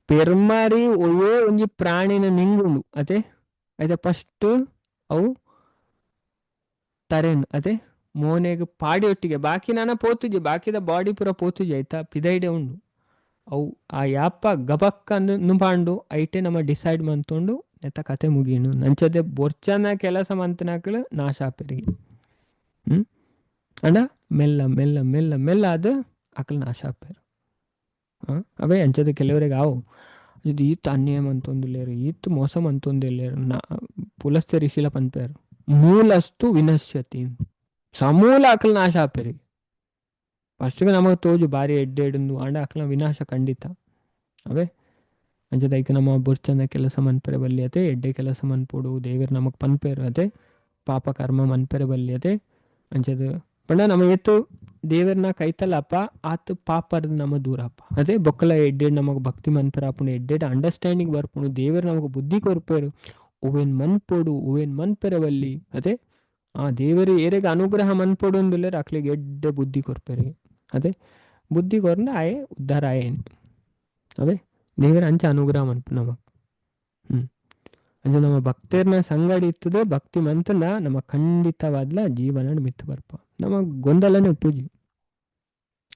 ಪೆರ್ಮಾರಿ ಒವ್ವೇ ಒಂಜಿ ಪ್ರಾಣಿನ ನಿಂಗುಂಡು. ಅದೇ ಐತೆ ಫಸ್ಟ್ ಅವು ತರೇನ್ ಅದೇ ಮೋನೆಗ್ ಪಾಡಿ ಒಟ್ಟಿಗೆ ಬಾಕಿ ನಾನ ಪೋತುಜಿ, ಬಾಕಿದ ಬಾಡಿ ಪೂರ ಪೋತುಜಿ ಆಯ್ತಾ ಪಿದೈಡೆ ಉಂಡು. ಅವು ಆ ಯಾಪ ಗಬಕ್ಕ ನುಪಾಂಡು ಐಟೆ ನಮ್ಮ ಡಿಸೈಡ್ ಮಂತೊಂಡು ನೆತ್ತ ಕತೆ ಮುಗಿನು. ನಂಚದೆ ಬೊರ್ಚನ ಕೆಲಸ ಮಂತನಾಕ್ಲು ನಾಶ ಆಪೆರಿಗೆ. ಅಂಡ ಮೆಲ್ಲ ಮೆಲ್ಲ ಮೆಲ್ಲ ಮೆಲ್ಲ ಅದು ಅಕ್ಲು ನಾಶ ಆಪೇರು. ಅವೇ ಅಂಚದೆ ಕೆಲವರಿಗೆ ಆವು ಇದು ಈತ್ ಅನ್ಯಾಯ ಮಂತೊಂದುಲ್ಲೇರು, ಈತ್ ಮೋಸ ಮಂತೊಂದಿಲ್ಲೇರು. ನಾ ಪುಲಸ್ತ್ಯ ಋಷಿಲ ಪನ್ಪೇರು ಮೂಲಸ್ತು ವಿನಶ್ಯತಿ, ಸಮೂಲ ಅಕ್ಲ ನಾಶ ಆಪೇರಿಗೆ. ಫಸ್ಟ್ಗೆ ನಮಗೆ ತೋಜು ಬಾರಿ ಎಡ್ಡೆ ಎಡ್ಡು ಅಂಡ ಅಕ್ಲ ವಿನಾಶ ಖಂಡಿತ. ಅವೇ ಅಂಚದೈಕ್ ನಮ್ಮ ಬೊರ್ಚಂದ ಕೆಲಸ ಮನ್ಪೆರೆ ಬಲ್ಲಿ ಅತೆ, ಎಡ್ಡೆ ಕೆಲಸ ಮನ್ಪೊಡು ದೇವರು ನಮಗ್ ಪನ್ಪೇರು ಅತೆ, ಪಾಪ ಕರ್ಮ ಮನ್ಪೆರೆ ಬಲ್ಲಿ ಅತೆ. ಅಂಚದ ಪಂಡ ನಮ್ಮ ಏತು ದೇವರನ್ನ ಕೈತಲ್ಲಪ್ಪ ಆತು ಪಾಪರ್ದ ನಮ್ಮ ದೂರಪ್ಪ. ಅದೇ ಬೊಕ್ಕಲ ಎಡ್ಡೆ ನಮಗ್ ಭಕ್ತಿ ಮನ್ಪೆರ ಆಪುಂಡು, ಎಡ್ಡೆ ಅಂಡರ್ಸ್ಟ್ಯಾಂಡಿಂಗ್ ಬರ್ಪುಂಡು, ದೇವರು ನಮಗ್ ಬುದ್ಧಿ ಕೊರ್ಪೇರು ಓವೇನ್ ಮನ್ಪೊಡು ಓವೇನ್ ಮನ್ಪೆರೆ ಬಲ್ಲಿ. ಅದೇ ಆ ದೇವರು ಏರೆಗ್ ಅನುಗ್ರಹ ಮನ್ಪೊಡು ಅಂದುಲ್ಲೇರು ಅಕ್ಲಿಗೆ ಎಡ್ಡೆ ಬುದ್ಧಿ ಕೊರ್ಪೇರು. ಅದೇ ಬುದ್ಧಿ ಕೊರ್ನ ಆಯೆ ಉದ್ಧಾರ ಆಯೇನು. ಅವೇ ದೇವರ ಅಂಚ ಅನುಗ್ರಹ ಮನ್ಪು ನಮಕ್. ಅಂಚ ನಮ್ಮ ಭಕ್ತರ್ನ ಸಂಗಡಿ ಇರ್ತದೆ ಭಕ್ತಿ ಮಂತನ ನಮ್ಮ ಖಂಡಿತವಾದ್ಲ ಜೀವನ ಮಿತ್ತು ಬರ್ಪ ನಮ್ಮ ಗೊಂದಲನೇ ಪೂಜಿ.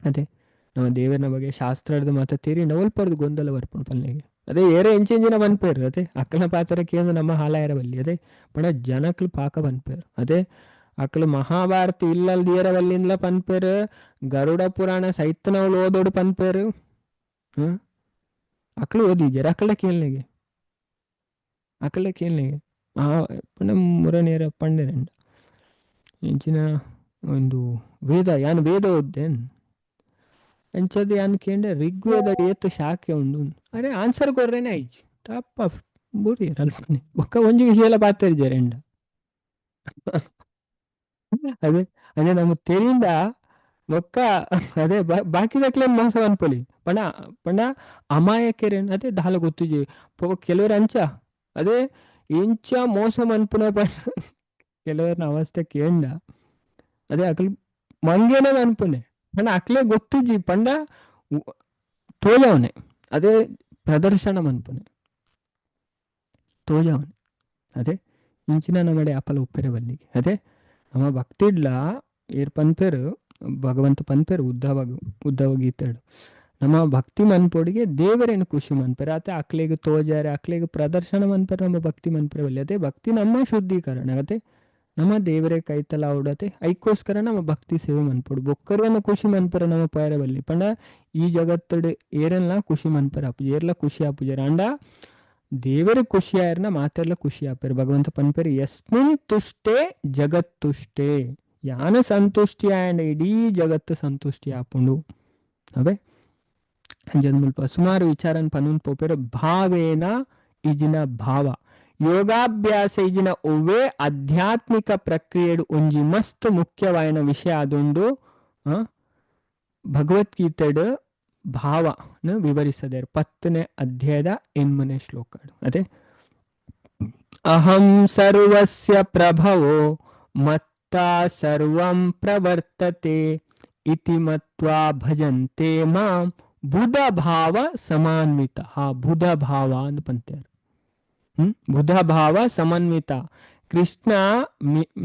ಅದೇ ನಮ್ಮ ದೇವರನ ಬಗ್ಗೆ ಶಾಸ್ತ್ರದ ಮಾತ ತೀರಿ ನವಲ್ಪರ್ದು ಗೊಂದಲ ಬರ್ಪುಂಡು ಪಲ್ಲೆಗೆ. ಅದೇ ಏರೆ ಎಂಚೆಂಜಿನ ಬನ್ಪೇರು. ಅದೇ ಅಕ್ಕನ ಪಾತ್ರಕ್ಕೆ ನಮ್ಮ ಹಾಲಾಯರ ಬಲ್ಲಿ. ಅದೇ ಪಣ ಜನಕ್ಲು ಪಾಕ ಬನ್ಪೇರು. ಅದೇ ಅಕ್ಲು ಮಹಾಭಾರತ ಇಲ್ಲಲ್ ಏರವಲ್ಲಿಂದಲ ಪನ್ಪೇರು, ಗರುಡ ಪುರಾಣ ಸೈತನವಳು ಓದೋಡು ಪನ್ಪೇರು. ಅಕ್ಲು ಓದಿಜಾರ ಅಕ್ಕಳ ಕೇಳನೆಗೆ ಅಕ್ಕಳ ಕೇಳನೆಗೆ ಪುನಃ ಮುರನೇರ ಪಂಡೆರಂಡ ಎಂಚಿನ ಒಂದು ವೇದ ಯಾನ್ ವೇದ ಓದ್ದೇನ್ ಅಂಚದ ಯಾನ್ ಕೇಂಡ ಋಗ್ವೇದ ಏತ್ ಶಾಖೆ ಉಂಡು. ಅರೆ ಆನ್ಸರ್ ಕೊರ್ರೇನೆ ಆಯ್ತು ಟಾಪ್ ಆಫ್ ಬುಡಿಯೆರ್ ಅಲ್ಪನೆ. ಬೊಕ್ಕ ಒಂಜಿ ವಿಷಯ ಪಾತೆರ್ಜೆರ್ ಎಂಡ. ಅದೇ ಅದೇ ನಮ್ಮ ತೆರಿಂಡ ಬೊಕ್ಕ ಅದೇ ಬಾಕಿದಕ್ಲೇನ್ ಮೋಸ ಅನ್ಪೊಲಿ ಪಂಡ ಪಂಡ ಅಮಾಯಕೆರೆನ್ ಅದೇ ದಾಲ ಗೊತ್ತುಜಿ. ಕೆಲವರು ಅಂಚ ಅದೇ ಎಂಚ ಮೋಸ ಮನ್ಪುನ ಪಂಡ ಕೆಲವರ್ನ ಅವಸ್ಥೆ ಕೇಂಡ ಅದೇ ಅಕಲ್ ಮಂಗೇನೆ ಮನ್ಪುನೆ ಪಂಡ ಅಕ್ಲೆ ಗೊತ್ತುಜಿ ಪಂಡ ತೋಜವನೆ ಅದೇ ಪ್ರದರ್ಶನ ಮನ್ಪುನೆ ತೋಜವನೆ. ಅದೇ ಇಂಚಿನ ನಮ್ಮಡೆ ಅಪಲ ಉಪ್ಪೆರೆ ಬಲ್ಲಿಗೆ. ಅದೇ ನಮ್ಮ ಭಕ್ತಿಡ್ಲ ಏರ್ ಪನ್ಪೆರು ಭಗವಂತ ಪನ್ಪೆರು ಉದ್ದವಾಗ ಉದ್ದವ ಗೀತೆಡು ನಮ್ಮ ಭಕ್ತಿ ಮನ್ಪೊಡಿಗೆ ದೇವರೇನು ಖುಷಿ ಮನ್ಪೆರೆ ಅತೆ ಅಕ್ಲೆಗ್ ತೋಜಾರೆ ಅಕ್ಲೆಗ್ ಪ್ರದರ್ಶನ ಮನ್ಪೆರೆ ನಮ್ಮ ಭಕ್ತಿ ಮನ್ಪೆರೆ ಬಲ್ಲಿ. ಅದೇ ಭಕ್ತಿ ನಮ್ಮ ಶುದ್ಧೀಕರಣ ಅತೆ ನಮ್ಮ ದೇವರೇ ಕೈತಲ ಅವಡತೆ ಐಕ್ಕೋಸ್ಕರ ನಮ್ಮ ಭಕ್ತಿ ಸೇವೆ ಮನ್ಪೊಡು. ಬೊಕ್ಕರನ್ನ ಖುಷಿ ಮನ್ಪೆರೆ ನಮ್ಮ ಪಯರೆ ಬಲ್ಲಿ ಪಂಡ ಈ ಜಗತ್ತಡು ಏರೆಲ್ಲ ಖುಷಿ ಮನ್ಪೆರೆ ಆಪುಜಿ ಏರ್ಲ ಖುಷಿ ಆಪುಜಾರ ಅಂಡ ದೇವರ ಖುಷಿ ಆಯರ್ನ ಮಾತೆರ್ಲ ಖುಷಿ ಆಪೆರ್. ಭಗವಂತ ಪನ್ಪೆರ್ ಯಸ್ಮಿನ್ ತುಷ್ಟೇ ಜಗತ್ತುಷ್ಟೇ ಯಾನ ಸಂತುಷ್ಟಿ ಆಯಂಡ ಇಡೀ ಜಗತ್ತು ಸಂತುಷ್ಟಿ ಆಪುಂಡು. ಅವೇ ಅಂಜನ್ ಮುಲ್ಪ ಸುಮಾರು ವಿಚಾರನ್ ಪನೂನ್ ಪೋಪೆರ್. ಭಾವೇನ ಇಜಿನ ಭಾವ ಯೋಗಾಭ್ಯಾಸ ಇಜಿನ ಒವ್ವೇ ಆಧ್ಯಾತ್ಮಿಕ ಪ್ರಕ್ರಿಯೆಡು ಒಂಜಿ ಮಸ್ತ್ ಮುಖ್ಯವಾಯಿನ ವಿಷಯ ಆದುಂಡು. ಭಗವದ್ಗೀತೆಡು ಭಾವನ ವಿವರಿಸದೇರು 10ನೇ ಅಧ್ಯಾಯದ 8ನೇ ಶ್ಲೋಕ. ಅದೇ ಅಹಂ ಸರ್ವಸ್ಯ ಪ್ರಭವೋ ಮತ್ತ ಸರ್ವಂ ಪ್ರವರ್ತತೆ ಇತಿ ಮತ್ವಾ ಭಜಂತೆ ಮಾಂ ಬುಧ ಭಾವ ಸಮನ್ವಿತ. ಬುಧ ಭಾವ ಅಂತ ಪಂತಾರೆ. ಬುಧ ಭಾವ ಸಮನ್ವಿತ ಕೃಷ್ಣ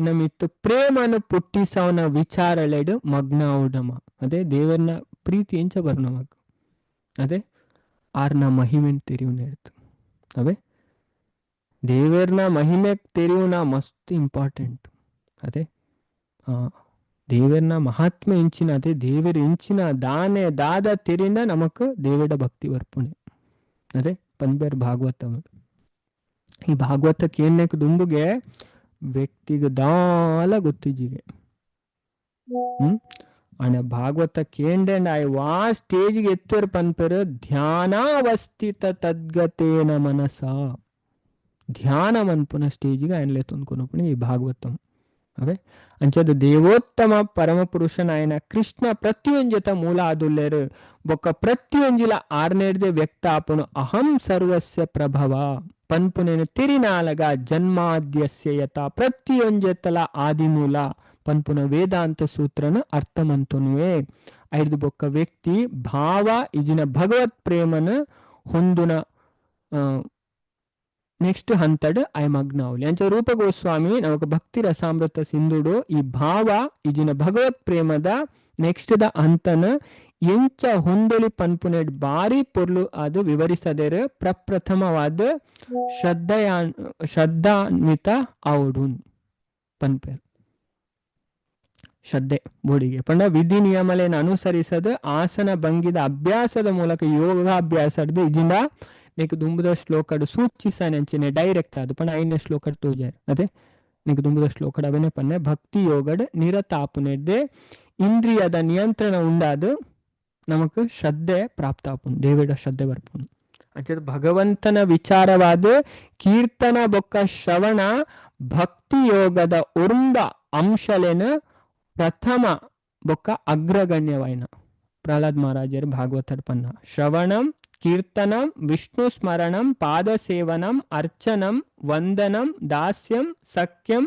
ನಮಿತ್ತು ಪ್ರೇಮನು ಪುಟ್ಟಿಸವನ ವಿಚಾರಳೆಡು ಮಗ್ನ ಅವಡಮ. ಅದೇ ದೇವರನ್ನ ಪ್ರೀತಿ ಎಂಚ ಬರ್ ನಮಕ್ ಅದೇ ಆರ್ನ ಮಹಿಮೆನ್ ತೆರಿಯುನ ಇರ್ತು. ಅವೇ ದೇವರನ್ನ ಮಹಿಮೆ ತೆರಿಯುನ ಮಸ್ತ್ ಇಂಪಾರ್ಟೆಂಟ್. ಅದೇ ದೇವರನ್ನ ಮಹಾತ್ಮೆ ಇಂಚಿನ ಅದೇ ದೇವರ ಇಂಚಿನ ದಾನೆ ದಾದ ತೆರಿಂದ ನಮಕ್ ದೇವರ ಭಕ್ತಿ ಬರ್ಪುಣೆ. ಅದೇ ಪನ್ಬೇರ್ ಭಾಗವತ. ಈ ಭಾಗವತಕ್ಕೆ ಏನೇಕ್ ದುಂಬುಗೆ ವ್ಯಕ್ತಿಗೆ ದಾಲ ಗೊತ್ತಿಜಿಗೆ. ಅಣ್ಣ ಭಾಗವತ ಕೇಂದ್ರ ವಾ ಸ್ಟೇಜ್ಗೆ ಎತ್ತುವರು ಪನ್ಪೆರು ಧ್ಯಾನಾವಸ್ಥಿತ ತದ್ಗತೇನ ಮನಸ ಧ್ಯಾನ ಮನ್ಪುನ ಸ್ಟೇಜಿಗೆ ఆయనలే ತೊಂದ್ಕೊನಪ್ಪುನಿ ಈ ಭಾಗವತಂ. ಅವೇ ಅಂಚದ ದೇವೋತ್ತಮ ಪರಮಪುರುಷನಾಯನ ಕೃಷ್ಣ ಪ್ರತಿಯೊಂಜತ ಮೂಲ ಆದುಲ್ಲೇರು ಬೊಕ್ಕ ಪ್ರತಿಯೊಂಜಿಲ ಆರ್ನೇಡ್ದೆ ವ್ಯಕ್ತ ಆಪುನು ಅಹಂ ಸರ್ವಸ್ಯ ಪ್ರಭವ ಪನ್ಪುನೇನು ತಿರಿನಾಲಗ ಜನ್ಮಾದ್ಯಸ್ಯ ಯತ ಪ್ರತಿಯೊಂಜತಲ ಆದಿಮೂಲ ಪನ್ಪುನ ವೇದಾಂತ ಸೂತ್ರನ ಅರ್ಥಮಂತುನುವೆ. ಐದು ಬೊಕ್ಕ ವ್ಯಕ್ತಿ ಭಾವ ಇಜಿನ ಭಗವತ್ ಪ್ರೇಮನ ಹೊಂದುನ ನೆಕ್ಸ್ಟ್ ಹಂತಡ್ ಅಯಮಗ್ನಾವಲಿ. ಅಂಚ ರೂಪ ಗೋಸ್ವಾಮಿ ನಮಕ್ ಭಕ್ತಿ ರಸಾಮೃತ ಸಿಂಧುಡು ಈ ಭಾವ ಇಜಿನ ಭಗವತ್ ಪ್ರೇಮದ ನೆಕ್ಸ್ಟ್ the ಹಂತನ ಎಂಚ ಹೊಂದೊಲಿ ಪನ್ಪುನೆಡ್ ಬಾರಿ ಪೊರ್ಲು ಅದು ವಿವರಿಸದೇರು ಪ್ರಪ್ರಥಮವಾದ ಶ್ರದ್ಧಾನ್ವಿತ ಆವುಡುನ್ ಪನ್ಪೇರ್. ಶ್ರದ್ಧೆ ಬೋಡಿಗೆ ಪಂಡ ವಿಧಿ ನಿಯಮಲೇನ ಅನುಸರಿಸದ ಆಸನ ಭಂಗಿದ ಅಭ್ಯಾಸದ ಮೂಲಕ ಯೋಗಾಭ್ಯಾಸದ ಇಜಿಂದ ನೀಕು ದುಂಬುದ ಶ್ಲೋಕಡು ಸೂಚಿಸನೆಂಚಿನ ಡೈರೆಕ್ಟ್ ಅದು ಪಂಡ ಐನ ಶ್ಲೋಕಡ್ ತೋಜಾರ್. ಅದೇ ನೀಕು ದುಂಬುದ ಶ್ಲೋಕಡ್ ಅವನೇ ಪನ್ನೆ ಭಕ್ತಿ ಯೋಗಡ್ ನಿರತಾಪುನೆಡ್ದೆ ಇಂದ್ರಿಯದ ನಿಯಂತ್ರಣ ಉಂಡಾದು ನಮಕ್ ಶ್ರದ್ಧೆ ಪ್ರಾಪ್ತ ಆಪುಂಡು ದೇವಿಡ ಶ್ರದ್ಧೆ ಬರ್ಪುಂಡು. ಅಂಚದ ಭಗವಂತನ ವಿಚಾರವಾದ ಕೀರ್ತನ ಬೊಕ್ಕ ಶ್ರವಣ ಭಕ್ತಿ ಯೋಗದ ಉರುಂಬ ಅಂಶಲೇನ ಪ್ರಥಮ ಬೊಕ್ಕ ಅಗ್ರಗಣ್ಯವಾಯಿನ ಪ್ರಹ್ಲಾದ್ ಮಹಾರಾಜರು ಭಾಗವತರ್ ಪನ್ನ ಶ್ರವಣಂ ಕೀರ್ತನಂ ವಿಷ್ಣು ಸ್ಮರಣಂ ಪಾದಸೇವನಂ ಅರ್ಚನಂ ವಂದನಂ ದಾಸ್ಯಂ ಸಖ್ಯಂ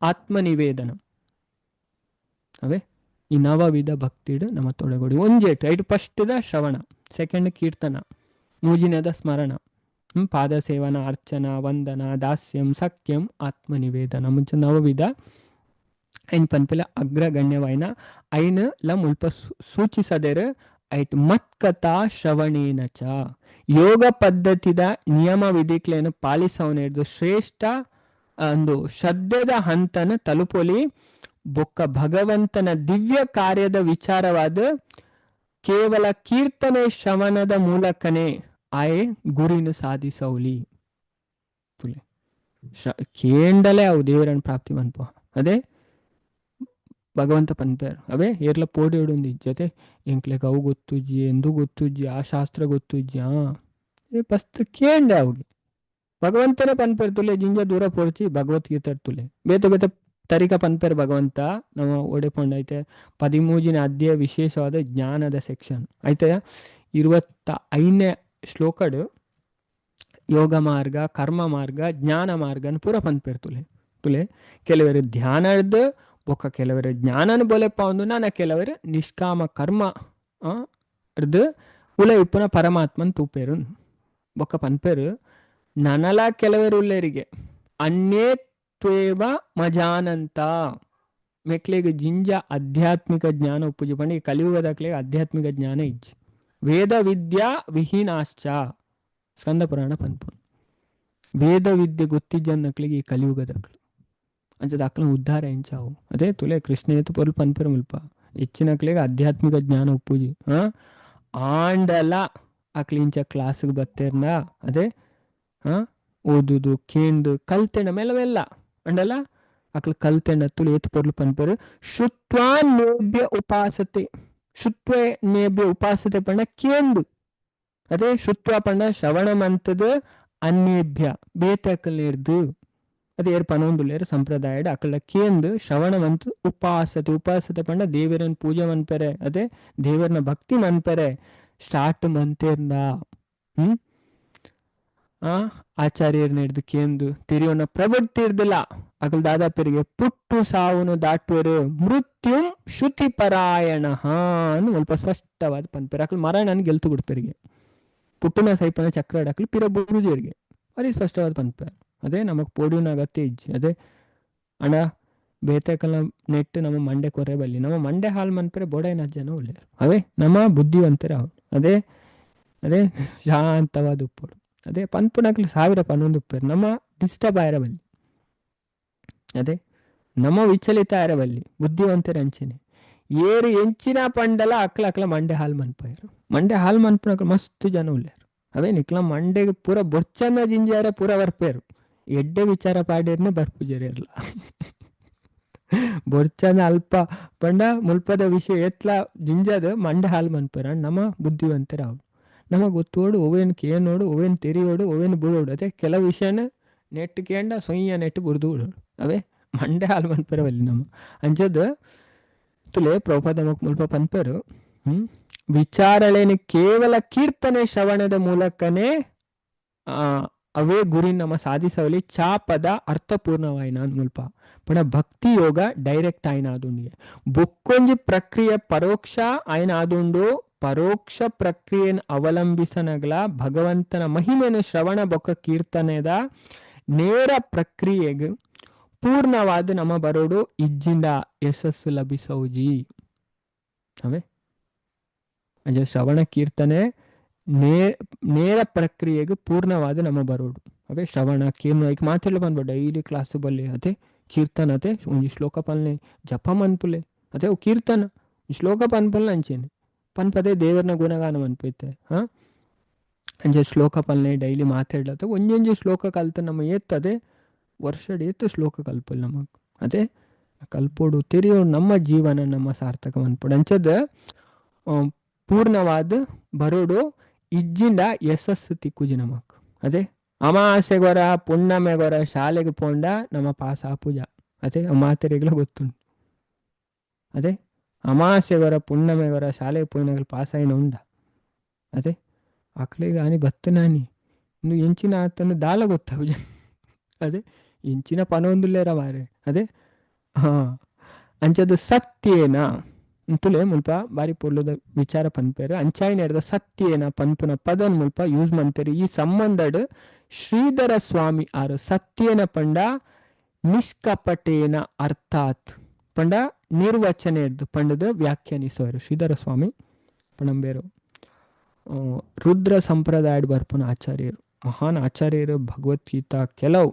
ಆತ್ಮನಿವೇದನಂ. ಅವೇ ಈ ನವವಿಧ ಭಕ್ತಿಡು ನಮ್ಮ ತೊಡಗೊಡಿ ಒಂಜೇಟ್ ಐಟ್ ಫಸ್ಟ್ the ಶ್ರವಣ, ಸೆಕೆಂಡ್ ಕೀರ್ತನ, ಮೂಜಿನದ ಸ್ಮರಣ, ಪಾದಸೇವನ ಅರ್ಚನ ವಂದನ ದಾಸ್ಯಂ ಸಖ್ಯಂ ಆತ್ಮನಿವೇದನ ಮುಂಚೆ ನವವಿಧ ಐನ್ ಪನ್ಪಿಲ ಅಗ್ರಗಣ್ಯವಾಯಿನ ಐನ್ ಲ ಮುಲ್ಪ ಸೂಚಿಸದೇರು ಐಟ್ ಮತ್ಕಥಾ ಶ್ರವಣೇನ ಚ ಯೋಗ ಪದ್ಧತಿದ ನಿಯಮ ವಿಧಿಕ್ಲೇನು ಪಾಲಿಸವನೇರ್ದು ಶ್ರೇಷ್ಠ ಒಂದು ಶ್ರದ್ಧೆದ ಹಂತನ ತಲುಪೊಲಿ ಬೊಕ್ಕ ಭಗವಂತನ ದಿವ್ಯ ಕಾರ್ಯದ ವಿಚಾರವಾದ ಕೇವಲ ಕೀರ್ತನೆ ಶ್ರವಣದ ಮೂಲಕನೇ ಆಯೆ ಗುರಿನು ಸಾಧಿಸೌಲಿ. ಕೇಂಡಲೇ ಅವು ದೇವರನ್ನು ಪ್ರಾಪ್ತಿ ಮನ್ಪು. ಅದೇ ಭಗವಂತ ಪನ್ಪೇರ್ ಅವೇ ಏರ್ಲ ಪೋಡಿ ಒಂದು ಜೊತೆ ಎಂಕ್ಲೆಗ್ ಅವು ಗೊತ್ತುಜ್ಜಿ ಎಂದು ಗೊತ್ತುಜ್ಜಿ ಆ ಶಾಸ್ತ್ರ ಗೊತ್ತುಜ್ಜಿ. ಆ ಫಸ್ಟ್ ಕೇಂಡೆ ಅವುಗೆ ಭಗವಂತನೇ ಪನ್ಪೆರ್ ತುಲೆ ಜಿಂಜ ದೂರ ಪೋಡ್ಚಿ ಭಗವದ್ಗೀತೆ ತುಲೆ ಬೇತೆ ಬೇತೆ ತರಿಕ ಪನ್ಪೆರ್ ಭಗವಂತ. ನಮ್ಮ ಒಡೆ ಪಂಡ ಐತೆ 13ನೇ ಅಧ್ಯಾಯ ವಿಶೇಷವಾದ ಜ್ಞಾನದ ಸೆಕ್ಷನ್ ಐತೆ. 25ನೇ ಶ್ಲೋಕಡು ಯೋಗ ಮಾರ್ಗ, ಕರ್ಮ ಮಾರ್ಗ, ಜ್ಞಾನ ಮಾರ್ಗನ ಪೂರ ಪನ್ಪೆರ್ ತುಲೆ. ತುಲೆ ಕೆಲವರು ಧ್ಯಾನದ ಬೊಕ್ಕ ಕೆಲವರು ಜ್ಞಾನನ ಬೊಲೆಪ್ಪ ಒಂದು ನಾನ ಕೆಲವರು ನಿಷ್ಕಾಮ ಕರ್ಮ ರ್ದು ಉಲ ಇಪ್ಪುನ ಪರಮಾತ್ಮನ್ ತೂಪೇರು ಬೊಕ್ಕ ಪನ್ಪೇರು. ನನಲ ಕೆಲವರು ಉಲ್ಲೇರಿಗೆ ಅನ್ಯೇ ತ್ವೇವ ಮಜಾನಂತ ಮೆಕ್ಲೆಗ್ ಜಿಂಜ ಆಧ್ಯಾತ್ಮಿಕ ಜ್ಞಾನ ಉಪ್ಪುಜಿ ಪಂಡ ಈ ಕಲಿಯುಗದಕ್ಲೆಗ್ ಆಧ್ಯಾತ್ಮಿಕ ಜ್ಞಾನ ಇಜ್ಜಿ. ವೇದ ವಿದ್ಯಾ ವಿಹೀನಾಶ್ಚ ಸ್ಕಂದ ಪುರಾಣ ಪನ್ಪುನು. ವೇದ ವಿದ್ಯೆ ಗೊತ್ತಿಜ್ಜನ್ನಕ್ಲಿಗೆ ಈ ಕಲಿಯುಗದಕ್ಲು ಅಂಚದ ಅಕ್ಲ ಉದ್ಧಾರ ಎಂಚಾವು. ಅದೇ ತುಲೆ ಕೃಷ್ಣ ಏತು ಪೊರ್ಲು ಪನ್ಪೆರ್ ಮುಲ್ಪ ಹೆಚ್ಚಿನಕ್ಲೆಗ್ ಆಧ್ಯಾತ್ಮಿಕ ಜ್ಞಾನ ಉಪ್ಪುಜಿ. ಆಂಡಲ ಅಕ್ಲು ಇಂಚ ಕ್ಲಾಸ್ಗೆ ಬತ್ತೇರ್ನ ಅದೇ ಓದುದು ಕೇಂದು ಕಲ್ತೆಂಡ ಮೆಲ್ಲ ಮೆಲ್ಲ ಅಂಡಲ ಅಕ್ಲು ಕಲ್ತೆಂಡ ತುಳು ಏತು ಪೊರ್ಲು ಪನ್ಪೆರ್. ಶುತ್ವಾ ನೇಭ್ಯ ಉಪಾಸತೆ, ಶುತ್ವೇ ನೇಭ್ಯ ಉಪಾಸತೆ ಪಂಡ ಕೇಂದು. ಅದೇ ಶುತ್ವ ಪಂಡ ಶ್ರವಣ ಮಂತದ ಅನ್ಯೇಭ್ಯ ಬೇತೆ ಅಕಲ್ನೇರ್ದು ಅದೇ ಏರ್ ಪನೊಂದುಲ್ಲೇರ್ ಸಂಪ್ರದಾಯಡ್ ಅಕಲ ಕೇಂದು ಶ್ರವಣ ಮಂತ್ ಉಪಾಸತೆ. ಉಪಾಸತೆ ಪಂಡ ದೇವರನ್ ಪೂಜೆ ಮನ್ಪೆರೆ, ಅದೇ ದೇವರನ ಭಕ್ತಿ ಮನ್ಪೆರೆ ಸ್ಟಾರ್ಟ್ ಮಂತೇರ್ನ ಆಚಾರ್ಯರ್ ನೆಡ್ದು ಕೇಂದು ತಿರಿಯೋನ ಪ್ರವೃತ್ತಿ ಇರ್ದಿಲ್ಲ ಅಕಲ್ ದಾದಾಪೆರಿಗೆ ಪುಟ್ಟು ಸಾವುನು ದಾಟುವರು ಮೃತ್ಯುಂ ಶ್ರುತಿ ಪರಾಯಣ ಅನ್ನು ಸ್ವಲ್ಪ ಸ್ಪಷ್ಟವಾದ ಪನ್ಪೆರ್. ಅಕಲ್ ಮರಣನ್ ಗೆಲ್ತು ಬಿಡ್ಪೆರಿಗೆ ಪುಟ್ಟುನ ಸೈಪನ ಚಕ್ರ ಅಕಲ್ ಪಿರ ಬುರುಜರಿಗೆ ಭಾರಿ ಸ್ಪಷ್ಟವಾದ ಪನ್ಪೆರ್. ಅದೇ ನಮಗ್ ಪೋಡಿನ ಅಗತ್ಯ ಇಜ್ಜಿ. ಅದೇ ಅಣ್ಣ ಬೇತೆಕಲ ನೆಟ್ಟು ನಮ್ಮ ಮಂಡೆ ಕೊರೆ ಬಲ್ಲಿ ನಮ್ಮ ಮಂಡೆ ಹಾಲ್ ಮನ್ಪೆರೆ ಬೋಡೈನ ಜನ ಉಲ್ಲೇರು ಅವೇ ನಮ್ಮ ಬುದ್ಧಿವಂತರ ಅವು. ಅದೇ ಅದೇ ಶಾಂತವಾದ ಉಪ್ಪೋಡು. ಅದೇ ಪನ್ಪುನಕ್ಲು ಸಾವಿರ ಪನ್ನೊಂದು ಉಪ್ಪೇರು ನಮ್ಮ ಡಿಸ್ಟರ್ಬ್ ಆಯರ ಬಲ್ಲಿ. ಅದೇ ನಮ್ಮ ವಿಚಲಿತ ಆಯರ ಬಲ್ಲಿ ಬುದ್ಧಿವಂತರ ಅಂಚೆನೆ ಏರು ಎಂಚಿನ ಪಂಡಲ ಅಕ್ಲ ಅಕ್ಲ ಮಂಡೆ ಹಾಲ್ ಮನ್ಪಾಯರು. ಮಂಡೆ ಹಾಲ್ ಮನ್ಪುನಕ್ಲು ಮಸ್ತ್ ಜನ ಉಲ್ಲೇರು. ಅವೇ ನಿಕ್ಲ ಮಂಡೆಗೆ ಪೂರ ಬೊಚ್ಚನ್ನ ಜಿಂಜಾರ ಪೂರ ಬರ್ಪೇರು ಎಡ್ಡೆ ವಿಚಾರ ಪಾಡೇರ್ನೆ ಬರ್ಪುಜೇರ್ಲ ಬೊರ್ಚನ ಅಲ್ಪ ಪಂಡ ಮುಲ್ಪದ ವಿಷಯ ಎತ್ಲ ಜಿಂಜದ ಮಂಡೆ ಹಾಲ್ ಮನ್ಪೇರ ನಮ್ಮ ಬುದ್ಧಿವಂತರ ಅವು. ನಮಗೆ ಗೊತ್ತೋಡು ಒವೇನು ಕೇಳೋಡು ಒವೇನು ತೆರಿಯೋಡು ಒವೇನು ಬುಡೋಡು. ಅದೇ ಕೆಲವು ವಿಷಯನ ನೆಟ್ ಕೇಂಡ ಸೊಯ್ಯ ನೆಟ್ಟು ಬುರ್ದು ಬಿಡೋಡು ಅವೇ ಮಂಡೆ ಹಾಲು ಮನ್ಪೆರವಲ್ಲಿ ನಮ್ಮ ಅಂಚದ ತುಲೆ ಪ್ರಭುಪಾದ ನಮಕ್ ಮುಲ್ಪ ಪನ್ಪೆರು. ವಿಚಾರಳೇನು ಕೇವಲ ಕೀರ್ತನೆ ಶ್ರವಣದ ಮೂಲಕನೇ ಅವೇ ಗುರಿ ನಮ್ಮ ಸಾಧಿಸವಲ್ಲಿ ಚಾಪದ ಅರ್ಥಪೂರ್ಣವಾಯಿನ ಮುಲ್ಪ ಪಣ ಭಕ್ತಿ ಯೋಗ ಡೈರೆಕ್ಟ್ ಆಯ್ನ ಆದುಂಡಿಗೆ ಬೊಕ್ಕೊಂಜಿ ಪ್ರಕ್ರಿಯೆ ಪರೋಕ್ಷ ಆಯ್ನ ಆದುಂಡು. ಪರೋಕ್ಷ ಪ್ರಕ್ರಿಯೆಯನ್ನು ಅವಲಂಬಿಸನಗಲ ಭಗವಂತನ ಮಹಿಮೆಯನ್ನು ಶ್ರವಣ ಬೊಕ್ಕ ಕೀರ್ತನೆದ ನೇರ ಪ್ರಕ್ರಿಯೆಗೆ ಪೂರ್ಣವಾದ ನಮ್ಮ ಬರೋಡು ಇಜ್ಜಿಂದ ಯಶಸ್ಸು ಲಭಿಸೌಜಿ. ಅವೇ ಅಂಚ ಶ್ರವಣ ಕೀರ್ತನೆ ನೇರ ಪ್ರಕ್ರಿಯೆಗೆ ಪೂರ್ಣವಾದ ನಮ್ಮ ಬರೋಡು. ಅವೇ ಶ್ರವಣ ಕೀರ್ಣ ಈಗ ಮಾತೆಲ್ಲ ಬಂದ್ಬಿಡ ಡೈಲಿ ಕ್ಲಾಸ್ ಬಲ್ಲಿ ಅದೇ ಕೀರ್ತನ ಅದೇ ಒಂಜಿ ಶ್ಲೋಕ ಪಲ್ನೆ ಜಪ ಮನ್ಪುಲೆ ಅದೇ ಕೀರ್ತನ ಶ್ಲೋಕ ಪನ್ಪುಲ್ನ ಅಂಚೇನೆ ಪನ್ಪದೇ ದೇವರನ ಗುಣಗಾನ ಮನ್ಪೈತೆ. ಅಂಚೆ ಶ್ಲೋಕ ಪಲ್ನೆ ಡೈಲಿ ಮಾತಾಡ್ಲತ್ತ ಒಂಜೊಂಜಿ ಶ್ಲೋಕ ಕಲ್ತ ನಮ್ಮ ಏತ್ತದೆ ವರ್ಷಡ್ ಏತ್ತು ಶ್ಲೋಕ ಕಲ್ಪಲ್ ನಮಕ್ ಅದೇ ಕಲ್ಪೋಡು ತೆರಿಯೋಡು ನಮ್ಮ ಜೀವನ ನಮ್ಮ ಸಾರ್ಥಕ ಮನ್ಪೋಡು. ಅಂಚದ ಪೂರ್ಣವಾದ ಬರೋಡು ಇಜ್ಜಿಂದ ಯಶಸ್ಸು ತಿಕ್ಕುಜಿ ನಮಕ್. ಅದೇ ಅಮಾಸೆಗೊರ ಪುಣ್ಣಮೆಗೊರ ಶಾಲೆಗೆ ಪೋಂಡ ನಮ್ಮ ಪಾಸ್ ಆಪುಜ. ಅದೇ ಮಾತೆರೆಗ್ಲ ಗೊತ್ತುಂಟು. ಅದೇ ಅಮಾಸೆಗೊರ ಪುಣ್ಣಮೆಗೊರ ಶಾಲೆಗೆ ಪೋಯಿನಗಲು ಪಾಸ್ ಆಯಿನ ಉಂಡ. ಅದೇ ಅಕ್ಲೆಗ್ ಆನಿ ಬತ್ತನಾನಿ ಇನ್ನು ಎಂಚಿನ ಆತನ ದಾಲ ಗೊತ್ತಾವುಜ. ಅದೇ ಎಂಚಿನ ಪನೊಂದುಲ್ಲೇರ ಮಾರೆ. ಅದೇ ಅಂಚದ ಸತ್ಯೇನ ತುಲೆ ಮುಲ್ಪ ಬಾರಿ ಪೊರ್ಲುದ ವಿಚಾರ ಪನ್ಪೇರು. ಅಂಚಾಯಿನ ಸತ್ಯೇನ ಪನ್ಪುನ ಪದನ್ ಮುಲ್ಪ ಯೂಸ್ ಮಂತೇರು. ಈ ಸಂಬಂಧಡ್ ಶ್ರೀಧರ ಸ್ವಾಮಿ ಆರು ಸತ್ಯೇನ ಪಂಡ ನಿಷ್ಕಪಟೇನ ಅರ್ಥಾತ್ ಪಂಡ ನಿರ್ವಚನೆ ಪಂಡದ ವ್ಯಾಖ್ಯಾನಿಸುವರು ಶ್ರೀಧರ ಸ್ವಾಮಿ ಪಣಂಬೇರು. ರುದ್ರ ಸಂಪ್ರದಾಯಡ್ ಬರ್ಪುನ ಆಚಾರ್ಯರು, ಮಹಾನ್ ಆಚಾರ್ಯರು. ಭಗವದ್ಗೀತಾ ಕೆಲವು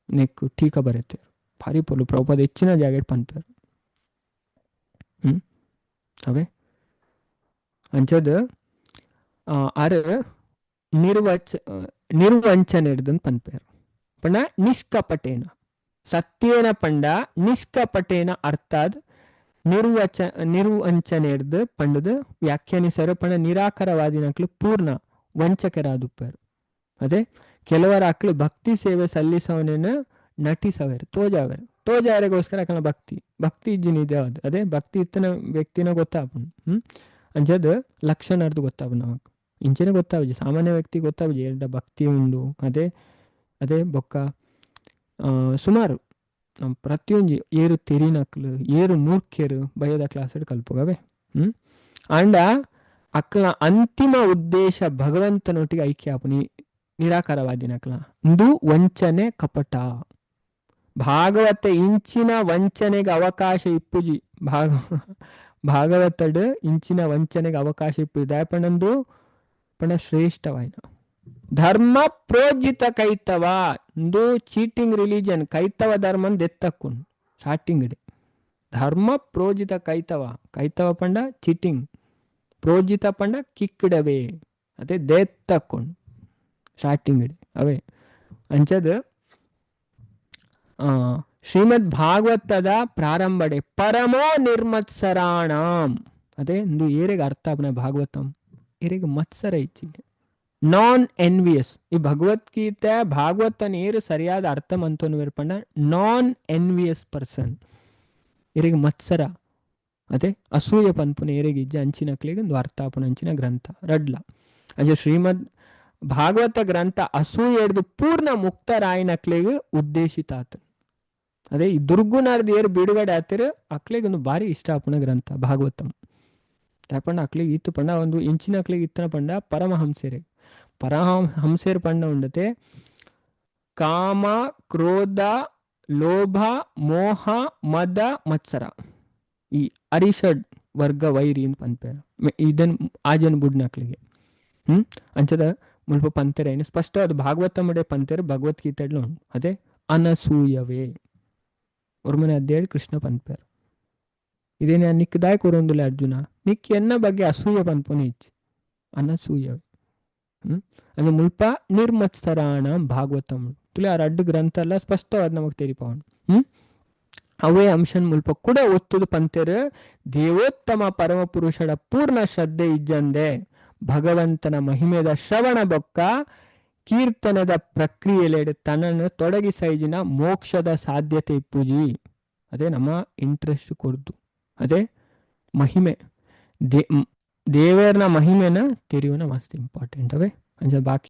ನೆಕ್ಕು ಟೀಕ ಬರೆತೇರು ಭಾರಿ ಪೊರ್ಲು. ಪ್ರಭುಪಾದ ಹೆಚ್ಚಿನ ಜಾಗೆಡ್ ಪನ್ಪೇರು. ಅವೇ ಅಂಚದ ಆರ್ ನಿರ್ವಂಚನೆ ಪನ್ಪೇರು ಪಂಡ ನಿಷ್ಕಪಟೇನ ಸತ್ಯೇನ ಪಂಡ ನಿಷ್ಕಪಟೇನ ಅರ್ಥಾತ್ ನಿರ್ವಂಚನೆ ಪಂಡದ ವ್ಯಾಖ್ಯಾನಿಸರು. ಪಂಡ ನಿರಾಕರವಾದಿನಕ್ಲು ಪೂರ್ಣ ವಂಚಕರಾದುಪ್ಪರು. ಅದೇ ಕೆಲವರ ಅಕ್ಲು ಭಕ್ತಿ ಸೇವೆ ಸಲ್ಲಿಸವನೇನು ನಟಿಸವೇರು, ತೋಜಾವೇರು. ತೋಜಾರಿಗೋಸ್ಕರ ಅಕಲ್ನ ಭಕ್ತಿ ಭಕ್ತಿ ಇಜ್ಜಿನ ಇದೆ ಅದು. ಅದೇ ಭಕ್ತಿ ಇತ್ತನ ವ್ಯಕ್ತಿನ ಗೊತ್ತಾಪುಂಡು. ಅಂಚದ ಲಕ್ಷಣರ್ದು ಗೊತ್ತಾಪುಂಡು ನಮಕ್. ಇಂಚನೆ ಗೊತ್ತಾಪುಜಿ, ಸಾಮಾನ್ಯ ವ್ಯಕ್ತಿ ಗೊತ್ತಾಪುಜಿ ಏರ್ಡ ಭಕ್ತಿ ಉಂಡು. ಅದೇ ಅದೇ ಬೊಕ್ಕ ಸುಮಾರು ನಮ್ಮ ಪ್ರತಿಯೊಂಜಿ ಏರು ತೆರಿನಕ್ಲು ಏರು ಮೂರ್ಖರು ಬಯದ ಕ್ಲಾಸ್ ಕಲ್ಪುಗವೆ. ಆಂಡ ಅಕ್ಲ ಅಂತಿಮ ಉದ್ದೇಶ ಭಗವಂತನೊಟ್ಟಿಗೆ ಐಕ್ಯ ಆಪುನಿ, ನಿರಾಕಾರವಾದಿನಕ್ಲ ಇಂದು ವಂಚನೆ ಕಪಟ. ಭಾಗವತ ಇಂಚಿನ ವಂಚನೆಗೆ ಅವಕಾಶ ಇಪ್ಪುಜಿ. ಭಾಗವತಡ್ ಇಂಚಿನ ವಂಚನೆಗೆ ಅವಕಾಶ ಇಪ್ಪುಜಿ. ದಾಯಪಣಂದು ಪಣ ಶ್ರೇಷ್ಠವಾಯಿನ ಧರ್ಮ ಪ್ರೋಜಿತ ಕೈತವ ಇಂದು ಚೀಟಿಂಗ್ ರಿಲಿಜನ್. ಕೈತವ ಧರ್ಮನ್ ದೆತ್ತಕ್ಕುನ್ ಸ್ಟಾರ್ಟಿಂಗ್ ಧರ್ಮ ಪ್ರೋಜಿತ ಕೈತವ. ಕೈತವ ಪಂಡ ಚೀಟಿಂಗ್, ಪ್ರೋಜಿತ ಪಂಡ ಕಿಕ್ಕಿಡವೇ, ಅದೇ ದೇತ್ತಕ್ಕೊಂಡು ಸ್ಟಾರ್ಟಿಂಗ್ ಅವೇ. ಅಂಚದ ಶ್ರೀಮದ್ ಭಾಗವತದ ಪ್ರಾರಂಭಡೆ ಪರಮೋ ನಿರ್ಮತ್ಸರಾಣಾಂ. ಅದೇ ಇಂದು ಏರೆಗೆ ಅರ್ಥ ಆಪುನ ಭಾಗವತಂ, ಏರೆಗ್ ಮತ್ಸರ ಇಚ್ಚಿಗೆ, ನಾನ್ ಎನ್ವಿಯಸ್. ಈ ಭಗವದ್ಗೀತೆ ಭಾಗವತನ ಏರು ಸರಿಯಾದ ಅರ್ಥ ಮಂತೊನು ಪಂಡ ನಾನ್ ಎನ್ವಿಯಸ್ ಪರ್ಸನ್, ಏರೆಗ್ ಮತ್ಸರ ಅದೇ ಅಸೂಯ ಪನ್ಪುನ ಏರೆಗ್ ಇಜ್ಜ ಅಂಚಿನಕ್ಲೆಗ್ ಒಂದು ಅರ್ಥ ಆಪುನ ಅಂಚಿನ ಗ್ರಂಥ ರಡ್ಲ. ಅಂಚ ಶ್ರೀಮದ್ ಭಾಗವತ ಗ್ರಂಥ ಅಸೂಯೆಡ್ದು ಪೂರ್ಣ ಮುಕ್ತರಾಯಿನಕ್ಲೆಗ್ ಉದ್ದೇಶಿತ ಆತ. ಅದೇ ಈ ದುರ್ಗುಣಾರ್ದು ಏರು ಬಿಡುಗಡೆ ಆತಿರು ಅಕ್ಲೆಗ್ ಒಂದು ಭಾರಿ ಇಷ್ಟ ಆಪುನ ಗ್ರಂಥ ಭಾಗವತಂ. ಪಂಡ ಅಕ್ಲೆಗ್ ಇತ್ತು ಪಂಡ ಒಂದು ಇಂಚಿನ ಅಕ್ಲೆಗ್ ಇತ್ತನ ಪಂಡ ಪರಮಹಂಸೆರೆ. ಪರಮಹಂಸೆರ್ ಪಂಡ ಉಂಡತೆ ಕಾಮ ಕ್ರೋಧ ಲೋಭ ಮೋಹ ಮದ ಮತ್ಸರ ಈ ಅರಿಷಡ್ ವರ್ಗ ವೈರಿ ಅಂತ ಪನ್ಪೇರು ಇದನ್ ಆಜನ್ ಬುಡ್ನಕ್ಲಿಗೆ. ಅಂಚದ ಮುಲ್ಪ ಪಂತೆರೆ ಏನು ಸ್ಪಷ್ಟವಾದ ಭಾಗವತ ಮಡೆ ಪಂತೆರು ಭಗವದ್ಗೀತೆ ಉಂಟು. ಅದೇ ಅನಸೂಯವೇ ಒರ್ಮನೆ ಅಧ್ಯಾಯ ಕೃಷ್ಣ ಪನ್ಪೇರು. ಇದೇನೆ ನಿಕ್ ದಾಯ ಕೊರೊಂದುಲ್ಲ ಅರ್ಜುನ, ನಿಕ್ ಎನ್ನ ಬಗ್ಗೆ ಅಸೂಯ ಪನ್ಪುನ ಇಚ್ಚಿ ಅನಸೂಯವೇ. ಅಂದ್ರೆ ಮುಲ್ಪ ನಿರ್ಮತ್ಸರಾಣ ಭಾಗವತಂ ತುಲೆ ಆ ರಡ್ಡು ಗ್ರಂಥ ಎಲ್ಲ ಸ್ಪಷ್ಟವಾದ ನಮಗ್ ತೆರಿಪಾವನು. ಅವೇ ಅಂಶನ್ ಮುಲ್ಪ ಕೂಡ ಒತ್ತುದು ಪಂತೆರು ದೇವೋತ್ತಮ ಪರಮಪುರುಷರ ಪೂರ್ಣ ಶ್ರದ್ಧೆ ಇಜ್ಜಂದೆ ಭಗವಂತನ ಮಹಿಮೆದ ಶ್ರವಣ ಬೊಕ್ಕ ಕೀರ್ತನದ ಪ್ರಕ್ರಿಯೆಲೆಡ್ ತನ್ನನ್ನು ತೊಡಗಿಸೈಜಿನ ಮೋಕ್ಷದ ಸಾಧ್ಯತೆ ಇಪ್ಪುಜಿ. ಅದೇ ನಮ್ಮ ಇಂಟ್ರೆಸ್ಟ್ ಕೊರ್ದು ಅದೇ ಮಹಿಮೆ ದೇವೇರ್ನ ಮಹಿಮೆನ ತೆರಿಯುವನ ಮಸ್ತ್ ಇಂಪಾರ್ಟೆಂಟ್ ಅವೇ. ಅಂಚ ಬಾಕಿ.